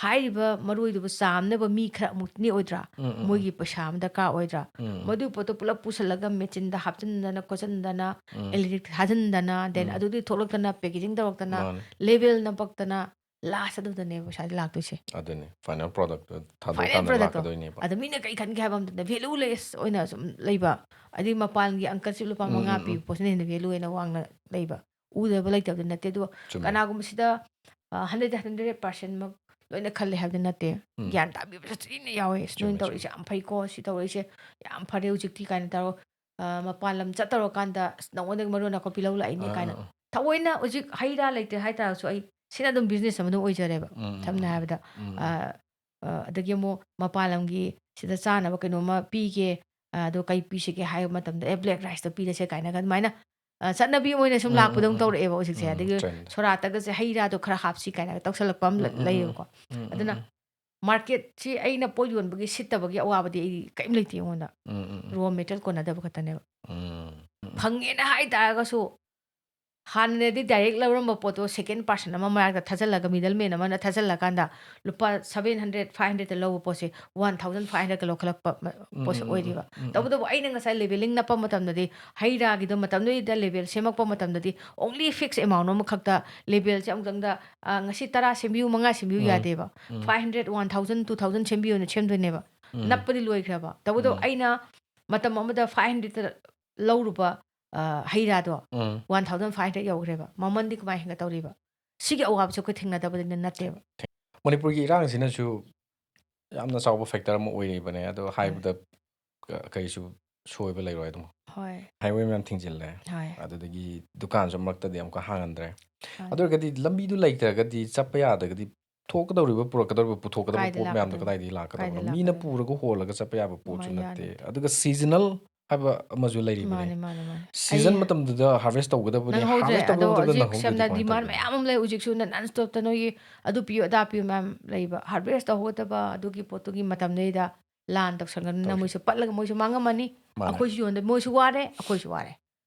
ꯍꯥꯏꯔꯤꯕ ꯃꯔꯣꯏꯗꯨꯕꯨ ꯆꯥꯝꯅꯕ ꯃꯤ ꯈꯔ ꯑꯃꯨꯛ ꯅꯦꯛꯑꯣꯏꯗ꯭ꯔꯥ? ꯎꯝ, ꯎꯝ, ꯃꯣꯏꯒꯤ ꯄꯩꯁꯥ ꯑꯃ ꯗꯔꯀꯥꯔ ꯑꯣꯏꯗ꯭ꯔꯥ? ꯎꯝ. ꯃꯗꯨ ꯄꯣꯠꯇꯣ ꯄꯨꯂꯞ ꯄꯨꯁꯜꯂꯒ machine ꯗ ꯍꯥꯞꯆꯤꯟꯗꯅ ꯈꯣꯠꯆꯤꯟꯗꯅ, ꯎꯝ. electric ꯊꯥꯖꯤꯟꯗꯅ, then ꯎꯝ. ꯑꯗꯨꯗꯤ ꯊꯣꯛꯂꯛꯇꯅ, packaging ꯇꯧꯔꯛꯇꯅ, ꯃꯥꯅꯦ. label ꯅꯞꯄꯛꯇꯅ, last ꯑꯗꯨꯗꯅꯦꯕ ꯄꯩꯁꯥꯗꯤ ꯂꯥꯛꯇꯣꯏꯁꯦ꯫ ꯑꯗꯨꯅꯤ. Final product ꯊꯥꯗꯣꯛꯑꯀꯥꯟꯗ Final product ꯇꯣ. ꯂꯥꯛꯀꯗꯣꯏꯅꯦꯕ. ꯑꯗ ꯃꯤꯅ ꯀꯩ ꯈꯟꯒꯦ ꯍꯥꯏꯕ ꯃꯇꯝꯗ value less ꯑꯣꯏꯅ ꯁꯨꯝ ꯂꯩꯕ, ꯑꯗꯩ ꯃꯄꯥꯟꯒꯤ uncle ꯁꯤ ꯂꯨꯄꯥ ꯎꯝ, ꯃꯉꯥ ꯎꯝ, ꯄꯤꯕ ꯎꯝ. ꯄꯣꯠꯁꯤꯅ ꯍꯦꯟꯅ value ꯑꯣꯏꯅ ꯋꯥꯡꯅ ꯂꯩꯕ, ꯎꯗꯕ ꯂꯩꯇꯕꯗꯤ ꯅꯠꯇꯦ꯫ ꯑꯗꯨꯒ ꯆꯨꯝꯃꯦ. ꯀꯅꯥꯒꯨꯝꯕꯁꯤꯗ, ꯑ, hundred hundred percent ꯃꯛ ꯂꯣꯏꯅ ꯈꯜꯂꯦ ꯍꯥꯏꯕꯗꯤ ꯅꯠꯇꯦ꯫ ꯎꯝ. ꯒ꯭ꯌꯥꯟ ꯇꯥꯕꯤꯕꯁꯨ ꯊꯤꯅ ꯌꯥꯎꯋꯦ꯫ "ꯑꯁ, ꯅꯣꯏꯅ ꯆꯨꯝꯃꯦ, ꯇꯧꯔꯤꯁꯦ ꯆꯨꯝꯃꯦ. ꯌꯥꯝ ꯐꯩꯀꯣ, ꯁꯤ ꯇꯧꯔꯤꯁꯦ ꯌꯥꯝ ꯐꯔꯦ ꯍꯧꯖꯤꯛꯇꯤ" ꯀꯥꯏꯅ ꯇꯧꯔꯒ, ꯑ, ꯃꯄꯥꯟ ꯂꯝ ꯆꯠꯇꯧꯔꯀꯥꯟꯗ, "ꯑꯁ, ꯅꯉꯣꯟꯗꯒꯤ ꯃꯔꯣꯏ ꯅꯥꯀꯨꯞꯄꯤ ꯂꯧ ꯂꯥꯛꯏꯅꯦ" ꯑꯥ, ꯀꯥꯏꯅ꯫ ꯑꯥ, ꯑꯥ. ꯊꯑꯣꯏꯅ ꯍꯧꯖꯤꯛ ꯍꯩ ꯔꯥ ꯂꯩꯇ꯭ꯔꯦ ꯍꯥꯏ ꯇꯥꯔꯁꯨ, ꯑꯩ ꯁꯤꯅ ꯑꯗꯨꯝ business ꯑꯃ ꯑꯗꯨꯝ ꯑꯣꯏꯖꯔꯦꯕ꯫ ꯎꯝ, ꯎꯝ, ꯁꯝꯅ ꯎꯝ. ꯍꯥꯏꯔꯕꯗ, ꯎꯝ. ꯑ, ꯑ, ꯑꯗꯒꯤ ꯑꯃꯨꯛ ꯃꯄꯥꯟ ꯂꯝꯒꯤ ꯁꯤꯗ ꯆꯥꯅꯕ ꯀꯩꯅꯣꯝꯃ ꯄꯤꯒꯦ, ꯑ, ꯑꯗꯣ ꯀꯩ ꯄꯤꯁꯤꯒꯦ ꯍꯥꯏꯕ ꯃꯇꯝꯗ, "ꯑꯦ, black rice ꯇꯣ ꯄꯤꯔꯁꯦ" ꯀꯥꯏꯅꯒ ꯑꯗꯨꯃꯥꯏꯅ, ꯑ, ꯆꯠꯅꯕꯤ ꯑꯃ ꯑꯣꯏꯅ ꯁꯨꯝ ꯎꯝ, ꯂꯥꯛꯄꯗꯧ ꯎꯝ, ꯎꯝ. ꯇꯧꯔꯛꯑꯦꯕ ꯍꯧꯖꯤꯛꯁꯦ꯫ ꯎꯝ, ꯑꯗꯒꯤ trend. ꯁꯣꯔꯥꯠꯇꯒꯁꯦ "ꯍꯩ ꯔꯥꯗꯣ ꯈꯔ ꯍꯥꯞꯁꯤ" ꯀꯥꯏꯅꯒ ꯇꯧꯁꯜꯂꯛꯄ ꯑꯃ ꯎꯝ, ꯎꯝ, ꯂꯩꯌꯦꯕꯀꯣ꯫ ꯎꯝ, ꯎꯝ, ꯑꯗꯨꯅ ꯎꯝ. market ꯁꯤ ꯑꯩꯅ ꯄꯣꯠ ꯌꯣꯟꯕꯒꯤ ꯁꯤꯠꯇꯕꯒꯤ ꯑꯋꯥꯕꯗꯤ ꯑꯩ ꯀꯔꯤꯝ ꯂꯩꯇꯦ ꯑꯩꯉꯣꯟꯗ꯫ ꯎꯝ, ꯎꯝ, ꯎꯝ. Raw material ꯀꯣꯟꯅꯗꯕ ꯈꯛꯇꯅꯦꯕ꯫ ꯎꯝ, ꯎꯝ. ꯐꯪꯉꯦꯅ ꯍꯥꯏ ꯇꯥꯔꯒꯁꯨ, ꯍꯥꯟꯅꯗꯤ direct ꯂꯧꯔꯝꯕ ꯄꯣꯠꯇꯣ second person ꯑꯃ ꯃꯔꯛꯇ ꯊꯥꯖꯤꯜꯂꯒ, middle man ꯑꯃꯅ ꯊꯥꯖꯤꯜꯂꯀꯥꯟꯗ, ꯂꯨꯄꯥ seven hundred, five hundred ꯇ ꯂꯧꯕ ꯄꯣꯠꯁꯦ one thousand five hundred ꯀ ꯂꯧꯈꯠꯂꯛꯄ ꯃ-, ꯎꯝ, ꯄꯣꯠꯁꯦ ꯎꯝ, ꯎꯝ, ꯑꯣꯏꯔꯤꯕ꯫ ꯎꯝ, ꯎꯝ. ꯇꯧꯕꯇꯕꯨ ꯑꯩꯅ ꯉꯁꯥꯏ labeling ꯅꯞꯄ ꯃꯇꯝꯗꯗꯤ, ꯍꯩ ꯔꯥꯒꯤꯗꯣ ꯃꯇꯝꯗꯨꯗ labeling ꯁꯦꯝꯃꯛꯄ ꯃꯇꯝꯗꯗꯤ, only fix amount ꯑꯃꯈꯛꯇ, label ꯁꯦ ꯑꯃꯨꯛꯇꯪꯗ, ꯑ, "ꯉꯁꯤ ꯇꯔꯥ ꯁꯦꯝꯕꯤꯌꯨ, ꯃꯉꯥ ꯁꯦꯝꯕꯤꯌꯨ" ꯎꯝ. ꯌꯥꯗꯦꯕ꯫ ꯎꯝ. Five hundred, one thousand, two thousand ꯁꯦꯝꯕꯤꯌꯨꯅ ꯁꯦꯝꯗꯣꯏꯅꯦꯕ꯫ ꯎꯝ. ꯅꯞꯄꯗꯤ ꯂꯣꯏꯈ꯭ꯔꯦꯕ꯫ ꯇꯧꯕꯇꯕꯨ ꯎꯝ. ꯑꯩꯅ ꯃꯇꯝ ꯑꯃꯗ five hundred ꯇ ꯂꯧꯔꯨꯕ ꯑ, ꯍꯩ ꯔꯥꯗꯣ ꯎꯝ one thousand five hundred ꯌꯧꯈ꯭ꯔꯦꯕ, ꯃꯃꯟꯗꯤ ꯀꯃꯥꯏꯅ ꯍꯦꯟꯒꯠꯇꯧꯔꯤꯕ? ꯁꯤꯒꯤ ꯑꯋꯥꯕꯁꯦ ꯑꯩꯈꯣꯏ ꯊꯦꯡꯅꯗꯕꯗꯤ ꯅꯠꯇꯦꯕ꯫ ꯃꯅꯤꯄꯨꯔꯒꯤ ꯏꯔꯥꯡꯁꯤꯅꯁꯨ ꯌꯥꯝꯅ ꯆꯥꯎꯕ ꯐꯦꯛꯇꯔ ꯑꯃ ꯑꯣꯏꯔꯤꯕꯅꯦ꯫ ꯑꯗꯣ ꯍꯥꯏꯕꯗ ꯀ- ꯀꯩꯁꯨ ꯁꯣꯏꯕ ꯂꯩꯔꯣꯏ ꯑꯗꯨꯝ꯫ ꯍꯣꯏ ꯍꯥꯏꯋꯦ ꯃꯌꯥꯝ ꯊꯤꯡꯖꯤꯜꯂꯦ꯫ ꯍꯣꯏ ꯑꯗꯨꯗꯒꯤ ꯗꯨꯀꯥꯟꯁꯨ ꯃꯔꯛꯇꯗꯤ ꯑꯃꯨꯛꯀ ꯍꯥꯡꯍꯟꯗ꯭ꯔꯦ꯫ ꯍꯣꯏ꯫ ꯑꯗꯨ ꯑꯣꯏꯔꯒꯗꯤ ꯂꯝꯕꯤꯗꯨ ꯂꯩꯇ꯭ꯔꯒꯗꯤ, ꯆꯠꯄ ꯌꯥꯗ꯭ꯔꯒꯗꯤ ꯊꯣꯛꯀꯗꯧꯔꯤꯕ, ꯄꯨꯔꯛꯀꯗꯧꯔꯤꯕ, ꯄꯨꯊꯣꯛꯀꯗꯧꯔꯤꯕ ꯀꯥꯏꯗ ꯄꯣꯠ ꯃꯌꯥꯝꯗꯣ ꯂꯥꯛꯀꯗꯣꯏꯅꯣ? ꯀꯗꯥꯏꯗꯒꯤ ꯂꯥꯛꯀꯗꯧꯕꯅꯣ? ꯀꯥꯏꯗ ꯃꯤꯅ ꯂꯥꯛꯀꯗꯣꯏꯅꯣ? ꯄꯨꯔꯒ ꯍꯣꯜꯂꯒ ꯆꯠꯄ ꯌꯥꯕ ꯄꯣꯠꯁꯨ ꯃꯥ- ꯅꯠꯇꯦ꯫ ꯌꯥꯅꯗꯦ꯫ ꯑꯗꯨꯒ ꯁꯤꯖꯅꯦꯜ ꯍꯥꯏꯕ ꯑꯃꯁꯨ ꯂꯩꯔꯤꯕꯅꯤ꯫ ꯃꯥꯅꯦ, ꯃꯥꯅꯦ, ꯃꯥꯅꯦ꯫ ꯁꯤꯖꯟ ꯑꯩ ꯃꯇꯝꯗꯨꯗ ꯍꯥꯔꯚꯦꯁ ꯇꯧꯒꯗꯕꯅꯤ꯫ ꯅꯪꯍꯧꯗ꯭ꯔꯦ꯫ ꯍꯥꯔꯚꯦꯁ ꯇꯧꯕ ꯑꯗꯣ ꯃꯇꯝꯗ ꯍꯧꯖꯤꯛ ꯅꯪꯍꯧꯗ꯭ꯔꯗꯤ ꯁꯝꯅ ꯀꯃꯥꯏꯅ ꯗꯤꯃꯥꯟ ꯇꯧꯗꯣꯏꯅꯣ? ꯃꯌꯥꯝ ꯑꯃ ꯂꯩ, ꯍꯧꯖꯤꯛꯁꯨ ꯅꯟ ꯁ꯭ꯇꯣꯞꯇ ꯅꯣꯏꯒꯤ ꯑꯗꯨ ꯄꯤꯌꯨ, ꯑꯗꯥ ꯄꯤꯌꯨ ꯃꯌꯥꯝ ꯂꯩꯕ꯫ ꯍꯥꯔꯚꯦꯁ ꯇꯧꯍꯧꯒꯗꯕ ꯑꯗꯨꯒꯤ ꯄꯣꯠꯇꯨꯒꯤ ꯃꯇꯝꯗꯩꯗ ꯂꯥꯟ ꯇꯧꯁꯟꯒꯅꯨꯅ ꯇꯧꯁꯤ꯫ ꯃꯣꯏꯁꯨ ꯄꯠꯂꯒ ꯃꯣꯏꯁꯨ ꯃꯥꯡꯉꯝꯃꯅꯤ꯫ ꯃꯥꯅꯦ꯫ ꯑꯩꯈꯣꯏꯁꯨ ꯌꯣꯟꯗ, ꯃꯣꯏꯁꯨ ꯋꯥꯔꯦ, ꯑꯩꯈꯣꯏꯁꯨ ꯋꯥꯔꯦ꯫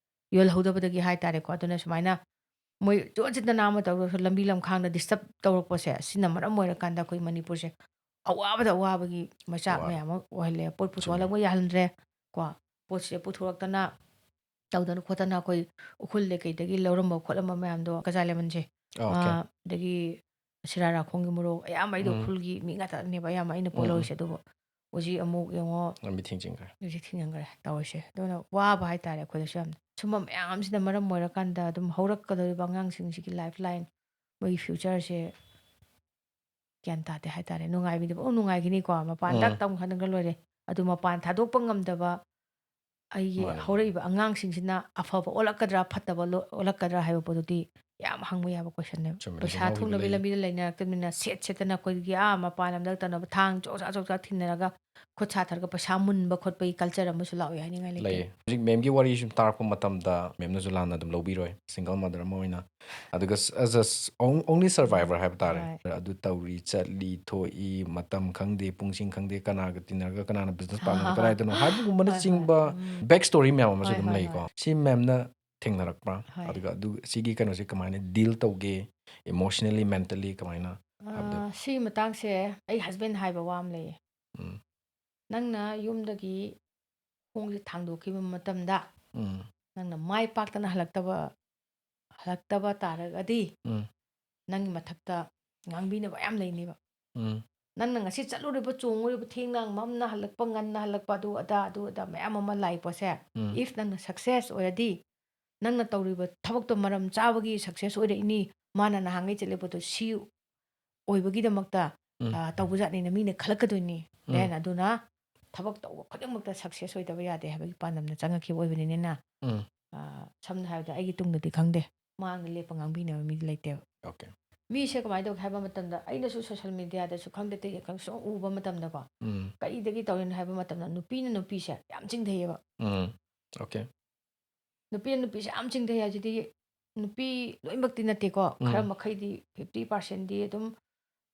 ꯌꯣꯜꯍꯧꯗꯕꯗꯒꯤ ꯍꯥꯏꯇꯥꯔꯦꯀꯣ꯫ ꯑꯗꯨꯅ ꯁꯨꯃꯥꯏꯅ ꯃꯣꯏ ꯆꯣꯠ ꯆꯠꯇꯅ ꯑꯃ ꯇꯧꯔꯁꯨ ꯂꯝꯕꯤ ꯂꯝꯈꯥꯡꯗ ꯗꯤꯁꯇꯔꯕ ꯇꯧꯔꯛꯄꯁꯦ, ꯁꯤꯅ ꯃꯔꯝ ꯑꯣꯏꯔꯀꯥꯟꯗ ꯑꯩꯈꯣꯏ ꯃꯅꯤꯄꯨꯔꯁꯦ ꯑꯋꯥꯕꯗ ꯑꯋꯥꯕꯒꯤ ꯃꯆꯥꯛ ꯋꯥꯔꯦ꯫ ꯃꯌꯥꯝ ꯑꯃ ꯑꯣꯏꯍꯜꯂꯦ꯫ ꯄꯣꯠ ꯆꯨꯝꯃꯦ꯫ ꯄꯨꯊꯣꯛꯍꯜꯂꯛꯄ ꯌꯥꯍꯟꯗ꯭ꯔꯦ ꯀꯣ꯫ ꯄꯣꯠꯁꯦ ꯄꯨꯊꯣꯔꯛꯇꯅ ꯇꯧꯗꯅ ꯈꯣꯠꯇꯅ ꯑꯩꯈꯣꯏ ꯎꯈ꯭ꯔꯨꯜꯗ ꯀꯩꯗꯒꯤ ꯂꯧꯔꯝꯕ ꯈꯣꯠꯂꯝꯕ ꯃꯌꯥꯝꯗꯣ, ꯀꯆꯥ ꯂꯦꯃꯟꯁꯦ, ꯑꯣꯀꯦ꯫ ꯑꯥ, ꯑꯗꯒꯤ ꯁꯤꯔꯥꯔꯥꯈꯣꯡꯒꯤ ꯃꯣꯔꯣꯛ, ꯑꯌꯥꯝꯕ ꯑꯩꯗꯣ ꯎꯝ꯫ ꯎꯈ꯭ꯔꯨꯜꯒꯤ ꯃꯤ ꯉꯥꯛꯇꯅꯦꯕ ꯑꯌꯥꯝꯕ ꯑꯩꯅ ꯎꯝ, ꯄꯣꯠ ꯎꯝ꯫ ꯂꯧꯔꯤꯁꯦ꯫ ꯑꯗꯨꯕꯨ ꯍꯧꯖꯤꯛ ꯑꯃꯨꯛ ꯌꯦꯡꯉꯣ, ꯂꯝꯕꯤ ꯊꯤꯡꯖꯤꯟꯈ꯭ꯔꯦ꯫ ꯍꯧꯖꯤꯛ ꯊꯤꯡꯖꯤꯟꯈ꯭ꯔꯦ ꯇꯧꯔꯤꯁꯦ꯫ ꯑꯗꯨꯅ ꯋꯥꯕ ꯍꯥꯏꯇꯥꯔꯦ ꯑꯩꯈꯣꯏꯗꯁꯨ ꯌꯥꯝꯅ꯫ ꯁꯨꯝꯕ ꯃꯌꯥꯝꯁꯤꯅ ꯃꯔꯝ ꯑꯣꯏꯔꯀꯥꯟꯗ ꯑꯗꯨꯝ ꯍꯧꯔꯛꯀꯗꯧꯔꯤꯕ ꯑꯉꯥꯡꯁꯤꯡꯁꯤꯒꯤ ꯂꯥꯏꯐ ꯂꯥꯏꯟ, ꯃꯣꯏꯒꯤ ꯐ꯭ꯌꯨꯆꯔꯁꯦ ꯒ꯭ꯌꯥꯟ ꯇꯥꯗꯦ ꯍꯥꯏꯇꯥꯔꯦ꯫ ꯅꯨꯡꯉꯥꯏꯕꯗꯤ ꯄꯨꯡꯅꯨꯡ ꯅꯨꯡꯉꯥꯏꯈꯤꯅꯤꯀꯣ, ꯃꯄꯥꯟꯗ ꯎꯝ꯫ ꯇꯝ ꯈꯟꯈ꯭ꯔ ꯂꯣꯏꯔꯦ꯫ ꯑꯗꯨ ꯃꯄꯥꯟ ꯊꯥꯗꯣꯛꯄ ꯉꯝꯗꯕ ꯑꯩꯒꯤ ꯃꯥꯅꯦ, ꯃꯥꯅꯦ꯫ ꯍꯧꯔꯛꯏꯕ ꯑꯉꯥꯡꯁꯤꯡꯁꯤꯅ ꯑꯐꯕ ꯑꯣꯜꯂꯛꯀꯗ꯭ꯔꯥ, ꯐꯠꯇꯕ ꯂꯣ-, ꯑꯣꯜꯂꯛꯀꯗ꯭ꯔꯥ ꯍꯥꯏꯕ ꯄꯣꯠꯇꯨꯗꯤ ꯌꯥꯝ ꯍꯪꯕ ꯌꯥꯕ ꯀꯣꯏꯁꯟꯅꯦꯕ꯫ ꯆꯨꯝꯃꯦ, ꯄꯩꯁꯥ ꯍꯤꯡꯍꯧꯈꯤꯕ ꯊꯨꯡꯅꯕꯒꯤ ꯂꯩ꯫ ꯂꯝꯕꯤꯗ ꯂꯩꯅꯔꯛꯇꯕꯅꯤꯅ, ꯁꯦꯠ ꯁꯦꯠꯇꯅ ꯑꯩꯈꯣꯏꯒꯤ ꯑꯥ ꯃꯄꯥꯟ ꯂꯝꯗ ꯇꯧꯅꯕ ꯊꯥꯡ ꯆꯣꯛꯆꯥ ꯆꯣꯛꯆꯥ ꯊꯤꯟꯅꯔꯒ ꯈꯨꯠ ꯁꯥ ꯊꯔꯒ ꯄꯩꯁꯥ ꯃꯨꯟꯕ ꯈꯣꯠꯄꯒꯤ ꯀꯜꯆꯔ ꯑꯃꯁꯨ ꯂꯥꯛꯑꯣꯏ ꯍꯥꯏꯅꯤꯡꯉꯥꯏ ꯂꯩꯇꯦ꯫ ꯂꯩꯌꯦ꯫ ꯍꯧꯖꯤꯛ ꯃꯦꯝꯒꯤ ꯋꯥꯔꯤ ꯁꯨꯝ ꯇꯥꯔꯛꯄ ꯃꯇꯝꯗ ꯃꯦꯝꯅꯁꯨ ꯂꯥꯟꯅ ꯑꯗꯨꯝ ꯂꯧꯕꯤꯔꯣꯏ, ꯁꯤꯡꯒꯜ ꯃꯗꯔ ꯑꯃ ꯑꯣꯏꯅ꯫ ꯑꯗꯨꯒ ꯑꯦꯁ ꯑ ꯑꯣꯡꯂꯤ ꯁꯔꯚꯥꯏꯚꯔ ꯍꯥꯏꯕ ꯇꯥꯔꯦ꯫ ꯍꯣꯏ꯫ ꯑꯗꯨ ꯇꯧꯔꯤ, ꯆꯠꯂꯤ, ꯊꯣꯛꯏ, ꯃꯇꯝ ꯈꯪꯗꯦ, ꯄꯨꯡꯁꯤꯡ ꯈꯪꯗꯦ, ꯀꯅꯥꯒ ꯇꯤꯟꯅꯔꯒ, ꯀꯅꯥꯅ ꯕꯤꯖꯤꯅꯦꯁ ꯍꯥ, ꯄꯥꯔꯠꯅꯔ ꯍꯥ, ꯍꯥ꯫ ꯀꯗꯥꯏꯗꯅꯣ ꯍꯥꯏꯕꯒꯨꯝꯕꯅ ꯍꯣꯏ, ꯍꯣꯏ, ꯆꯤꯡꯕ ꯎꯝ꯫ ꯕꯦꯛ ꯁ꯭ꯇꯣꯔꯤ ꯃꯌꯥꯝ ꯑꯃꯁꯨ ꯍꯣꯏ, ꯑꯗꯨꯝ ꯍꯣꯏ, ꯂꯩꯀꯣ꯫ ꯍꯣꯏ꯫ ꯁꯤ ꯃꯦꯝꯅ ꯊꯦꯡꯅꯔꯛꯄ꯭ꯔꯥ? ꯍꯣꯏ꯫ ꯑꯗꯨꯒ ꯑꯗꯨ, ꯁꯤꯒꯤ ꯀꯩꯅꯣꯁꯦ ꯀꯃꯥꯏꯅ ꯗꯤꯜ ꯇꯧꯒꯦ, ꯏꯃꯣꯁꯅꯦꯜꯂꯤ, ꯃꯦꯟꯇꯦꯜꯂꯤ ꯀꯃꯥꯏꯅ ꯍꯥꯏꯕꯗꯣ? ꯑꯥ, ꯁꯤ ꯃꯇꯥꯡꯁꯦ ꯑꯩ ꯍꯁꯕꯦꯟ ꯍꯥꯏꯕ ꯋꯥ ꯑꯃ ꯂꯩꯌꯦ꯫ ꯎꯝ꯫ "ꯅꯪꯅ ꯌꯨꯝꯗꯒꯤ ꯈꯣꯡꯁꯦ ꯊꯥꯡꯗꯣꯛꯈꯤꯕ ꯃꯇꯝꯗ, ꯎꯝ꯫ ꯅꯪꯅ ꯃꯥꯏ ꯄꯥꯛꯇꯅ ꯍꯜꯂꯛꯇꯕ, ꯍꯜꯂꯛꯇꯕ ꯇꯥꯔꯒꯗꯤ, ꯎꯝ꯫ ꯅꯪꯒꯤ ꯃꯊꯛꯇ ꯉꯥꯡꯕꯤꯅꯕ ꯌꯥꯝ ꯂꯩꯅꯦꯕ꯫ ꯎꯝ꯫ ꯅꯪꯅ ꯉꯁꯤ ꯆꯠꯂꯨꯔꯤꯕ, ꯆꯣꯡꯉꯨꯔꯤꯕ, ꯊꯦꯡꯅ ꯃꯝꯅ ꯍꯜꯂꯛꯄ, ꯉꯟꯅ ꯍꯜꯂꯛꯄ, ꯑꯗꯨ ꯑꯗꯥ, ꯑꯗꯨ ꯑꯗꯥ ꯃꯌꯥꯝ ꯑꯃ ꯂꯥꯛꯏ ꯄꯣꯠꯁꯦ, ꯎꯝ. if ꯅꯪꯅ success ꯑꯣꯏꯔꯗꯤ, ꯅꯪꯅ ꯇꯧꯔꯤꯕ ꯊꯕꯛꯇꯣ ꯃꯔꯝ ꯆꯥꯕꯒꯤ success ꯑꯣꯏꯔꯛꯏꯅꯤ, ꯃꯥꯅ ꯅꯍꯥꯟꯈꯩ ꯆꯠꯂꯤꯕ ꯄꯣꯠꯇꯣ ꯁꯤ ꯑꯣꯏꯕꯒꯤꯗꯃꯛꯇ ꯎꯝ. ꯑ, ꯇꯧꯕꯖꯥꯠꯅꯤꯅ ꯃꯤꯅ ꯈꯜꯂꯛꯀꯗꯣꯏꯅꯤ꯫ ꯎꯝ. Then ꯑꯗꯨꯅ ꯊꯕꯛ ꯇꯧꯕ ꯈꯨꯗꯤꯡꯃꯛꯇ success ꯑꯣꯏꯗꯕ ꯌꯥꯗꯦ ꯍꯥꯏꯕꯒꯤ ꯄꯥꯟꯗꯝꯗ ꯆꯪꯉꯛꯈꯤꯕ ꯑꯣꯏꯕꯅꯤꯅ, ꯎꯝ. ꯑ, ꯁꯝꯅ ꯍꯥꯏꯔꯕꯗ ꯑꯩꯒꯤ ꯇꯨꯡꯗꯗꯤ ꯈꯪꯗꯦ, ꯃꯥꯡꯗ ꯂꯦꯞꯄ ꯉꯥꯡꯕꯤꯅꯕ ꯃꯤꯗꯤ ꯂꯩꯇꯦꯕ꯫ Okay. ꯃꯤꯁꯦ ꯀꯃꯥꯏꯅ ꯇꯧꯒꯦ ꯍꯥꯏꯕ ꯃꯇꯝꯗ, ꯑꯩꯅꯁꯨ social mediaꯗꯁꯨ ꯈꯪꯗꯦ, ꯀꯩꯗ ꯈꯪꯗꯦ, ꯁꯨꯝ ꯎꯕ ꯃꯇꯝꯗꯀꯣ, ꯎꯝ. ꯀꯔꯤꯗꯒꯤ ꯇꯧꯔꯤꯅꯣ ꯍꯥꯏꯕ ꯃꯇꯝꯗ, ꯅꯨꯄꯤꯅ ꯅꯨꯄꯤꯁꯦ ꯌꯥꯝ ꯆꯤꯡꯊꯩꯌꯦꯕ꯫ ꯎꯝ. Okay. ꯅꯨꯄꯤꯅ ꯅꯨꯄꯤꯁꯦ ꯌꯥꯝ ꯆꯤꯡꯊꯩ ꯍꯥꯏꯁꯤꯗꯤ, ꯅꯨꯄꯤ ꯂꯣꯏꯅꯃꯛꯇꯤ ꯅꯠꯇꯦꯀꯣ, ꯈꯔ ꯎꯝ. ꯃꯈꯩꯗꯤ, fifty percentꯗꯤ ꯑꯗꯨꯝ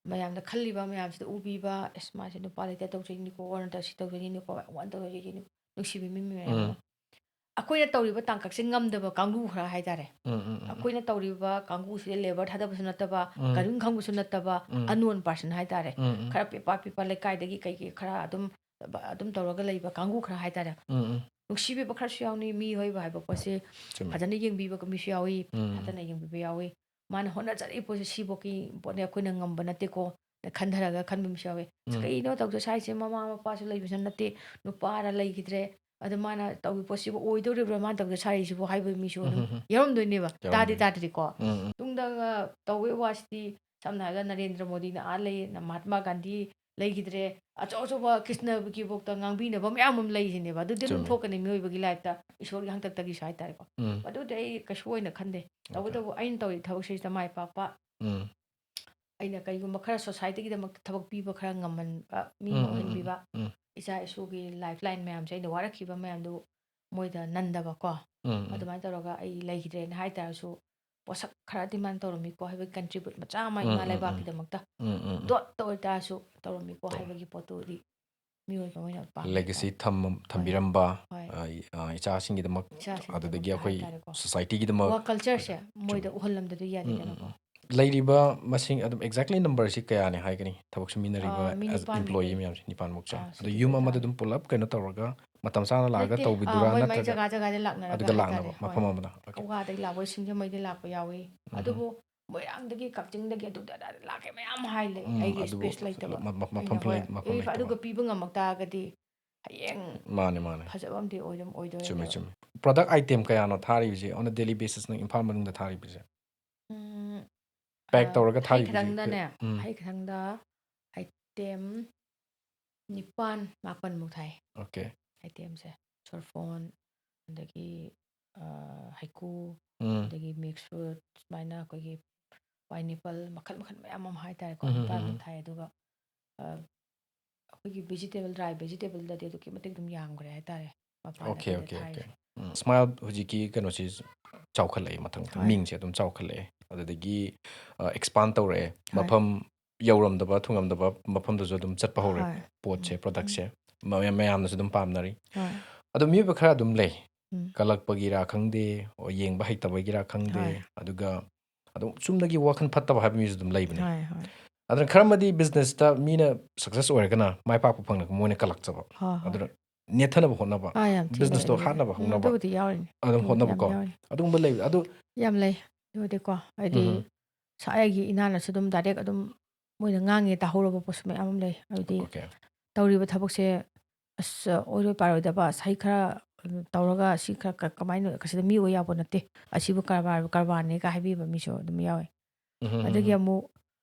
ꯃꯌꯥꯝꯅ ꯈꯜꯂꯤꯕ ꯃꯌꯥꯝꯁꯤꯗ ꯎꯕꯤꯕ, "ꯑꯁ, ꯃꯥꯁꯦ ꯅꯨꯄꯥ ꯂꯩꯇ ꯇꯧꯖꯩꯅꯤꯀꯣ, ꯅꯠꯇ꯭ꯔ ꯁꯤ ꯇꯧꯖꯩꯅꯤꯀꯣ, ꯋꯥꯟ ꯇꯧꯖꯩꯅꯤꯀꯣ", ꯅꯨꯡꯁꯤꯕ ꯃꯤ ꯃꯌꯥꯝ ꯑꯃ꯫ ꯎꯝ. ꯑꯩꯈꯣꯏꯅ ꯇꯧꯔꯤꯕ ꯇꯥꯡꯀꯛꯁꯦ ꯉꯝꯗꯕ ꯀꯥꯡꯕꯨ ꯈꯔ ꯍꯥꯏꯇꯥꯔꯦ꯫ ꯎꯝ, ꯎꯝ, ꯎꯝ, ꯎꯝ. ꯑꯩꯈꯣꯏꯅ ꯇꯧꯔꯤꯕ ꯀꯥꯡꯕꯨꯁꯤꯗ labor ꯊꯥꯗꯕꯁꯨ ꯅꯠꯇꯕ, ꯎꯝ. ꯀꯔꯤꯝ ꯈꯪꯕꯁꯨ ꯅꯠꯇꯕ, ꯎꯝ. unknown person ꯍꯥꯏꯇꯥꯔꯦ꯫ ꯎꯝ, ꯎꯝ. ꯈꯔ ꯄꯤꯛꯄ ꯄꯤꯛꯄ ꯂꯩꯀꯥꯏꯗꯒꯤ ꯀꯩꯒꯤ ꯈꯔ ꯑꯗꯨꯝ, ꯑꯗꯨꯝ ꯇꯧꯔꯒ ꯂꯩꯕ ꯀꯥꯡꯕꯨ ꯈꯔ ꯍꯥꯏꯇꯥꯔꯦ꯫ ꯎꯝ, ꯎꯝ. ꯅꯨꯡꯁꯤꯕꯤꯕ ꯈꯔꯁꯨ ꯌꯥꯎꯅꯤ, ꯃꯤꯑꯣꯏꯕ ꯍꯥꯏꯕ ꯄꯣꯠꯁꯦ ꯆꯨꯝꯃꯦ. ꯐꯖꯅ ꯌꯦꯡꯕꯤꯕ ꯃꯤꯁꯨ ꯌꯥꯎꯏ, ꯎꯝ. ꯐꯠꯇꯅ ꯌꯦꯡꯕꯤꯕ ꯌꯥꯎꯏ꯫ ꯃꯥꯅ ꯍꯣꯠꯅꯖꯔꯛꯏ ꯄꯣꯠꯁꯦ ꯁꯤꯐꯧꯒꯤ ꯄꯣꯠꯅꯦ, ꯑꯩꯈꯣꯏꯅ ꯉꯝꯕ ꯅꯠꯇꯦꯀꯣ, ꯅ ꯈꯟꯊꯔꯒ ꯈꯟꯕ ꯃꯤꯁꯨ ꯌꯥꯎꯏ꯫ "ꯑꯁ, ꯎꯝ. ꯀꯩꯅꯣ ꯇꯧꯗꯣꯏ ꯁꯥꯏꯁꯦ, ꯃꯃꯥ ꯃꯄꯥꯁꯨ ꯂꯩꯕꯁꯨ ꯅꯠꯇꯦ, ꯅꯨꯄꯥꯔ ꯂꯩꯈꯤꯗ꯭ꯔꯦ, ꯑꯗ ꯃꯥꯅ ꯇꯧꯔꯤ ꯄꯣꯠꯁꯤꯕꯨ ꯑꯣꯏꯗꯧꯔꯤꯕ꯭ꯔꯥ ꯃꯥꯅ ꯇꯧꯗꯣꯏ ꯁꯥꯔꯤꯁꯤꯕꯨ?" ꯍꯥꯏꯕ ꯃꯤꯁꯨ ꯑꯗꯨꯝ ꯎꯝ, ꯎꯝ, ꯎꯝ. ꯌꯥꯎꯔꯝꯗꯣꯏꯅꯦꯕ꯫ ꯇꯥꯗꯤ ꯌꯥꯎꯔꯝꯗꯣꯏꯅꯤ. ꯇꯥꯗ꯭ꯔꯤꯀꯣ꯫ ꯎꯝ, ꯎꯝ. ꯇꯨꯡꯗꯒ ꯇꯧꯕꯩ ꯋꯥꯁꯤꯗꯤ, ꯁꯝꯅ ꯍꯥꯏꯔꯒ ꯅꯔꯦꯟꯗ꯭ꯔ ꯃꯣꯗꯤꯅ ꯑꯥ ꯂꯩ, ꯃꯍꯥꯠꯃꯥ ꯒꯥꯟꯙꯤ ꯂꯩꯈꯤꯗ꯭ꯔꯦ, ꯑꯆꯧ ꯑꯆꯧꯕ ꯀ꯭ꯔꯤꯁꯅꯒꯤꯐꯥꯎꯗ ꯉꯥꯡꯕꯤꯅꯕ ꯃꯌꯥꯝ ꯑꯃ ꯂꯩꯁꯤꯅꯦꯕ꯫ ꯑꯗꯨꯗꯤ ꯑꯗꯨꯝ ꯆꯨꯝꯃꯦ. ꯊꯣꯛꯀꯅꯤ ꯃꯤꯑꯣꯏꯕꯒꯤ lifeꯇ, ꯏꯁꯣꯔꯒꯤ ꯍꯥꯛꯇꯛꯇꯒꯤꯁꯨ ꯍꯥꯏꯇꯥꯔꯦꯀꯣ꯫ ꯎꯝ. ꯑꯗꯨꯗꯤ ꯑꯩ ꯀꯩꯁꯨ ꯑꯣꯏꯅ ꯈꯟꯗꯦ꯫ Okay. ꯇꯧꯕꯇꯕꯨ ꯑꯩꯅ ꯇꯧꯔꯤ ꯊꯕꯛꯁꯤꯗ ꯃꯥꯏ ꯄꯥꯛꯄ, ꯎꯝ. ꯑꯩꯅ ꯀꯩꯒꯨꯝꯕ ꯈꯔ societyꯒꯤꯗꯃꯛꯇ ꯊꯕꯛ ꯄꯤꯕ ꯈꯔ ꯉꯝꯍꯟꯕ, ꯃꯤ ꯎꯝ, ꯑꯃ ꯎꯝ, ꯎꯝ, ꯑꯣꯏꯍꯟꯕꯤꯕ, ꯎꯝ. ꯏꯆꯥ ꯏꯁꯨꯒꯤ lifeline ꯃꯌꯥꯝꯁꯦ, ꯑꯩꯅ ꯋꯥꯔꯛꯈꯤꯕ ꯃꯌꯥꯝꯗꯨ ꯃꯣꯏꯗ ꯅꯟꯗꯕꯀꯣ꯫ ꯎꯝ, ꯎꯝ. ꯑꯗꯨꯃꯥꯏꯅ ꯇꯧꯔꯒ ꯑꯩ ꯂꯩꯈꯤꯗ꯭ꯔꯦꯅ ꯍꯥꯏ ꯇꯥꯔꯁꯨ, ꯄꯣꯠꯁꯛ ꯈꯔꯗꯤ ꯃꯥꯅ ꯇꯧꯔꯝꯃꯤꯀꯣ ꯍꯥꯏꯕꯒꯤ contribute ꯃꯆꯥ ꯑꯃ ꯎꯝ, ꯏꯃꯥ ꯎꯝ, ꯎꯝ. ꯂꯩꯕꯥꯛꯀꯤꯗꯃꯛꯇ꯫ ꯎꯝ, ꯎꯝ, ꯎꯝ. Dotꯇ ꯑꯣꯏꯇꯥꯔꯁꯨ ꯇꯧꯔꯝꯃꯤꯀꯣ ꯇꯧꯔꯝꯃꯤ. ꯍꯥꯏꯕꯒꯤ ꯄꯣꯠꯇꯨꯗꯤ ꯃꯤꯑꯣꯏꯕ ꯑꯣꯏꯅ ꯄꯥꯝꯃꯦ꯫ Legacy ꯍꯣꯏ. ꯊꯝ-, ꯊꯝꯕꯤꯔꯝꯕ, ꯍꯣꯏ. ꯑ, ꯏ-, ꯑ, ꯏꯆꯥꯁꯤꯡꯒꯤꯗꯃꯛ, ꯏꯆꯥꯁꯤꯡꯒꯤꯗꯃꯛꯇ ꯑꯗꯨꯗꯒꯤ ꯑꯩꯈꯣꯏ ꯍꯥꯏꯇꯥꯔꯦꯀꯣ꯫ societyꯒꯤꯗꯃꯛ. Work cultureꯁꯦ ꯆꯨꯝꯃꯤ. ꯃꯣꯏꯗ ꯎꯍꯜꯂꯝꯗꯗꯤ ꯎꯝ, ꯎꯝ, ꯌꯥꯗꯦꯗꯅꯀꯣ꯫ ꯎꯝ. ꯂꯩꯔꯤꯕ ꯃꯁꯤꯡ ꯑꯗꯨꯝ exactly numberꯁꯤ ꯀꯌꯥꯅꯤ ꯍꯥꯏꯒꯅꯤ? ꯊꯕꯛ ꯁꯨꯃꯤꯟꯅꯔꯤꯕ ꯑ, ꯃꯤ as ꯅꯤꯄꯥꯟꯃꯨꯛ employee ꯂꯩ꯫ ꯃꯌꯥꯝꯁꯦ ꯅꯤꯄꯥꯟꯃꯨꯛꯁꯦ. ꯑ, ꯑꯗꯣ ꯌꯨꯝ ꯑꯃꯗ secretary. ꯑꯗꯨꯝ ꯄꯨꯂꯞ ꯀꯩꯅꯣ ꯇꯧꯔꯒ ꯃꯇꯝ ꯆꯥꯅ ꯂꯥꯛꯑꯒ ꯅꯠꯇꯦ. ꯇꯧꯕꯤꯗꯨꯔꯥ ꯑ, ꯃꯣꯏ ꯃꯥꯏ ꯅꯠꯇ꯭ꯔꯒ ꯖꯒꯥ ꯖꯒꯥꯗ ꯂꯥꯛꯅꯔꯒ ꯑꯗꯨꯗ ꯂꯥꯛꯅꯕ ꯍꯥꯏꯇꯥꯔꯦ. ꯃꯐꯝ ꯍꯣꯏ. ꯑꯃꯗ? Okay. ꯀꯧꯒꯥꯗꯩ ꯂꯥꯛꯄ, ꯁꯤꯡꯖꯃꯩꯗꯩ ꯂꯥꯛꯄ ꯌꯥꯎꯏ꯫ ꯎꯝ. ꯑꯗꯨꯕꯨ ꯃꯣꯏꯔꯥꯡꯗꯒꯤ, ꯀꯛꯆꯤꯡꯗꯒꯤ, ꯑꯗꯨꯗ ꯑꯗꯥꯗ ꯂꯥꯛꯀꯦ ꯃꯌꯥꯝ ꯍꯥꯏ ꯂꯩ꯫ ꯎꯝ, ꯑꯩꯒꯤ ꯑꯗꯨꯕꯨ ꯁ꯭ꯄꯦꯁ ꯂꯩꯇꯕ꯫ ꯃ- ꯃ- ꯃꯐꯝ ꯑꯩꯅ, ꯍꯣꯏ, ꯂꯩ- ꯃꯐꯝ if ꯂꯩꯇꯕ꯫ ꯑꯗꯨꯒ ꯄꯤꯕ ꯉꯝꯃꯛ ꯇꯥꯔꯒꯗꯤ ꯍꯌꯦꯡ ꯃꯥꯅꯦ, ꯃꯥꯅꯦ꯫ ꯐꯖꯕ ꯑꯃꯗꯤ ꯑꯣꯏꯗꯨꯝ ꯑꯣꯏꯗꯣꯏꯅꯦ꯫ ꯆꯨꯝꯃꯦ, ꯆꯨꯝꯃꯦ꯫ ꯄ꯭ꯔꯗꯛ ꯑꯥꯏꯇꯦꯝ ꯀꯌꯥꯅꯣ ꯊꯥꯔꯤꯕꯁꯦ on a daily basis ꯅꯪ ꯏꯝꯐꯥꯜ ꯃꯅꯨꯡꯗ ꯊꯥꯔꯤꯕꯁꯦ? ꯎꯝ, ꯄꯦꯛ ꯑ, ꯇꯧꯔꯒ ꯍꯩ ꯊꯥꯔꯤꯕꯁꯦ? ꯈꯇꯪꯗꯅꯦ, ꯎꯝ꯫ ꯍꯩ ꯈꯇꯪꯗ ꯑꯥꯏꯇꯦꯝ ꯅꯤꯄꯥꯟ, ꯃꯥꯄꯟꯃꯨꯛ ꯊꯥꯏ꯫ ꯑꯣꯀꯦ꯫ ꯑꯥꯏꯇꯦꯝꯁꯦ ꯁꯣꯔꯐꯣꯟ, ꯑꯗꯒꯤ, ꯑ, ꯍꯩꯀꯨ, ꯎꯝ꯫ ꯑꯗꯒꯤ ꯃꯤꯛꯁ ꯐ꯭ꯔꯨꯠ, ꯁꯨꯃꯥꯏꯅ ꯑꯩꯈꯣꯏꯒꯤ ꯄꯥꯏꯅꯦꯄꯜ, ꯃꯈꯜ ꯃꯈꯜ ꯃꯌꯥꯝ ꯑꯃ ꯍꯥꯏꯇꯥꯔꯦꯀꯣ, ꯎꯝ, ꯎꯝ, ꯅꯤꯄꯥꯟꯃꯨꯛ ꯎꯝ꯫ ꯊꯥꯏ꯫ ꯑꯗꯨꯒ, ꯑ, ꯑꯩꯈꯣꯏꯒꯤ ꯚꯦꯖꯤꯇꯦꯕꯜ, ꯗ꯭ꯔꯥꯏ ꯚꯦꯖꯤꯇꯦꯕꯜꯗꯗꯤ ꯑꯗꯨꯛꯀꯤ ꯃꯇꯤꯛ ꯑꯗꯨꯝ ꯌꯥꯝꯈ꯭ꯔꯦ ꯍꯥꯏꯇꯥꯔꯦ, ꯃꯄꯥꯟ ꯑꯣꯀꯦ, ꯑꯇꯩꯗ ꯑꯣꯀꯦ, ꯑꯣꯀꯦ꯫ ꯊꯥꯔꯤꯁꯦ꯫ ꯎꯝ, ꯁ꯭ꯃꯥꯏꯜ ꯍꯧꯖꯤꯛꯀꯤ ꯀꯩꯅꯣꯁꯤ ꯆꯥꯎꯈꯠꯂꯛꯑꯦ, ꯃꯊꯪ ꯃꯊꯪ ꯍꯣꯏ꯫ ꯃꯤꯡꯁꯦ ꯑꯗꯨꯝ ꯆꯥꯎꯈꯠꯂꯛꯑꯦ꯫ ꯑꯗꯨꯗꯒꯤ, ꯑ, ꯑꯦꯛꯁꯄꯥꯟ ꯇꯧꯔꯛꯑꯦ꯫ ꯍꯣꯏ꯫ ꯃꯐꯝ ꯌꯧꯔꯝꯗꯕ, ꯊꯨꯡꯉꯝꯗꯕ ꯃꯐꯝꯗꯁꯨ ꯑꯗꯨꯝ ꯆꯠꯄ ꯍꯧꯔꯦ ꯍꯣꯏ꯫ ꯄꯣꯠꯁꯦ, ꯎꯝ, ꯄ꯭ꯔꯗꯛꯁꯦ꯫ ꯎꯝ꯫ ꯃꯌꯥꯝ, ꯃꯌꯥꯝꯅꯁꯨ ꯑꯗꯨꯝ ꯄꯥꯝꯅꯔꯤ꯫ ꯍꯣꯏ꯫ ꯑꯗꯣ ꯃꯤꯑꯣꯏꯕ ꯈꯔ ꯑꯗꯨꯝ ꯂꯩ, ꯎꯝ꯫ ꯀꯜꯂꯛꯄꯒꯤꯔꯥ ꯈꯪꯗꯦ, ꯑꯣ, ꯌꯦꯡꯕ ꯍꯩꯇꯕꯒꯤꯔꯥ ꯈꯪꯗꯦ, ꯍꯣꯏ꯫ ꯑꯗꯨꯒ ꯑꯗꯨꯝ ꯆꯨꯝꯅꯒꯤ ꯋꯥꯈꯜ ꯐꯠꯇꯕ ꯍꯥꯏꯕ ꯃꯤꯁꯨ ꯑꯗꯨꯝ ꯂꯩꯕꯅꯦ꯫ ꯍꯣꯏ, ꯍꯣꯏ꯫ ꯑꯗꯨꯅ ꯈꯔ ꯑꯃꯗꯤ ꯕꯤꯖꯤꯅꯦꯁꯇ ꯃꯤꯅ ꯁꯛꯁꯦꯁ ꯑꯣꯏꯔꯒꯅ ꯃꯥꯏ ꯄꯥꯛꯄ ꯐꯪꯂꯒ ꯃꯣꯏꯅ ꯀꯜꯂꯛꯆꯕ꯫ ꯍꯣꯏ, ꯍꯣꯏ꯫ ꯑꯗꯨꯅ ꯅꯦꯠꯊꯅꯕ ꯍꯣꯠꯅꯕ, ꯑꯥ, ꯌꯥꯝ ꯊꯤꯅ ꯕꯤꯖꯤꯅꯦꯁꯇꯣ ꯂꯩ꯫ ꯍꯥꯠꯅꯕ ꯎꯝ, ꯍꯣꯠꯅꯕ, ꯑꯗꯨꯕꯨꯗꯤ ꯌꯥꯎꯔꯤꯅꯤ꯫ ꯑꯗꯨꯝ ꯑꯗꯨꯕꯨꯗꯤ ꯍꯣꯠꯅꯕꯀꯣ꯫ ꯌꯥꯝ ꯌꯥꯎꯔꯤꯅꯤ꯫ ꯑꯗꯨꯒꯨꯝꯕ ꯂꯩꯕ ꯑꯗꯨ ꯌꯥꯝ ꯂꯩ꯫ ꯑꯗꯨꯕꯨꯗꯤꯀꯣ, ꯍꯥꯏꯗꯤ ꯎꯝ꯫ ꯁꯥꯏꯒꯤ ꯏꯅꯥꯅꯁꯨ ꯑꯗꯨꯝ ꯗꯥꯏꯔꯦꯛ ꯑꯗꯨꯝ ꯃꯣꯏꯅ ꯉꯥꯡꯉꯦ ꯇꯥꯍꯧꯔꯕ ꯄꯣꯠꯁꯨ ꯃꯌꯥꯝ ꯑꯃ ꯂꯩ꯫ ꯍꯥꯏꯕꯗꯤ ꯑꯣꯀꯦ꯫ ꯇꯧꯔꯤꯕ ꯊꯕꯛꯁꯦ, "ꯑꯁ, ꯑꯣꯏꯔꯣꯏ ꯄꯥꯔꯣꯏꯗꯕ, ꯁꯥꯏ ꯈꯔ, ꯎꯝ, ꯇꯧꯔꯒ ꯁꯤ ꯈꯔ ꯀ-, ꯀꯃꯥꯏꯅ, ꯑꯁꯤꯗ ꯃꯤ ꯑꯣꯏ ꯌꯥꯄꯣꯠ ꯅꯠꯇꯦ, ꯑꯁꯤꯕꯨ ꯀꯔꯕꯥꯔ, ꯀꯔꯕꯥꯔꯅꯦꯒ" ꯍꯥꯏꯕꯤꯕ ꯃꯤꯁꯨ ꯑꯗꯨꯝ ꯌꯥꯎꯋꯦ꯫ ꯎꯝ, ꯎꯝ, ꯑꯗꯒꯤ ꯎꯝ꯫ ꯑꯃꯨꯛ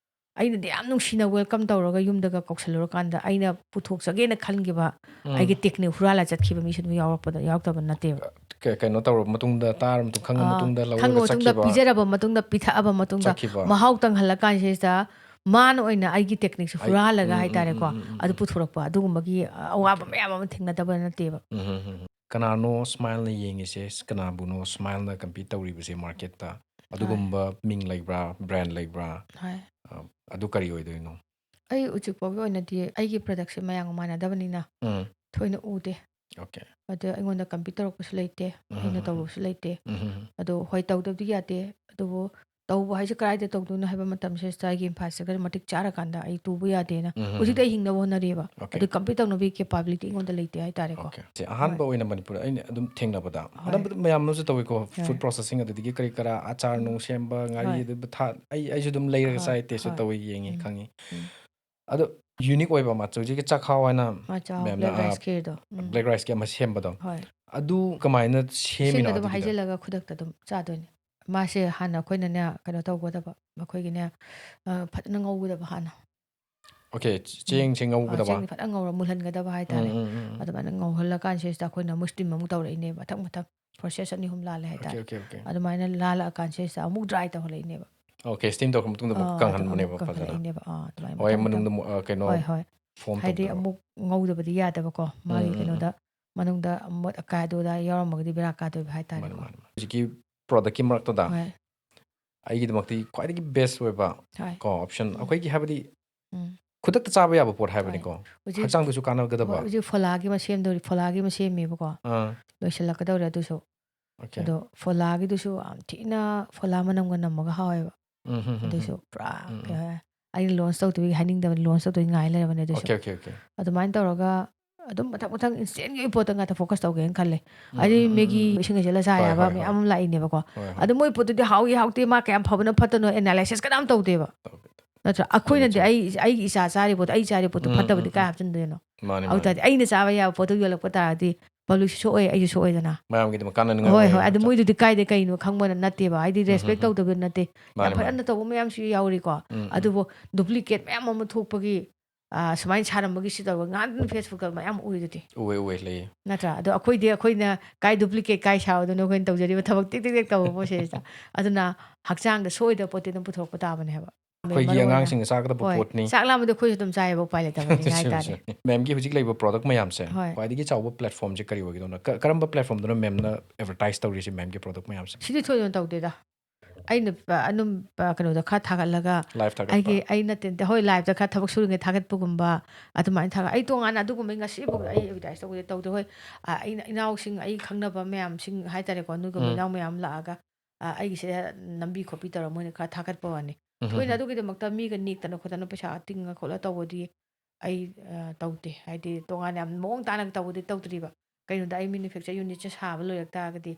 ꯑꯩꯅꯗꯤ ꯌꯥꯝ ꯅꯨꯡꯁꯤꯅ ꯋꯦꯜꯀꯝ ꯇꯧꯔꯒ ꯌꯨꯝꯗꯒ ꯀꯧꯁꯜꯂꯨꯔꯀꯥꯟꯗ ꯑꯩꯅ ꯄꯨꯊꯣꯛꯆꯒꯦꯅ ꯈꯟꯈꯤꯕ ꯎꯝ꯫ ꯑꯩꯒꯤ ꯇꯦꯛꯅꯤꯛ ꯍꯨꯔꯥꯜꯂ ꯆꯠꯈꯤꯕ ꯃꯤꯁꯨ ꯑꯗꯨꯝ ꯌꯥꯎꯔꯛꯄꯗ, ꯌꯥꯎꯔꯛꯇꯕ ꯅꯠꯇꯦꯕ꯫ ꯀ-, ꯀꯩꯅꯣ ꯇꯧꯔꯕ ꯃꯇꯨꯡꯗ, ꯇꯥꯔꯕ ꯃꯇꯨꯡ, ꯈꯪꯉ ꯑꯥ, ꯃꯇꯨꯡꯗ ꯂꯧꯔꯒ ꯈꯪꯉ ꯃꯇꯨꯡꯗ ꯆꯠꯈꯤꯕ꯫ ꯄꯤꯖꯔꯕ ꯃꯇꯨꯡꯗ, ꯄꯤꯊꯛꯑꯕ ꯃꯇꯨꯡꯗ, ꯆꯠꯈꯤꯕ꯫ ꯃꯍꯥꯎ ꯇꯪꯍꯜꯂꯀꯥꯟꯁꯤꯗ ꯃꯥꯅ ꯑꯣꯏꯅ ꯑꯩꯒꯤ ꯇꯦꯛꯅꯤꯛꯁꯦ ꯑꯩ-, ꯍꯨꯔꯥꯜꯂꯒ ꯎꯝ, ꯎꯝ, ꯍꯥꯏꯇꯥꯔꯦꯀꯣ, ꯎꯝ, ꯎꯝ, ꯎꯝ, ꯑꯗꯨ ꯎꯝ꯫ ꯄꯨꯊꯣꯔꯛꯄ, ꯑꯗꯨꯒꯨꯝꯕꯒꯤ, ꯑ, ꯑꯋꯥꯕ ꯃꯌꯥꯝ ꯑꯃ ꯊꯦꯡꯅꯗꯕ ꯅꯠꯇꯦꯕ꯫ ꯎꯝ, ꯎꯝ, ꯎꯝ, ꯎꯝ꯫ ꯀꯅꯥꯅꯣ ꯁ꯭ꯃꯥꯏꯜꯅ ꯌꯦꯡꯉꯤꯁꯦ, ꯀꯅꯥꯕꯨꯅꯣ ꯁ꯭ꯃꯥꯏꯜꯅ ꯀꯝꯄꯤꯠ ꯇꯧꯔꯤꯕꯁꯦ ꯃꯥꯔꯀꯦꯠꯇ? ꯍꯣꯏ꯫ ꯑꯗꯨꯒꯨꯝꯕ ꯃꯤꯡ ꯂꯩꯕ꯭ꯔꯥ, ꯕ꯭ꯔꯥꯟ ꯂꯩꯕ꯭ꯔꯥ? ꯍꯣꯏ꯫ ꯑ, ꯑꯗꯨ ꯀꯔꯤ ꯑꯣꯏꯗꯣꯏꯅꯣ? ꯑꯩ ꯍꯧꯖꯤꯛ ꯐꯥꯎꯒꯤ ꯑꯣꯏꯅꯗꯤ ꯑꯩꯒꯤ ꯄ꯭ꯔꯗꯛꯁꯦ ꯃꯌꯥꯝꯒ ꯃꯥꯟꯅꯗꯕꯅꯤꯅ ꯎꯝ꯫ ꯊꯣꯏꯅ ꯎꯗꯦ꯫ ꯑꯣꯀꯦ꯫ ꯑꯗ ꯑꯩꯉꯣꯟꯗ ꯀꯝꯄꯤꯠ ꯇꯧꯔꯛꯄꯁꯨ ꯂꯩꯇꯦ, ꯎꯝ, ꯑꯩꯅ ꯎꯝ, ꯎꯝ꯫ ꯇꯧꯕꯁꯨ ꯂꯩꯇꯦ꯫ ꯎꯝ, ꯎꯝ, ꯎꯝ꯫ ꯑꯗꯣ ꯍꯣꯏ, ꯇꯧꯗꯕꯗꯤ ꯌꯥꯗꯦ, ꯑꯗꯨꯕꯨ ꯇꯧꯕ ꯍꯥꯏꯁꯦ ꯀꯗꯥꯏꯗ ꯇꯧꯗꯣꯏꯅꯣ ꯍꯥꯏꯕ ꯃꯇꯝꯁꯤꯗ ꯑꯩꯒꯤ infrastructure ꯃꯇꯤꯛ ꯆꯥꯔꯀꯥꯟꯗ ꯑꯩ ꯇꯨꯕ ꯌꯥꯗꯦꯅ ꯍꯧꯖꯤꯛꯇꯤ ꯑꯩ ꯍꯤꯡꯅꯕ ꯍꯣꯠꯅꯔꯤꯕ꯫ Okay. ꯑꯗꯨ compete ꯇꯧꯅꯕꯒꯤ capability ꯑꯩꯉꯣꯟꯗ ꯂꯩꯇꯦ ꯍꯥꯏꯇꯥꯔꯦꯀꯣ꯫ Okay. ꯁꯦ, ꯑꯍꯥꯟꯕ ꯑꯣꯏꯅ ꯃꯅꯤꯄꯨꯔꯗ ꯑꯩꯅ ꯑꯗꯨꯝ ꯊꯦꯡꯅꯕꯗ ꯍꯣꯏ. ꯑꯅꯝꯕꯗ ꯃꯌꯥꯝ ꯑꯃꯁꯨ ꯇꯧꯏꯀꯣ, food ꯍꯣꯏ. processing ꯑꯗꯨꯗꯒꯤ ꯀꯔꯤ ꯀꯔꯥ, ꯑꯆꯥꯔ ꯎꯝ. ꯅꯨꯡ ꯁꯦꯝꯕ, ꯉꯥꯔꯤ ꯍꯣꯏ. ꯑꯗꯨ ꯊꯥ ꯑꯩ ꯑꯩꯁꯨ ꯑꯗꯨꯝ ꯂꯩꯔꯒ ꯍꯣꯏ. ꯆꯥꯏ, taste ꯍꯣꯏ. ꯇꯧꯋꯦ, ꯌꯦꯡꯉꯤ, ꯎꯝ. ꯈꯪꯉꯤ꯫ ꯎꯝ. ꯑꯗꯣ unique ꯑꯣꯏꯕ ꯑꯃ ꯍꯧꯖꯤꯛꯀꯤ ꯆꯥꯛꯈꯥꯎ ꯍꯥꯏꯅ ꯑꯆꯥ, ꯃꯌꯥꯝꯅ, black ꯑ, rice ꯀꯤꯗꯣ꯫ ꯎꯝ. black rice ꯀꯤ ꯑꯃ ꯁꯦꯝꯕꯗꯣ, ꯍꯣꯏ. ꯑꯗꯨ ꯀꯃꯥꯏꯅ ꯏꯁꯤꯡ ꯁꯦꯝꯃꯤꯅꯣ ꯑꯗꯨꯝ ꯑꯗꯨꯒꯤꯗꯣ? ꯍꯩꯖꯤꯜꯂꯒ ꯈꯨꯗꯛꯇ ꯑꯗꯨꯝ ꯆꯥꯗꯣꯏꯅꯦ꯫ ꯃꯥꯁꯦ ꯍꯥꯟꯅ ꯑꯩꯈꯣꯏꯅꯅꯦ ꯀꯩꯅꯣ ꯇꯧꯒꯗꯕ, ꯑꯩꯈꯣꯏꯒꯤꯅꯦ, ꯑ, ꯐꯖꯅ ꯉꯧꯒꯗꯕ ꯍꯥꯟꯅ꯫ Okay, ꯎꯝ. ꯆꯦꯡꯁꯦ ꯑ, ꯉꯧꯒꯗꯕ? ꯆꯦꯡꯁꯦ ꯐꯖꯅ ꯉꯧꯔ ꯃꯨꯜꯍꯟꯒꯗꯕ ꯎꯝ, ꯍꯥꯏꯇꯥꯔꯦ꯫ ꯎꯝ, ꯎꯝ, ꯎꯝ. ꯑꯗꯨꯃꯥꯏꯅ ꯉꯧꯍꯜꯂꯀꯥꯟꯁꯤꯗ ꯑꯩꯈꯣꯏꯅ ꯑꯃꯨꯛ steam ꯑꯃꯨꯛ ꯇꯧꯔꯛꯏꯅꯦꯕ, ꯃꯊꯪ ꯃꯊꯪ process ꯑꯅꯤ ꯑꯍꯨꯝ ꯂꯥꯜꯂꯦ ꯍꯥꯏꯇꯥꯔꯦ꯫ Okay, okay, okay. ꯑꯗꯨꯃꯥꯏꯅ ꯂꯥꯜꯂꯀꯥꯟꯁꯤꯗ ꯑꯃꯨꯛ dry ꯇꯧꯍꯜꯂꯛꯏꯅꯦꯕ꯫ Okay, steam ꯇꯧꯔ ꯃꯇꯨꯡꯗ ꯑꯃꯨꯛ ꯑꯥ, ꯑꯗꯨ ꯀꯪꯍꯟꯕꯅꯦꯕ ꯑꯃꯨꯛ ꯐꯖꯅ? ꯀꯪꯍꯜꯂꯛꯏꯅꯦꯕ꯫ ꯑꯥ, ꯑꯗꯨꯃꯥꯏꯅ ꯍꯣꯏ, ꯃꯊꯪ ꯃꯊꯪ꯫ ꯃꯅꯨꯡꯗ ꯃꯨ-, ꯑ, ꯀꯩꯅꯣ ꯍꯣꯏ, ꯍꯣꯏ꯫ form ꯍꯥꯏꯗꯤ ꯇꯧꯗꯣꯏꯕ? ꯑꯃꯨꯛ ꯉꯧꯗꯕꯗꯤ ꯌꯥꯗꯕꯀꯣ, ꯎꯝ, ꯃꯥꯒꯤ ꯎꯝ, ꯎꯝ. ꯀꯩꯅꯣꯗ, ꯃꯅꯨꯡꯗ ꯑꯃꯣꯠ ꯑꯀꯥꯏꯗꯨꯗ ꯌꯥꯎꯔꯝꯃꯒꯗꯤ ꯕꯦꯔꯥ ꯀꯥꯗꯣꯏꯕ ꯍꯥꯏꯇꯥꯔꯦꯀꯣ꯫ ꯃꯥꯅꯤ, ꯃꯥꯅꯤ, ꯃꯥꯅꯤ꯫ ꯍꯧꯖꯤꯛꯀꯤ product ꯀꯤ ꯃꯔꯛꯇꯨꯗ ꯍꯣꯏ꯫ ꯑꯩꯒꯤꯗꯃꯛꯇꯤ ꯈ꯭ꯋꯥꯏꯗꯒꯤ best ꯑꯣꯏꯕ ꯍꯣꯏ꯫ ꯀꯣ option, ꯎꯝ꯫ ꯑꯩꯈꯣꯏꯒꯤ ꯍꯥꯏꯕꯗꯤ ꯎꯝ꯫ ꯈꯨꯗꯛꯇ ꯆꯥꯕ ꯌꯥꯕ ꯄꯣꯠ ꯍꯥꯏꯕꯅꯤꯀꯣ, ꯍꯣꯏ꯫ ꯍꯧꯖꯤꯛ ꯍꯛꯆꯥꯡꯗꯁꯨ ꯀꯥꯟꯅꯒꯗꯕ꯫ ꯍꯣꯏ, ꯍꯧꯖꯤꯛ ꯐꯣꯂꯥꯒꯤ ꯑꯃ ꯁꯦꯝꯗꯧꯔꯤ, ꯐꯣꯂꯥꯒꯤ ꯑꯃ ꯁꯦꯝꯃꯦꯕꯀꯣ꯫ ꯑꯥ꯫ ꯂꯣꯏꯁꯤꯜꯂꯛꯀꯗꯧꯔꯦ ꯑꯗꯨꯁꯨ꯫ Okay. ꯑꯗꯣ ꯐꯣꯂꯥꯒꯤꯗꯨꯁꯨ ꯌꯥꯝ ꯊꯤꯅ ꯐꯣꯂꯥ ꯃꯅꯝꯒ ꯅꯝꯃꯒ ꯍꯥꯎꯋꯦꯕ꯫ ꯎꯝ, ꯍꯝ, ꯍꯝ, ꯑꯗꯨꯁꯨ ꯍꯝ꯫ ꯄꯨꯔꯥ ꯎꯝ, ꯀꯩ ꯎꯝ꯫ ꯍꯥꯏ-, ꯑꯩꯅ launch ꯇꯧꯗꯕꯒꯤ ꯍꯥꯏꯅꯤꯡꯗꯕꯅꯤ, launch ꯇꯧꯗꯣꯏ ꯉꯥꯏ ꯂꯩꯔꯕꯅꯦ ꯑꯗꯨꯁꯨ꯫ Okay, okay, okay. ꯑꯗꯨꯃꯥꯏꯅ ꯇꯧꯔꯒ ꯑꯗꯨꯝ ꯃꯊꯪ ꯃꯊꯪ instant ꯒꯤ ꯄꯣꯠꯇ ꯉꯥꯛꯇ focus ꯇꯧꯒꯦꯅ ꯈꯜꯂꯦ꯫ ꯎꯝ, ꯍꯥꯏꯗꯤ ꯎꯝ, ꯎꯝ, Maggi ꯎꯝ꯫ ꯏꯁꯤꯡ ꯍꯩꯖꯤꯜꯂ ꯆꯥ ꯍꯣꯏ, ꯌꯥꯕ ꯍꯣꯏ, ꯃꯌꯥꯝ ꯍꯣꯏ꯫ ꯑꯃ ꯂꯥꯛꯏꯅꯦꯕꯀꯣ꯫ ꯍꯣꯏ, ꯍꯣꯏ꯫ ꯑꯗꯨ ꯃꯣꯏ ꯄꯣꯠꯇꯨꯗꯤ ꯍꯥꯎꯏ ꯍꯥꯎꯇꯦ, ꯃꯥ ꯀꯌꯥꯝ ꯐꯕꯅꯣ ꯐꯠꯇꯅꯣ analysis ꯀꯅꯥꯝ ꯇꯧꯗꯦꯕ꯫ ꯇꯧꯗꯦ꯫ ꯅꯠꯇ꯭ꯔꯥ? ꯑꯩꯈꯣꯏꯅꯗꯤ ꯆꯨꯝꯃꯦ꯫ ꯑꯩ, ꯑꯩꯒꯤ ꯏꯆꯥ ꯆꯥꯔꯤ ꯄꯣꯠꯇꯣ, ꯑꯩ ꯆꯥꯔꯤ ꯄꯣꯠꯇꯣ ꯎꯝ, ꯐꯠꯇꯕꯗꯤ ꯎꯝ, ꯀꯥꯏ ꯎꯝ꯫ ꯍꯥꯞꯆꯤꯟꯗꯣꯏꯅꯣ? ꯃꯥꯅꯤ, ꯑꯗꯨ ꯃꯥꯅꯤ꯫ ꯇꯥꯔꯗꯤ ꯑꯩꯅ ꯆꯥꯕ ꯌꯥꯕ ꯄꯣꯠꯇꯣ ꯌꯣꯜꯂꯛꯄ ꯇꯥꯔꯗꯤ public ꯁꯨ ꯁꯣꯛꯑꯣꯏ, ꯑꯩꯁꯨ ꯁꯣꯛꯑꯣꯏꯗꯅ꯫ ꯃꯌꯥꯝꯒꯤꯗꯃꯛ ꯀꯥꯟꯅꯅꯤꯡꯉꯥꯏ ꯍꯣꯏ, ꯍꯣꯏ꯫ ꯑꯣꯏꯌꯦꯕ, ꯑꯗꯨ ꯅꯠꯇ꯭ꯔꯥ? ꯃꯣꯏꯗꯨꯗꯤ ꯀꯥꯏꯗꯩ ꯀꯩꯅꯣ ꯈꯪꯕ ꯅꯠꯇꯦꯕ꯫ ꯍꯥꯏꯗꯤ ꯎꯝ, ꯎꯝ, respect ꯎꯝ꯫ ꯇꯧꯗꯕ ꯅꯠꯇꯦ꯫ ꯃꯥꯅꯤ, ꯌꯥꯝ ꯐꯖꯅ ꯃꯥꯅꯤ꯫ ꯇꯧꯕ ꯃꯌꯥꯝꯁꯨ ꯌꯥꯎꯔꯤꯀꯣ꯫ ꯎꯝ, ꯎꯝ꯫ ꯑꯗꯨꯕꯨ duplicate ꯃꯌꯥꯝ ꯑꯃ ꯊꯣꯛꯄꯒꯤ, ꯑ, ꯁꯨꯃꯥꯏꯅ ꯁꯥꯔꯝꯕꯒꯤ ꯁꯤ ꯇꯧꯕ ꯉꯥꯛꯇꯅ Facebook ꯇ ꯃꯌꯥꯝ ꯎꯏꯗꯨꯗꯤ꯫ ꯎꯏ, ꯎꯏ, ꯂꯩꯌꯦ꯫ ꯅꯠꯇ꯭ꯔꯥ? ꯑꯗꯣ ꯑꯩꯈꯣꯏꯗꯤ, ꯑꯩꯈꯣꯏꯅ ꯀꯥꯏ duplicate ꯀꯥꯏ ꯁꯥꯔꯨꯗꯣꯏꯅꯣ ꯑꯩꯈꯣꯏꯅ ꯇꯧꯖꯔꯤꯕ ꯊꯕꯛ ꯇꯦꯛ ꯇꯦꯛ ꯇꯦꯛ ꯇꯧꯕ ꯄꯣꯠꯁꯤꯗꯩꯁꯤꯗ꯫ ꯑꯗꯨꯅ ꯍꯛꯆꯥꯡꯗ ꯁꯣꯛꯑꯣꯏꯗꯕ ꯄꯣꯠꯇꯤ ꯑꯗꯨꯝ ꯄꯨꯊꯣꯔꯛꯄ ꯇꯥꯕꯅꯦ ꯍꯥꯏꯕ꯫ ꯑꯩꯈꯣꯏꯒꯤ ꯃꯔꯨ ꯑꯣꯏꯅ ꯑꯉꯥꯡꯁꯤꯡꯅ ꯆꯥꯒꯗꯕ ꯍꯣꯏ, ꯄꯣꯠꯅꯤ꯫ ꯆꯥꯛ ꯂꯥꯝꯕꯗꯤ ꯑꯩꯈꯣꯏꯁꯨ ꯑꯗꯨꯝ ꯆꯥꯏꯌꯦꯕ, ꯎꯄꯥꯏ ꯂꯩꯇꯕꯅꯤꯅ ꯆꯨꯝꯃꯤ, ꯍꯥꯏꯇꯥꯔꯦ꯫ ꯆꯨꯝꯃꯤ꯫ Ma'am ꯒꯤ ꯍꯧꯖꯤꯛ ꯂꯩꯕ product ꯃꯌꯥꯝꯁꯦ, ꯍꯣꯏ꯫ ꯈ꯭ꯋꯥꯏꯗꯒꯤ ꯆꯥꯎꯕ platform ꯁꯦ ꯀꯔꯤ ꯑꯣꯏꯒꯗꯧꯅꯣ? ꯀ-, ꯀꯔꯝꯕ platform ꯗꯅꯣ ma'am ꯅ advertise ꯇꯧꯔꯤꯁꯦ, ma'am ꯒꯤ product ꯃꯌꯥꯝꯁꯦ? ꯁꯤꯗꯤ ꯊꯣꯏꯅ ꯇꯧꯗꯦꯗ꯫ ꯑꯩꯅ, ꯑ, ꯑꯗꯨꯝ, ꯑ, ꯀꯩꯅꯣꯗ ꯈꯔ ꯊꯥꯒꯠꯂꯒ, Live ꯊꯥꯒꯠꯄ? ꯑꯩꯒꯤ, ꯑꯩ ꯅꯠꯇꯦ, ꯅꯠꯇꯦ, ꯍꯣꯏ, live ꯇ ꯈꯔ ꯊꯕꯛ ꯁꯨꯔꯤꯉꯩ ꯊꯥꯒꯠꯄꯒꯨꯝꯕ, ꯑꯗꯨꯃꯥꯏꯅ ꯊꯥꯒꯠ-, ꯑꯩ ꯇꯣꯉꯥꯟꯅ ꯑꯗꯨꯒꯨꯝꯕꯩ ꯉꯁꯤꯐꯥꯎꯗ ꯑꯩ advertise ꯇꯧꯕꯗꯤ ꯇꯧꯗꯦ꯫ ꯍꯣꯏ, ꯑ, ꯑꯩꯅ ꯏꯅꯥꯎꯁꯤꯡ, ꯑꯩ ꯈꯪꯅꯕ ꯃꯌꯥꯝꯁꯤꯡ ꯍꯥꯏꯇꯥꯔꯦꯀꯣ, ꯅꯣꯏꯒꯨꯝꯕ ꯎꯝ꯫ ꯏꯅꯥꯎ ꯃꯌꯥꯝ ꯂꯥꯛꯑꯒ, ꯑ, ꯑꯩꯒꯤꯁꯦ ꯅꯝꯕꯤ ꯈꯣꯠꯄꯤ ꯇꯧꯔ ꯃꯣꯏꯅ ꯈꯔ ꯊꯥꯒꯠꯄ ꯋꯥꯅꯤ꯫ ꯎꯝ, ꯊꯣꯏꯅ ꯎꯝ, ꯑꯗꯨꯒꯤꯗꯃꯛꯇ ꯃꯤꯒ ꯅꯦꯛꯇꯅ ꯈꯣꯠꯇꯅ ꯄꯩꯁꯥ ꯇꯤꯡꯉ ꯈꯣꯠꯂ ꯇꯧꯕꯗꯤ ꯑꯩ, ꯑ, ꯇꯧꯗꯦ꯫ ꯍꯥꯏꯗꯤ ꯇꯣꯉꯥꯟꯅ ꯌꯥꯝ ꯃꯑꯣꯡ ꯇꯥꯅ ꯇꯧꯕꯗꯤ ꯇꯧꯗ꯭ꯔꯤꯕ꯫ ꯀꯩꯅꯣꯗ ꯑꯩ ꯃꯦꯅꯨꯐꯦꯛꯆꯔ ꯌꯨꯅꯤꯠꯁꯦ ꯁꯥꯕ ꯂꯣꯏꯔꯛ ꯇꯥꯔꯒꯗꯤ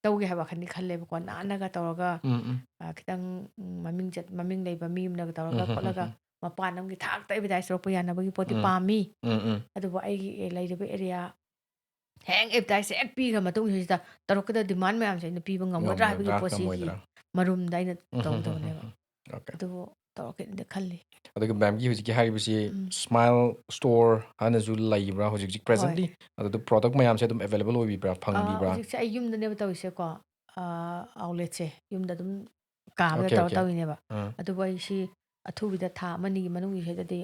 ꯇꯧꯒꯦ ꯍꯥꯏꯕ ꯋꯥꯈꯜꯗꯤ ꯈꯜꯂꯦꯕꯀꯣ꯫ ꯅꯥꯟꯅꯒ ꯇꯧꯔꯒ, ꯎꯝ, ꯎꯝ, ꯑ, ꯈꯤꯇꯪ, ꯎꯝ, ꯃꯃꯤꯡ ꯆꯠ-, ꯃꯃꯤꯡ ꯂꯩꯕ ꯃꯤ ꯑꯃꯅꯒ ꯇꯧꯔꯒ ꯎꯝ, ꯎꯝ, ꯈꯣꯠꯂꯒ ꯎꯝ, ꯎꯝ, ꯃꯄꯥꯟ ꯂꯝꯒꯤ ꯊꯥꯛꯇ ꯑꯦꯗꯚꯔꯇꯥꯏꯁ ꯇꯧꯔꯛꯄ ꯌꯥꯅꯕꯒꯤ ꯄꯣꯠꯇꯤ ꯎꯝ, ꯄꯥꯝꯃꯤ꯫ ꯎꯝ, ꯎꯝ꯫ ꯑꯗꯨꯕꯨ ꯑꯩꯒꯤ, ꯑꯦ, ꯂꯩꯔꯤꯕ ꯑꯦꯔꯤꯌꯥ ꯍꯦꯡ ꯑꯦꯗꯚꯔꯇꯥꯏꯁ ꯍꯦꯛ ꯄꯤꯈ꯭ꯔ ꯃꯇꯨꯡꯁꯤꯗ ꯇꯧꯔꯛꯀꯗꯕ ꯗꯤꯃꯥꯟ ꯃꯌꯥꯝꯁꯦ ꯑꯩꯅ ꯄꯤꯕ ꯉꯝꯒꯗ꯭ꯔꯥ ꯉꯝꯃꯣꯏꯗ꯭ꯔꯥ, ꯍꯥꯏꯕꯒꯤ ꯄꯣꯠꯁꯤꯒꯤ ꯉꯝꯃꯣꯏꯗ꯭ꯔꯥ? ꯃꯔꯨꯝꯗ ꯑꯩꯅ ꯎꯝ, ꯎꯝ, ꯎꯝ, ꯎꯝ, ꯇꯧꯒꯗꯕꯅꯦꯕ꯫ ꯎꯝ꯫ Okay꯫ ꯑꯗꯨꯕꯨ ꯇꯧꯔꯛꯀꯦꯅꯗꯤ ꯈꯜꯂꯤ꯫ ꯑꯗꯨꯒ ꯃꯦꯝꯒꯤ ꯍꯧꯖꯤꯛꯀꯤ ꯍꯥꯏꯔꯤꯕꯁꯤ ꯎꯝ꯫ Smile Store ꯍꯥꯏꯅꯁꯨ ꯂꯩꯕ꯭ꯔꯥ ꯍꯧꯖꯤꯛ ꯍꯧꯖꯤꯛ ꯍꯣꯏ꯫ Presently? ꯑꯗꯨꯗ product ꯃꯌꯥꯝꯁꯦ ꯑꯗꯨꯝ available ꯑꯣꯏꯕꯤꯕ꯭ꯔꯥ, ꯑꯥ, ꯐꯪꯕꯤꯕ꯭ꯔꯥ? ꯍꯧꯖꯤꯛꯁꯦ ꯑꯩ ꯌꯨꯝꯗꯅꯦꯕ ꯇꯧꯔꯤꯁꯦꯀꯣ꯫ ꯑꯥ, outletꯁꯦ ꯌꯨꯝꯗ ꯑꯗꯨꯝ ꯀꯥ ꯑꯃꯗ Okay, ꯇꯧꯔ okay. ꯇꯧꯔꯤꯅꯦꯕ꯫ ꯑꯥ꯫ ꯑꯗꯨꯕꯨ ꯑꯩ ꯁꯤ ꯑꯊꯨꯕꯤꯗ ꯊꯥ ꯑꯃ ꯑꯅꯤꯒꯤ ꯃꯅꯨꯡꯁꯤꯗꯗꯤ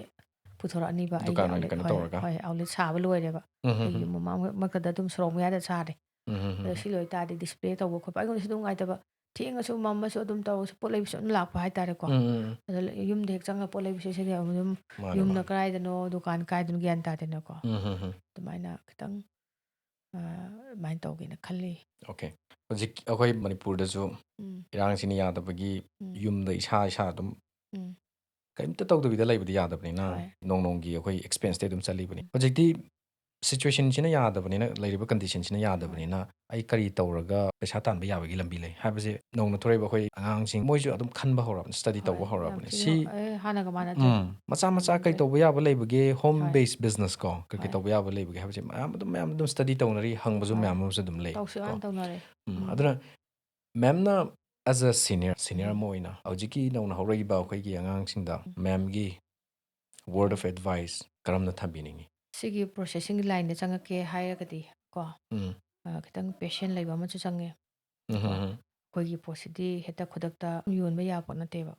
ꯄꯨꯊꯣꯔꯛꯑꯅꯤꯕ ꯑꯩꯒꯤ ꯗꯨꯀꯥꯟ ꯑꯣꯏꯅ outlet꯫ ꯀꯩꯅꯣ ꯍꯣꯏ, ꯇꯧꯔꯒ? ꯍꯣꯏ, outlet ꯁꯥꯕ ꯂꯣꯏꯔꯦꯕ꯫ ꯎꯝ, ꯍꯝ, ꯑꯩꯒꯤ ꯍꯝ꯫ ꯌꯨꯝ ꯃꯃꯥꯡ ꯃꯔꯛꯇꯗ ꯑꯗꯨꯝ ꯁꯣꯔꯣꯛ ꯃꯌꯥꯗ ꯁꯥꯔꯦ꯫ ꯎꯝ, ꯍꯝ, ꯑꯗꯣ ꯍꯝ꯫ ꯁꯤ ꯂꯣꯏ ꯇꯥꯔꯗꯤ display ꯇꯧꯕ ꯈꯣꯠꯄ ꯑꯩꯉꯣꯟꯗꯁꯨ ꯑꯗꯨꯝ ꯅꯨꯡꯉꯥꯏꯇꯕ꯫ ꯊꯦꯡꯉꯁꯨ ꯃꯝꯃꯁꯨ ꯑꯗꯨꯝ ꯇꯧꯔꯁꯨ ꯄꯣꯠ ꯂꯩꯕꯁꯨ ꯑꯗꯨꯝ ꯂꯥꯛꯄ ꯍꯥꯏꯇꯥꯔꯦꯀꯣ꯫ ꯎꯝ, ꯎꯝ, ꯎꯝ꯫ ꯑꯗꯣ ꯌꯨꯝꯗ ꯍꯦꯛ ꯆꯪꯉꯒ ꯄꯣꯠ ꯂꯩꯕꯁꯦ ꯁꯤꯗꯤ ꯑꯗꯨꯝ ꯃꯥꯅꯦ, ꯌꯨꯝꯅ ꯃꯥꯅꯦ꯫ ꯀꯗꯥꯏꯗꯅꯣ, ꯗꯨꯀꯥꯟ ꯀꯥꯏꯗꯅꯣ ꯒ꯭ꯌꯥꯟ ꯇꯥꯗꯦꯅꯀꯣ꯫ ꯎꯝ, ꯍꯝ, ꯍꯝ꯫ ꯑꯗꯨꯃꯥꯏꯅ ꯈꯤꯇꯪ, ꯑ, ꯑꯗꯨꯃꯥꯏꯅ ꯇꯧꯒꯦꯅ ꯈꯜꯂꯤ꯫ Okay꯫ ꯍꯧꯖꯤꯛ ꯑꯩꯈꯣꯏ ꯃꯅꯤꯄꯨꯔꯗꯁꯨ ꯎꯝ꯫ ꯏꯔꯥꯡꯁꯤꯅ ꯌꯥꯗꯕꯒꯤ ꯎꯝ꯫ ꯌꯨꯝꯗ ꯏꯁꯥ ꯏꯁꯥ ꯑꯗꯨꯝ ꯎꯝ꯫ ꯀꯔꯤꯝꯇ ꯇꯧꯗꯕꯤꯗ ꯂꯩꯕꯗꯤ ꯌꯥꯗꯕꯅꯤꯅ ꯍꯣꯏ꯫ ꯅꯣꯡ ꯅꯣꯡꯒꯤ ꯑꯩꯈꯣꯏ expenseꯇꯤ ꯑꯗꯨꯝ ꯆꯠꯂꯤꯕꯅꯤ꯫ ꯎꯝ꯫ ꯍꯧꯖꯤꯛꯇꯤ situationꯁꯤꯅ ꯌꯥꯗꯕꯅꯤꯅ, ꯂꯩꯔꯤꯕ conditionꯁꯤꯅ ꯌꯥꯗꯕꯅꯤꯅ ꯍꯣꯏ꯫ ꯑꯩ ꯀꯔꯤ ꯇꯧꯔꯒ ꯄꯩꯁꯥ ꯇꯥꯟꯕ ꯌꯥꯕꯒꯤ ꯂꯝꯕꯤ ꯂꯩ ꯍꯥꯏꯕꯁꯦ ꯅꯧꯅ ꯊꯣꯔꯛꯏꯕ ꯑꯩꯈꯣꯏ ꯑꯉꯥꯡꯁꯤꯡ ꯃꯣꯏꯁꯨ ꯑꯗꯨꯝ ꯈꯟꯕ ꯍꯧꯔꯕꯅꯤ, study ꯍꯣꯏ, ꯇꯧꯕ ꯌꯥꯝ ꯍꯧꯔꯕꯅꯤ꯫ ꯊꯤꯅ ꯁꯤ, ꯍꯧ-, ꯑꯦ, ꯍꯥꯟꯅꯒ ꯃꯥꯟꯅꯗ꯭ꯔꯦ꯫ ꯎꯝ, ꯃꯆꯥ ꯃꯆꯥ ꯀꯩ ꯃꯥꯟꯅꯗ꯭ꯔꯦ꯫ ꯇꯧꯕ ꯌꯥꯕ ꯂꯩꯕꯒꯦ, home ꯍꯣꯏ꯫ Based business ꯀꯣ, ꯀꯩ ꯀꯩ ꯍꯣꯏ꯫ ꯇꯧꯕ ꯌꯥꯕ ꯂꯩꯕꯒꯦ ꯍꯥꯏꯕꯁꯦ ꯃꯌꯥꯝ ꯑꯗꯨꯝ, ꯃꯌꯥꯝ ꯑꯗꯨꯝ study ꯇꯧꯅꯔꯤ, ꯍꯪꯕꯁꯨ ꯍꯣꯏ꯫ ꯃꯌꯥꯝ ꯑꯃꯁꯨ ꯑꯗꯨꯝ ꯂꯩ ꯇꯧꯁꯨ ꯀꯣ꯫ ꯌꯥꯝ ꯇꯧꯅꯔꯦ꯫ ꯎꯝ, ꯎꯝ꯫ ꯑꯗꯨꯅ ꯃꯦꯝꯅ as a senior, senior ꯎꯝ꯫ ꯑꯃ ꯑꯣꯏꯅ ꯍꯧꯖꯤꯛꯀꯤ ꯅꯧꯅ ꯍꯧꯔꯛꯏꯕ ꯑꯩꯈꯣꯏꯒꯤ ꯑꯉꯥꯡꯁꯤꯡꯗ ꯎꯝ꯫ ꯃꯦꯝꯒꯤ word of advice ꯀꯔꯝꯅ ꯊꯝꯕꯤꯅꯤꯡꯉꯤ? ꯁꯤꯒꯤ processingꯒꯤ lineꯗ ꯆꯪꯉꯛꯀꯦ ꯍꯥꯏꯔꯒꯗꯤ ꯀꯣ, ꯎꯝ꯫ ꯑ, ꯈꯤꯇꯪ passion ꯂꯩꯕ ꯑꯃꯁꯨ ꯆꯪꯉꯦ꯫ ꯎꯝ, ꯀꯣ, ꯎꯝ, ꯎꯝ꯫ ꯑꯩꯈꯣꯏꯒꯤ ꯄꯣꯠꯁꯤꯗꯤ ꯍꯦꯛꯇ ꯈꯨꯗꯛꯇ ꯌꯣꯟꯕ ꯌꯥꯕ ꯄꯣꯠ ꯅꯠꯇꯦꯕ꯫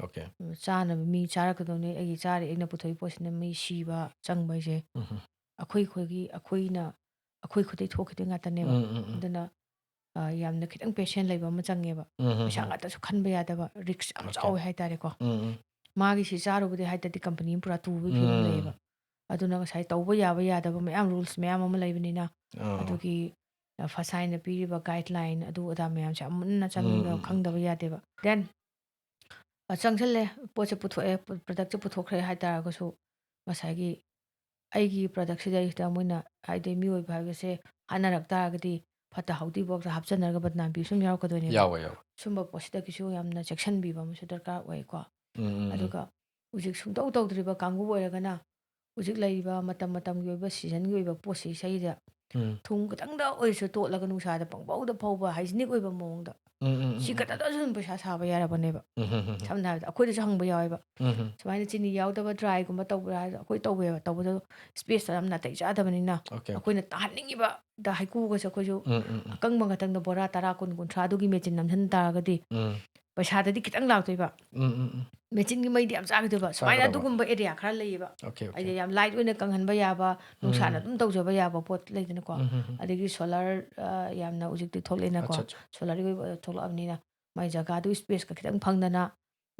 Okay꯫ ꯎꯝ, ꯆꯥꯅꯕ ꯃꯤ ꯆꯥꯔꯛꯀꯗꯧꯅꯤ, ꯑꯩꯒꯤ ꯆꯥꯔꯤ, ꯑꯩꯅ ꯄꯨꯊꯣꯛꯏ ꯄꯣꯠꯁꯤꯅ ꯃꯤ ꯁꯤꯕ ꯆꯪꯕ ꯍꯥꯏꯁꯦ ꯎꯝ, ꯎꯝ꯫ ꯑꯩꯈꯣꯏ, ꯑꯩꯈꯣꯏꯒꯤ, ꯑꯩꯈꯣꯏꯅ, ꯑꯩꯈꯣꯏ ꯈꯨꯠꯇꯩ ꯊꯣꯛꯈꯤꯗꯣꯏ ꯉꯥꯛꯇꯅꯦꯕ꯫ ꯎꯝ, ꯎꯝ, ꯎꯝ꯫ ꯑꯗꯨꯅ, ꯑ, ꯌꯥꯝꯅ ꯈꯤꯇꯪ passion ꯂꯩꯕ ꯑꯃ ꯆꯪꯉꯦꯕ꯫ ꯎꯝ, ꯎꯝ, ꯄꯩꯁꯥ ꯎꯝ꯫ ꯉꯥꯛꯇꯁꯨ ꯈꯟꯕ ꯌꯥꯗꯕ, risk ꯌꯥꯝ Okay꯫ ꯆꯥꯎꯋꯦ ꯍꯥꯏꯇꯥꯔꯦꯀꯣ꯫ ꯎꯝ, ꯎꯝ꯫ ꯃꯥꯒꯤ ꯁꯤ ꯆꯥꯔꯨꯕꯗꯤ ꯍꯥꯏꯇꯥꯔꯗꯤ company ꯑꯃ ꯄꯨꯔꯥ ꯇꯨꯕꯒꯤ ꯐꯤꯕꯝ ꯎꯝ꯫ ꯂꯩꯌꯦꯕ꯫ ꯑꯗꯨꯅ ꯉꯁꯥꯏ ꯇꯧꯕ ꯌꯥꯕ ꯌꯥꯗꯕ ꯃꯌꯥꯝ rules ꯃꯌꯥꯝ ꯑꯃ ꯂꯩꯕꯅꯤꯅ, ꯑꯥ꯫ ꯑꯗꯨꯒꯤ ꯐꯁꯥꯏꯅ ꯄꯤꯔꯤꯕ ꯒꯥꯏꯗꯂꯥꯏꯟ ꯑꯗꯨ ꯑꯗꯥ ꯃꯌꯥꯝꯁꯦ ꯌꯥꯝ ꯃꯨꯟꯅ ꯆꯪꯕ ꯎꯝ, ꯎꯝ. ꯈꯪꯗꯕ ꯌꯥꯗꯦꯕ꯫ ꯗꯦꯟ ꯆꯪꯁꯜꯂꯦ, ꯄꯣꯠꯁꯦ ꯄꯨꯊꯣꯛꯑꯦ, ꯄ꯭ꯔꯗꯛꯁꯦ ꯄꯨꯊꯣꯛꯈ꯭ꯔꯦ ꯍꯥꯏ ꯇꯥꯔꯒꯁꯨ, ꯉꯁꯥꯏꯒꯤ ꯑꯩꯒꯤ ꯄ꯭ꯔꯗꯛꯁꯤꯗꯩꯁꯤꯗ ꯃꯣꯏꯅ, ꯍꯥꯏꯗꯤ ꯃꯤꯑꯣꯏꯕ ꯍꯥꯏꯕꯁꯦ ꯍꯥꯠꯅꯔꯛ ꯇꯥꯔꯒꯗꯤ ꯐꯠꯇ ꯍꯥꯎꯗꯤꯐꯥꯎꯗ ꯍꯥꯞꯆꯟꯅꯔꯒ ꯕꯗꯅꯥꯝ ꯄꯤꯕ ꯁꯨꯝ ꯌꯥꯎꯔꯛꯀꯗꯣꯏꯅꯦꯕ꯫ ꯌꯥꯎꯋꯦ ꯌꯥꯎꯋꯦ ꯁꯨꯝꯕ ꯄꯣꯠꯁꯤꯗꯒꯤꯁꯨ ꯌꯥꯝꯅ ꯆꯦꯛꯁꯤꯟꯕꯤꯕ ꯑꯃꯁꯨ ꯗꯔꯀꯥꯔ ꯑꯣꯏꯀꯣ꯫ ꯎꯝ, ꯎꯝ, ꯎꯝ. ꯑꯗꯨꯒ ꯍꯧꯖꯤꯛ ꯁꯨꯡꯇꯧ ꯇꯧꯗ꯭ꯔꯤꯕ ꯀꯥꯡꯕꯨ ꯑꯣꯏꯔꯒꯅ, ꯍꯧꯖꯤꯛ ꯂꯩꯔꯤꯕ ꯃꯇꯝ ꯃꯇꯝꯒꯤ ꯑꯣꯏꯕ ꯁꯤꯖꯟꯒꯤ ꯑꯣꯏꯕ ꯄꯣꯠꯁꯤ ꯏꯁꯩꯁꯦ ꯎꯝ. ꯊꯨꯝ ꯈꯤꯇꯪꯗ ꯑꯣꯏꯔꯁꯨ ꯇꯣꯠꯂꯒ ꯅꯨꯡꯁꯥꯗ ꯄꯪꯐꯧꯗ ꯐꯧꯕ ꯍꯥꯏꯖꯤꯅꯤꯛ ꯑꯣꯏꯕ ꯃꯑꯣꯡꯗ, ꯎꯝ, ꯎꯝ, ꯎꯝ, ꯁꯤ ꯎꯝ. ꯈꯛꯇꯗꯁꯨ ꯑꯗꯨꯝ ꯄꯩꯁꯥ ꯁꯥꯕ ꯌꯥꯔꯕꯅꯦꯕ꯫ ꯎꯝ, ꯎꯝ, ꯎꯝ, ꯎꯝ. ꯁꯝꯅ ꯍꯥꯏꯔꯕꯗ ꯑꯩꯈꯣꯏꯗꯁꯨ ꯍꯪꯕ ꯌꯥꯎꯋꯦꯕ, ꯎꯝ, ꯎꯝ. ꯁꯨꯃꯥꯏꯅ ꯆꯤꯅꯤ ꯌꯥꯎꯗꯕ ꯗ꯭ꯔꯥꯏꯒꯨꯝꯕ ꯇꯧꯕ꯭ꯔꯥ ꯍꯥꯏꯔꯁꯨ ꯑꯩꯈꯣꯏ ꯇꯧꯋꯦꯕ꯫ ꯇꯧꯕꯗ ꯏꯁꯄꯦꯁꯇꯣ ꯌꯥꯝ ꯅꯥꯇꯩ ꯆꯥꯗꯕꯅꯤꯅ, ꯑꯣꯀꯦ, ꯑꯣꯀꯦ. ꯑꯩꯈꯣꯏꯅ ꯇꯥꯍꯟꯅꯤꯡꯉꯤꯕꯗ ꯍꯩꯀꯨꯒꯁꯦ ꯑꯩꯈꯣꯏꯁꯨ ꯎꯝ, ꯎꯝ, ꯎꯝ. ꯑꯀꯪꯕ ꯉꯥꯛꯇꯪꯗ ꯕꯣꯔꯥ ꯇꯔꯥ, ꯀꯨꯟ, ꯀꯨꯟꯊ꯭ꯔꯥ ꯑꯗꯨꯒꯤ ꯃꯦꯆꯤꯟ ꯅꯝꯁꯤꯟ ꯇꯥꯔꯒꯗꯤ ꯎꯝ. ꯄꯩꯁꯥꯗꯗꯤ ꯈꯤꯇꯪ ꯂꯥꯛꯇꯣꯏꯕ, ꯎꯝ, ꯎꯝ, ꯎꯝ. ꯃꯦꯆꯤꯟꯒꯤ ꯃꯩꯗꯤ ꯌꯥꯝ ꯆꯥꯈꯤꯗꯣꯏꯕ꯫ ꯁꯨꯃꯥꯏꯅ ꯆꯥꯒꯗꯕ. ꯑꯗꯨꯒꯨꯝꯕ ꯑꯦꯔꯤꯌꯥ ꯈꯔ ꯂꯩꯌꯦꯕ꯫ Okay, okay. ꯍꯥꯏꯗꯤ ꯌꯥꯝ ꯂꯥꯏꯠ ꯑꯣꯏꯅ ꯀꯪꯍꯟꯕ ꯌꯥꯕ, ꯅꯨꯡꯁꯥꯅ ꯎꯝ. ꯑꯗꯨꯝ ꯇꯧꯖꯕ ꯌꯥꯕ ꯄꯣꯠ ꯂꯩꯗꯅꯀꯣ꯫ ꯎꯝ, ꯎꯝ, ꯎꯝ. ꯑꯗꯒꯤ ꯁꯣꯂꯔ, ꯑ, ꯌꯥꯝꯅ ꯍꯧꯖꯤꯛꯇꯤ ꯊꯣꯛꯂꯛꯑꯦꯅꯀꯣ꯫ ꯑꯠꯆꯥ, ꯑꯠꯆꯥ. ꯁꯣꯂꯔꯒꯤ ꯑꯣꯏꯕ ꯊꯣꯛꯂꯛꯑꯕꯅꯤꯅ ꯃꯥꯏ ꯖꯒꯥꯗꯨ ꯏꯁꯄꯦꯁꯀ ꯈꯤꯇꯪ ꯐꯪꯗꯅ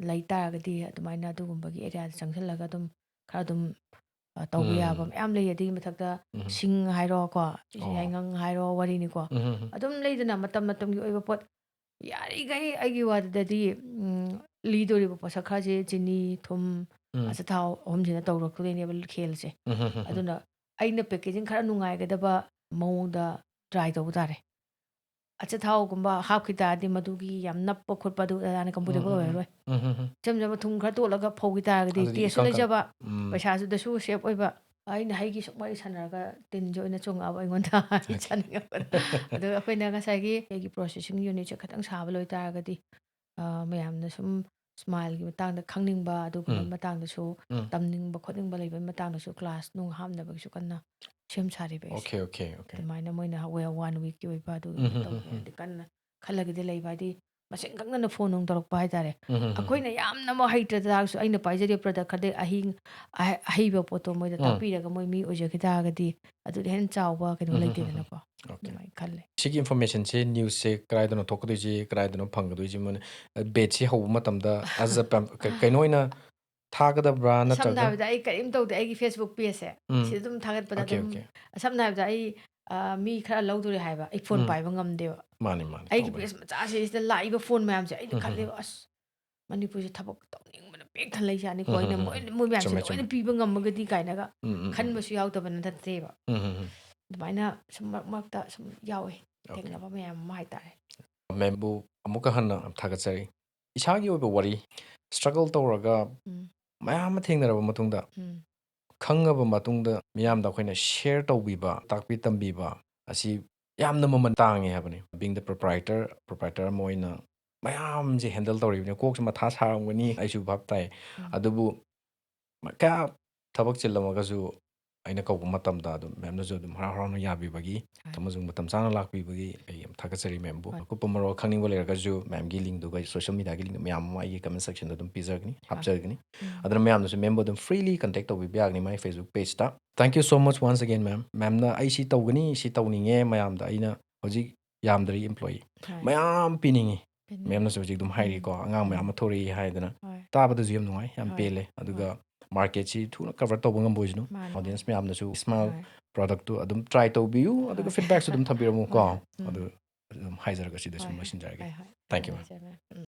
ꯂꯩ ꯇꯥꯔꯒꯗꯤ, ꯑꯗꯨꯃꯥꯏꯅ ꯑꯗꯨꯒꯨꯝꯕꯒꯤ ꯑꯦꯔꯤꯌꯥꯗ ꯆꯪꯁꯤꯜꯂꯒ ꯑꯗꯨꯝ ꯈꯔ ꯑꯗꯨꯝ, ꯑ, ꯇꯧꯕ ꯌꯥꯕ ꯎꯝ. ꯃꯌꯥꯝ ꯂꯩ꯫ ꯑꯗꯒꯤ ꯃꯊꯛꯇ ꯎꯝ. ꯁꯤꯡ ꯍꯥꯏꯔꯣꯀꯣ, ꯑꯣ. ꯌꯥꯏꯉꯪ ꯍꯥꯏꯔꯣ, ꯋꯥꯔꯤꯅꯤꯀꯣ꯫ ꯎꯝ, ꯎꯝ, ꯎꯝ. ꯑꯗꯨꯝ ꯂꯩꯗꯅ ꯃꯇꯝ ꯃꯇꯝꯒꯤ ꯑꯣꯏꯕ ꯄꯣꯠ꯫ ꯌꯥꯔꯤꯈꯩ ꯑꯩꯒꯤ ꯋꯥꯗꯗꯤ, ꯎꯝ, ꯂꯤꯗꯣꯔꯤꯕ ꯄꯣꯠꯁꯛ ꯈꯔꯁꯦ ꯆꯤꯅꯤ, ꯊꯨꯝ, ꯎꯝ. ꯑꯆꯥꯊꯥꯎ ꯑꯍꯨꯝꯁꯤꯅ ꯇꯧꯔꯛꯇꯣꯏꯅꯦꯕ ꯈꯦꯜꯁꯦ꯫ ꯎꯝ, ꯎꯝ, ꯎꯝ, ꯎꯝ. ꯑꯗꯨꯅ ꯑꯩꯅ ꯄꯦꯀꯦꯖꯤꯡ ꯈꯔ ꯅꯨꯡꯉꯥꯏꯒꯗꯕ ꯃꯑꯣꯡꯗ ꯇ꯭ꯔꯥꯏ ꯇꯧꯕ ꯇꯥꯔꯦ꯫ ꯑꯆꯥꯊꯥꯎꯒꯨꯝꯕ ꯍꯥꯞꯈꯤ ꯇꯥꯔꯗꯤ ꯃꯗꯨꯒꯤ ꯌꯥꯝ ꯅꯞꯄ ꯈꯣꯠꯄ ꯑꯗꯨ ꯑꯗꯥꯅ ꯎꯝ, ꯀꯝꯐꯣꯔꯇꯦꯕꯜ ꯎꯝ, ꯎꯝ. ꯑꯣꯏꯔꯔꯣꯏ꯫ ꯎꯝ, ꯎꯝ, ꯎꯝ. ꯏꯆꯝ ꯆꯝꯕ ꯊꯨꯝ ꯈꯔ ꯇꯣꯠꯂꯒ ꯐꯧꯈꯤ ꯇꯥꯔꯒꯗꯤ ꯑꯗꯨꯗꯤ ꯇꯦꯁꯁꯨ ꯏꯀꯪ ꯀꯪ-, ꯂꯩꯖꯕ, ꯎꯝ. ꯄꯩꯁꯥꯁꯨꯗꯁꯨ ꯁꯦꯞ ꯑꯣꯏꯕ꯫ ꯑꯩꯅ ꯍꯩꯒꯤ ꯁꯨꯝ ꯋꯥꯔꯤ ꯁꯥꯟꯅꯔꯒ ꯇꯤꯟꯁꯦ ꯑꯣꯏꯅ ꯆꯣꯡꯉꯛꯑꯕ ꯑꯩꯉꯣꯟꯗ꯫ ꯑꯩ ꯆꯥꯅꯤꯡꯉꯛꯄꯗ꯫ ꯑꯗꯣ ꯑꯩꯈꯣꯏꯅ ꯉꯁꯥꯏꯒꯤ ꯑꯩꯒꯤ ꯄ꯭ꯔꯣꯁꯦꯁꯤꯡ ꯌꯨꯅꯤꯠꯁꯦ ꯈꯤꯇꯪ ꯁꯥꯕ ꯂꯣꯏ ꯇꯥꯔꯒꯗꯤ, ꯑ, ꯃꯌꯥꯝꯅ ꯁꯨꯝ ꯁ꯭ꯃꯥꯏꯜꯒꯤ ꯃꯇꯥꯡꯗ ꯈꯪꯅꯤꯡꯕ, ꯑꯗꯨꯒꯨꯝꯕ ꯎꯝ. ꯃꯇꯥꯡꯗꯁꯨ, ꯎꯝ. ꯇꯝꯅꯤꯡꯕ ꯈꯣꯠꯅꯤꯡꯕ ꯂꯩꯕꯒꯤ ꯃꯇꯥꯡꯗꯁꯨ ꯀ꯭ꯂꯥꯁ ꯅꯨꯡ ꯍꯥꯞꯅꯕꯒꯤꯁꯨ ꯀꯟꯅ ꯁꯦꯝ ꯁꯥꯔꯤꯕ ꯑꯩꯁꯦ꯫ Okay, okay, okay. ꯑꯗꯨꯃꯥꯏꯅ ꯃꯣꯏꯅ ꯋꯦ-, ꯋꯥꯟ ꯋꯤꯛꯀꯤ ꯑꯣꯏꯕ ꯑꯗꯨꯒꯨꯝꯕ ꯎꯝ, ꯎꯝ, ꯎꯝ, ꯇꯧꯒꯦ ꯎꯝ. ꯍꯥꯏꯗꯤ ꯀꯟꯅ ꯈꯜꯂꯒꯗꯤ ꯂꯩꯕ, ꯍꯥꯏꯗꯤ ꯃꯁꯤꯡ ꯈꯪꯗꯅ ꯐꯣꯟ ꯅꯨꯡ ꯇꯧꯔꯛꯄ ꯍꯥꯏꯇꯥꯔꯦ꯫ ꯎꯝ, ꯎꯝ, ꯎꯝ, ꯎꯝ. ꯑꯩꯈꯣꯏꯅ ꯌꯥꯝꯅꯃꯛ ꯍꯩꯇ꯭ꯔ ꯇꯥꯔꯁꯨ ꯑꯩꯅ ꯄꯥꯏꯖꯔꯤꯕ ꯄ꯭ꯔꯗꯛ ꯈꯔꯗꯤ ꯑꯍꯤꯡ-, ꯑꯍ-, ꯑꯍꯩꯕ ꯄꯣꯠꯇꯣ ꯃꯣꯏꯗ ꯎꯝ. ꯇꯥꯛꯄꯤꯔꯒ ꯃꯣꯏ ꯃꯤ ꯑꯣꯏꯖꯈꯤ ꯇꯥꯔꯒꯗꯤ ꯑꯗꯨꯗꯤ ꯍꯦꯟꯅ ꯆꯥꯎꯕ ꯀꯩꯅꯣ ꯎꯝ, ꯎꯝ, ꯎꯝ, ꯎꯝ. ꯂꯩꯇꯦꯗꯅꯀꯣ꯫ ꯑꯣꯀꯦ. ꯑꯗꯨꯃꯥꯏꯅ ꯈꯜꯂꯦ꯫ ꯁꯤꯒꯤ ꯏꯟꯐꯣꯔꯃꯦꯁꯟꯁꯦ, ꯅ꯭ꯌꯨꯁꯁꯦ ꯀꯗꯥꯏꯗꯅꯣ ꯊꯣꯛꯀꯗꯣꯏꯁꯦ, ꯀꯗꯥꯏꯗꯅꯣ ꯐꯪꯒꯗꯣꯏꯁꯦ? ꯃꯣꯏꯅ, ꯑ, ꯕꯦꯠꯁꯤ ꯍꯧꯕ ꯃꯇꯝꯗ as a pam-, ꯀ-, ꯀꯩꯅꯣ ꯑꯣꯏꯅ ꯊꯥꯒꯗꯕ꯭ꯔꯥ, ꯁꯝꯅ ꯅꯠꯇ꯭ꯔꯒ? ꯍꯥꯏꯔꯕꯗ ꯑꯩ ꯀꯔꯤꯝ ꯇꯧꯗꯦ, ꯑꯩꯒꯤ Facebook ꯄꯦꯖꯁꯦ ꯎꯝ. ꯁꯤꯗ ꯑꯗꯨꯝ ꯊꯥꯒꯠꯄꯗ ꯑꯣꯀꯦ, ꯑꯗꯨꯝ, ꯑꯣꯀꯦ. ꯁꯝꯅ ꯍꯥꯏꯔꯕꯗ ꯑꯩ, ꯑ, ꯃꯤ ꯈꯔ ꯂꯧꯗꯣꯔꯦ ꯍꯥꯏꯕ, ꯑꯩ ꯐꯣꯟ ꯎꯝ꯫ ꯄꯥꯏꯕ ꯉꯝꯗꯦꯕ꯫ ꯃꯥꯅꯤ, ꯃꯥꯅꯤ, ꯑꯩꯒꯤ ꯇꯧꯕꯅꯤ꯫ ꯄꯦꯖ ꯃꯆꯥꯁꯤꯗ ꯂꯥꯛꯏꯕ ꯐꯣꯟ ꯃꯌꯥꯝꯁꯦ ꯑꯩꯅ ꯎꯝ, ꯎꯝ, ꯈꯜꯂꯦꯕ, "ꯑꯁ, ꯃꯅꯤꯄꯨꯔꯁꯦ ꯊꯕꯛ ꯇꯧꯅꯤꯡꯕꯅ ꯄꯤꯛ ꯊꯜꯂꯦ ꯖꯥꯠꯅꯤꯀꯣ, ꯑꯩꯅ ꯎꯝ, ꯎꯝ, ꯃꯣꯏ, ꯎꯝ꯫ ꯃꯣꯏ ꯃꯌꯥꯝꯁꯤꯗ ꯆꯨꯝꯃꯦ, ꯆꯨꯝꯃꯦ꯫ ꯂꯣꯏꯅ ꯄꯤꯕ ꯉꯝꯃꯒꯗꯤ" ꯀꯥꯏꯅꯒ ꯎꯝ, ꯎꯝ, ꯎꯝ, ꯎꯝ꯫ ꯈꯟꯕꯁꯨ ꯌꯥꯎꯗꯕ ꯅꯠꯇꯦꯕ꯫ ꯎꯝ, ꯎꯝ, ꯎꯝ꯫ ꯑꯗꯨꯃꯥꯏꯅ ꯁꯨꯝ ꯃꯔꯛ ꯃꯔꯛꯇ ꯁꯨꯝ ꯌꯥꯎꯋꯦ, ꯑꯣꯀꯦ꯫ ꯊꯦꯡꯅꯕ ꯃꯌꯥꯝ ꯑꯃ ꯍꯥꯏꯇꯥꯔꯦ꯫ ꯃꯦꯝꯕꯨ ꯑꯃꯨꯛꯀ ꯍꯟꯅ ꯊꯥꯒꯠꯆꯔꯤ꯫ ꯏꯁꯥꯒꯤ ꯑꯣꯏꯕ ꯋꯥꯔꯤ, ꯁ꯭ꯇ꯭ꯔꯒꯜ ꯇꯧꯔꯒ ꯎꯝ꯫ ꯃꯌꯥꯝ ꯑꯃ ꯊꯦꯡꯅꯔꯕ ꯃꯇꯨꯡꯗ, ꯎꯝ꯫ ꯈꯪꯉꯕ ꯃꯇꯨꯡꯗ ꯃꯤꯌꯥꯝꯗ ꯑꯩꯈꯣꯏꯅ ꯁꯤꯌꯔ ꯇꯧꯕꯤꯕ, ꯇꯥꯛꯄꯤ ꯇꯝꯕꯤꯕ ꯑꯁꯤ ꯌꯥꯝꯅ ꯃꯃꯜ ꯇꯥꯡꯉꯦ ꯍꯥꯏꯕꯅꯤ꯫ Being the proprietor, proprietor ꯑꯃ ꯑꯣꯏꯅ ꯃꯌꯥꯝꯁꯦ ꯍꯦꯟꯗꯜ ꯇꯧꯔꯤꯕꯅꯤ꯫ ꯀꯣꯛꯁꯦ ꯃꯊꯥ ꯁꯥꯔꯝꯒꯅꯤ, ꯑꯩꯁꯨ ꯚꯥꯞ ꯇꯥꯏ꯫ ꯎꯝ꯫ ꯑꯗꯨꯕꯨ ꯀꯌꯥ ꯊꯕꯛ ꯆꯤꯜꯂꯝꯃꯒꯁꯨ ꯑꯩꯅ ꯀꯧꯕ ꯃꯇꯝꯗ ꯑꯗꯨꯝ ꯃꯦꯝꯅꯁꯨ ꯑꯗꯨꯝ ꯍꯔꯥꯎ ꯍꯔꯥꯎꯅ ꯌꯥꯕꯤꯕꯒꯤ ꯍꯣꯏ꯫ ꯑꯃꯁꯨꯡ ꯃꯇꯝ ꯆꯥꯅ ꯂꯥꯛꯄꯤꯕꯒꯤ ꯑꯩ ꯌꯥꯝ ꯊꯥꯒꯠꯆꯔꯤ ꯃꯦꯝꯕꯨ꯫ ꯍꯣꯏ꯫ ꯑꯀꯨꯞꯄ ꯃꯔꯣꯜ ꯈꯪꯅꯤꯡꯕ ꯂꯩꯔꯒꯁꯨ ꯃꯦꯝꯒꯤ ꯂꯤꯡꯗꯨꯒ, ꯁꯣꯁꯤꯌꯦꯜ ꯃꯤꯗꯤꯌꯥꯒꯤ ꯂꯤꯡꯗꯨ ꯃꯌꯥꯝ ꯑꯃ ꯑꯩꯒꯤ ꯀꯃꯦꯟ ꯁꯦꯛꯁꯟꯗ ꯑꯗꯨꯝ ꯄꯤꯖꯒꯅꯤ, ꯍꯣꯏ꯫ ꯍꯥꯞꯆꯒꯅꯤ꯫ ꯎꯝ꯫ ꯑꯗꯨꯅ ꯃꯌꯥꯝꯅꯁꯨ ꯃꯦꯝꯕꯨ ꯑꯗꯨꯝ ꯐ꯭ꯔꯤꯂꯤ ꯀꯟꯇꯦꯛ ꯇꯧꯕꯤꯕ ꯌꯥꯒꯅꯤ ꯃꯥꯏ Facebook ꯄꯦꯖꯇ꯫ Thank you so much once again, ma'am꯫ ꯃꯦꯝꯅ "ꯑꯩ ꯁꯤ ꯇꯧꯒꯅꯤ, ꯁꯤ ꯇꯧꯅꯤꯡꯉꯦ, ꯃꯌꯥꯝꯗ ꯑꯩꯅ ꯍꯧꯖꯤꯛ ꯌꯥꯝꯗ꯭ꯔꯤ employee ꯍꯣꯏ꯫ ꯃꯌꯥꯝ ꯄꯤꯅꯤꯡꯉꯤ"꯫ ꯄꯤꯅꯤꯡꯉꯤ꯫ ꯃꯦꯝꯅꯁꯨ ꯍꯧꯖꯤꯛ ꯑꯗꯨꯝ ꯍꯥꯏꯔꯤꯀꯣ, ꯎꯝ꯫ "ꯑꯉꯥꯡ ꯃꯌꯥꯝ ꯎꯝ꯫ ꯑꯃ ꯊꯣꯔꯛꯏ" ꯍꯥꯏꯗꯅ꯫ ꯍꯣꯏ꯫ ꯇꯥꯕꯗꯁꯨ ꯌꯥꯝ ꯅꯨꯡꯉꯥꯏ, ꯌꯥꯝ ꯍꯣꯏ꯫ ꯄꯦꯜꯂꯦ꯫ ꯑꯗꯨꯒ ꯍꯣꯏ꯫ ꯃꯥꯔꯀꯦꯠꯁꯤ ꯊꯨꯅ ꯀꯚꯔ ꯇꯧꯕ ꯉꯝꯕ ꯑꯣꯏꯁꯅꯨ꯫ ꯃꯥꯅꯦ, ꯑꯣꯗꯤꯌꯟꯁ ꯃꯥꯅꯦ꯫ ꯃꯌꯥꯝꯅꯁꯨ ꯁ꯭ꯃꯥꯏꯜ ꯍꯣꯏ꯫ ꯍꯣꯏ꯫ ꯐꯤꯗꯕꯦꯛꯁꯨ ꯑꯗꯨꯝ ꯊꯝꯕꯤꯔꯝꯃꯨ ꯀꯣ꯫ ꯍꯣꯏ, ꯍꯣꯏ꯫ ꯎꯝ꯫ ꯑꯗꯨ ꯑꯗꯨꯝ ꯍꯥꯏꯖꯔꯒ ꯁꯤꯗ ꯁꯨꯝ ꯍꯣꯏ, ꯍꯣꯏ꯫ ꯂꯣꯏꯁꯤꯟꯖꯔꯒꯦ꯫ ꯍꯣꯏ, ꯍꯣꯏ꯫ Thank you, ꯌꯥꯝ ma'am꯫ ꯅꯨꯡꯉꯥꯏꯖꯔꯦ, ꯃꯦꯝ꯫ ꯎꯝ꯫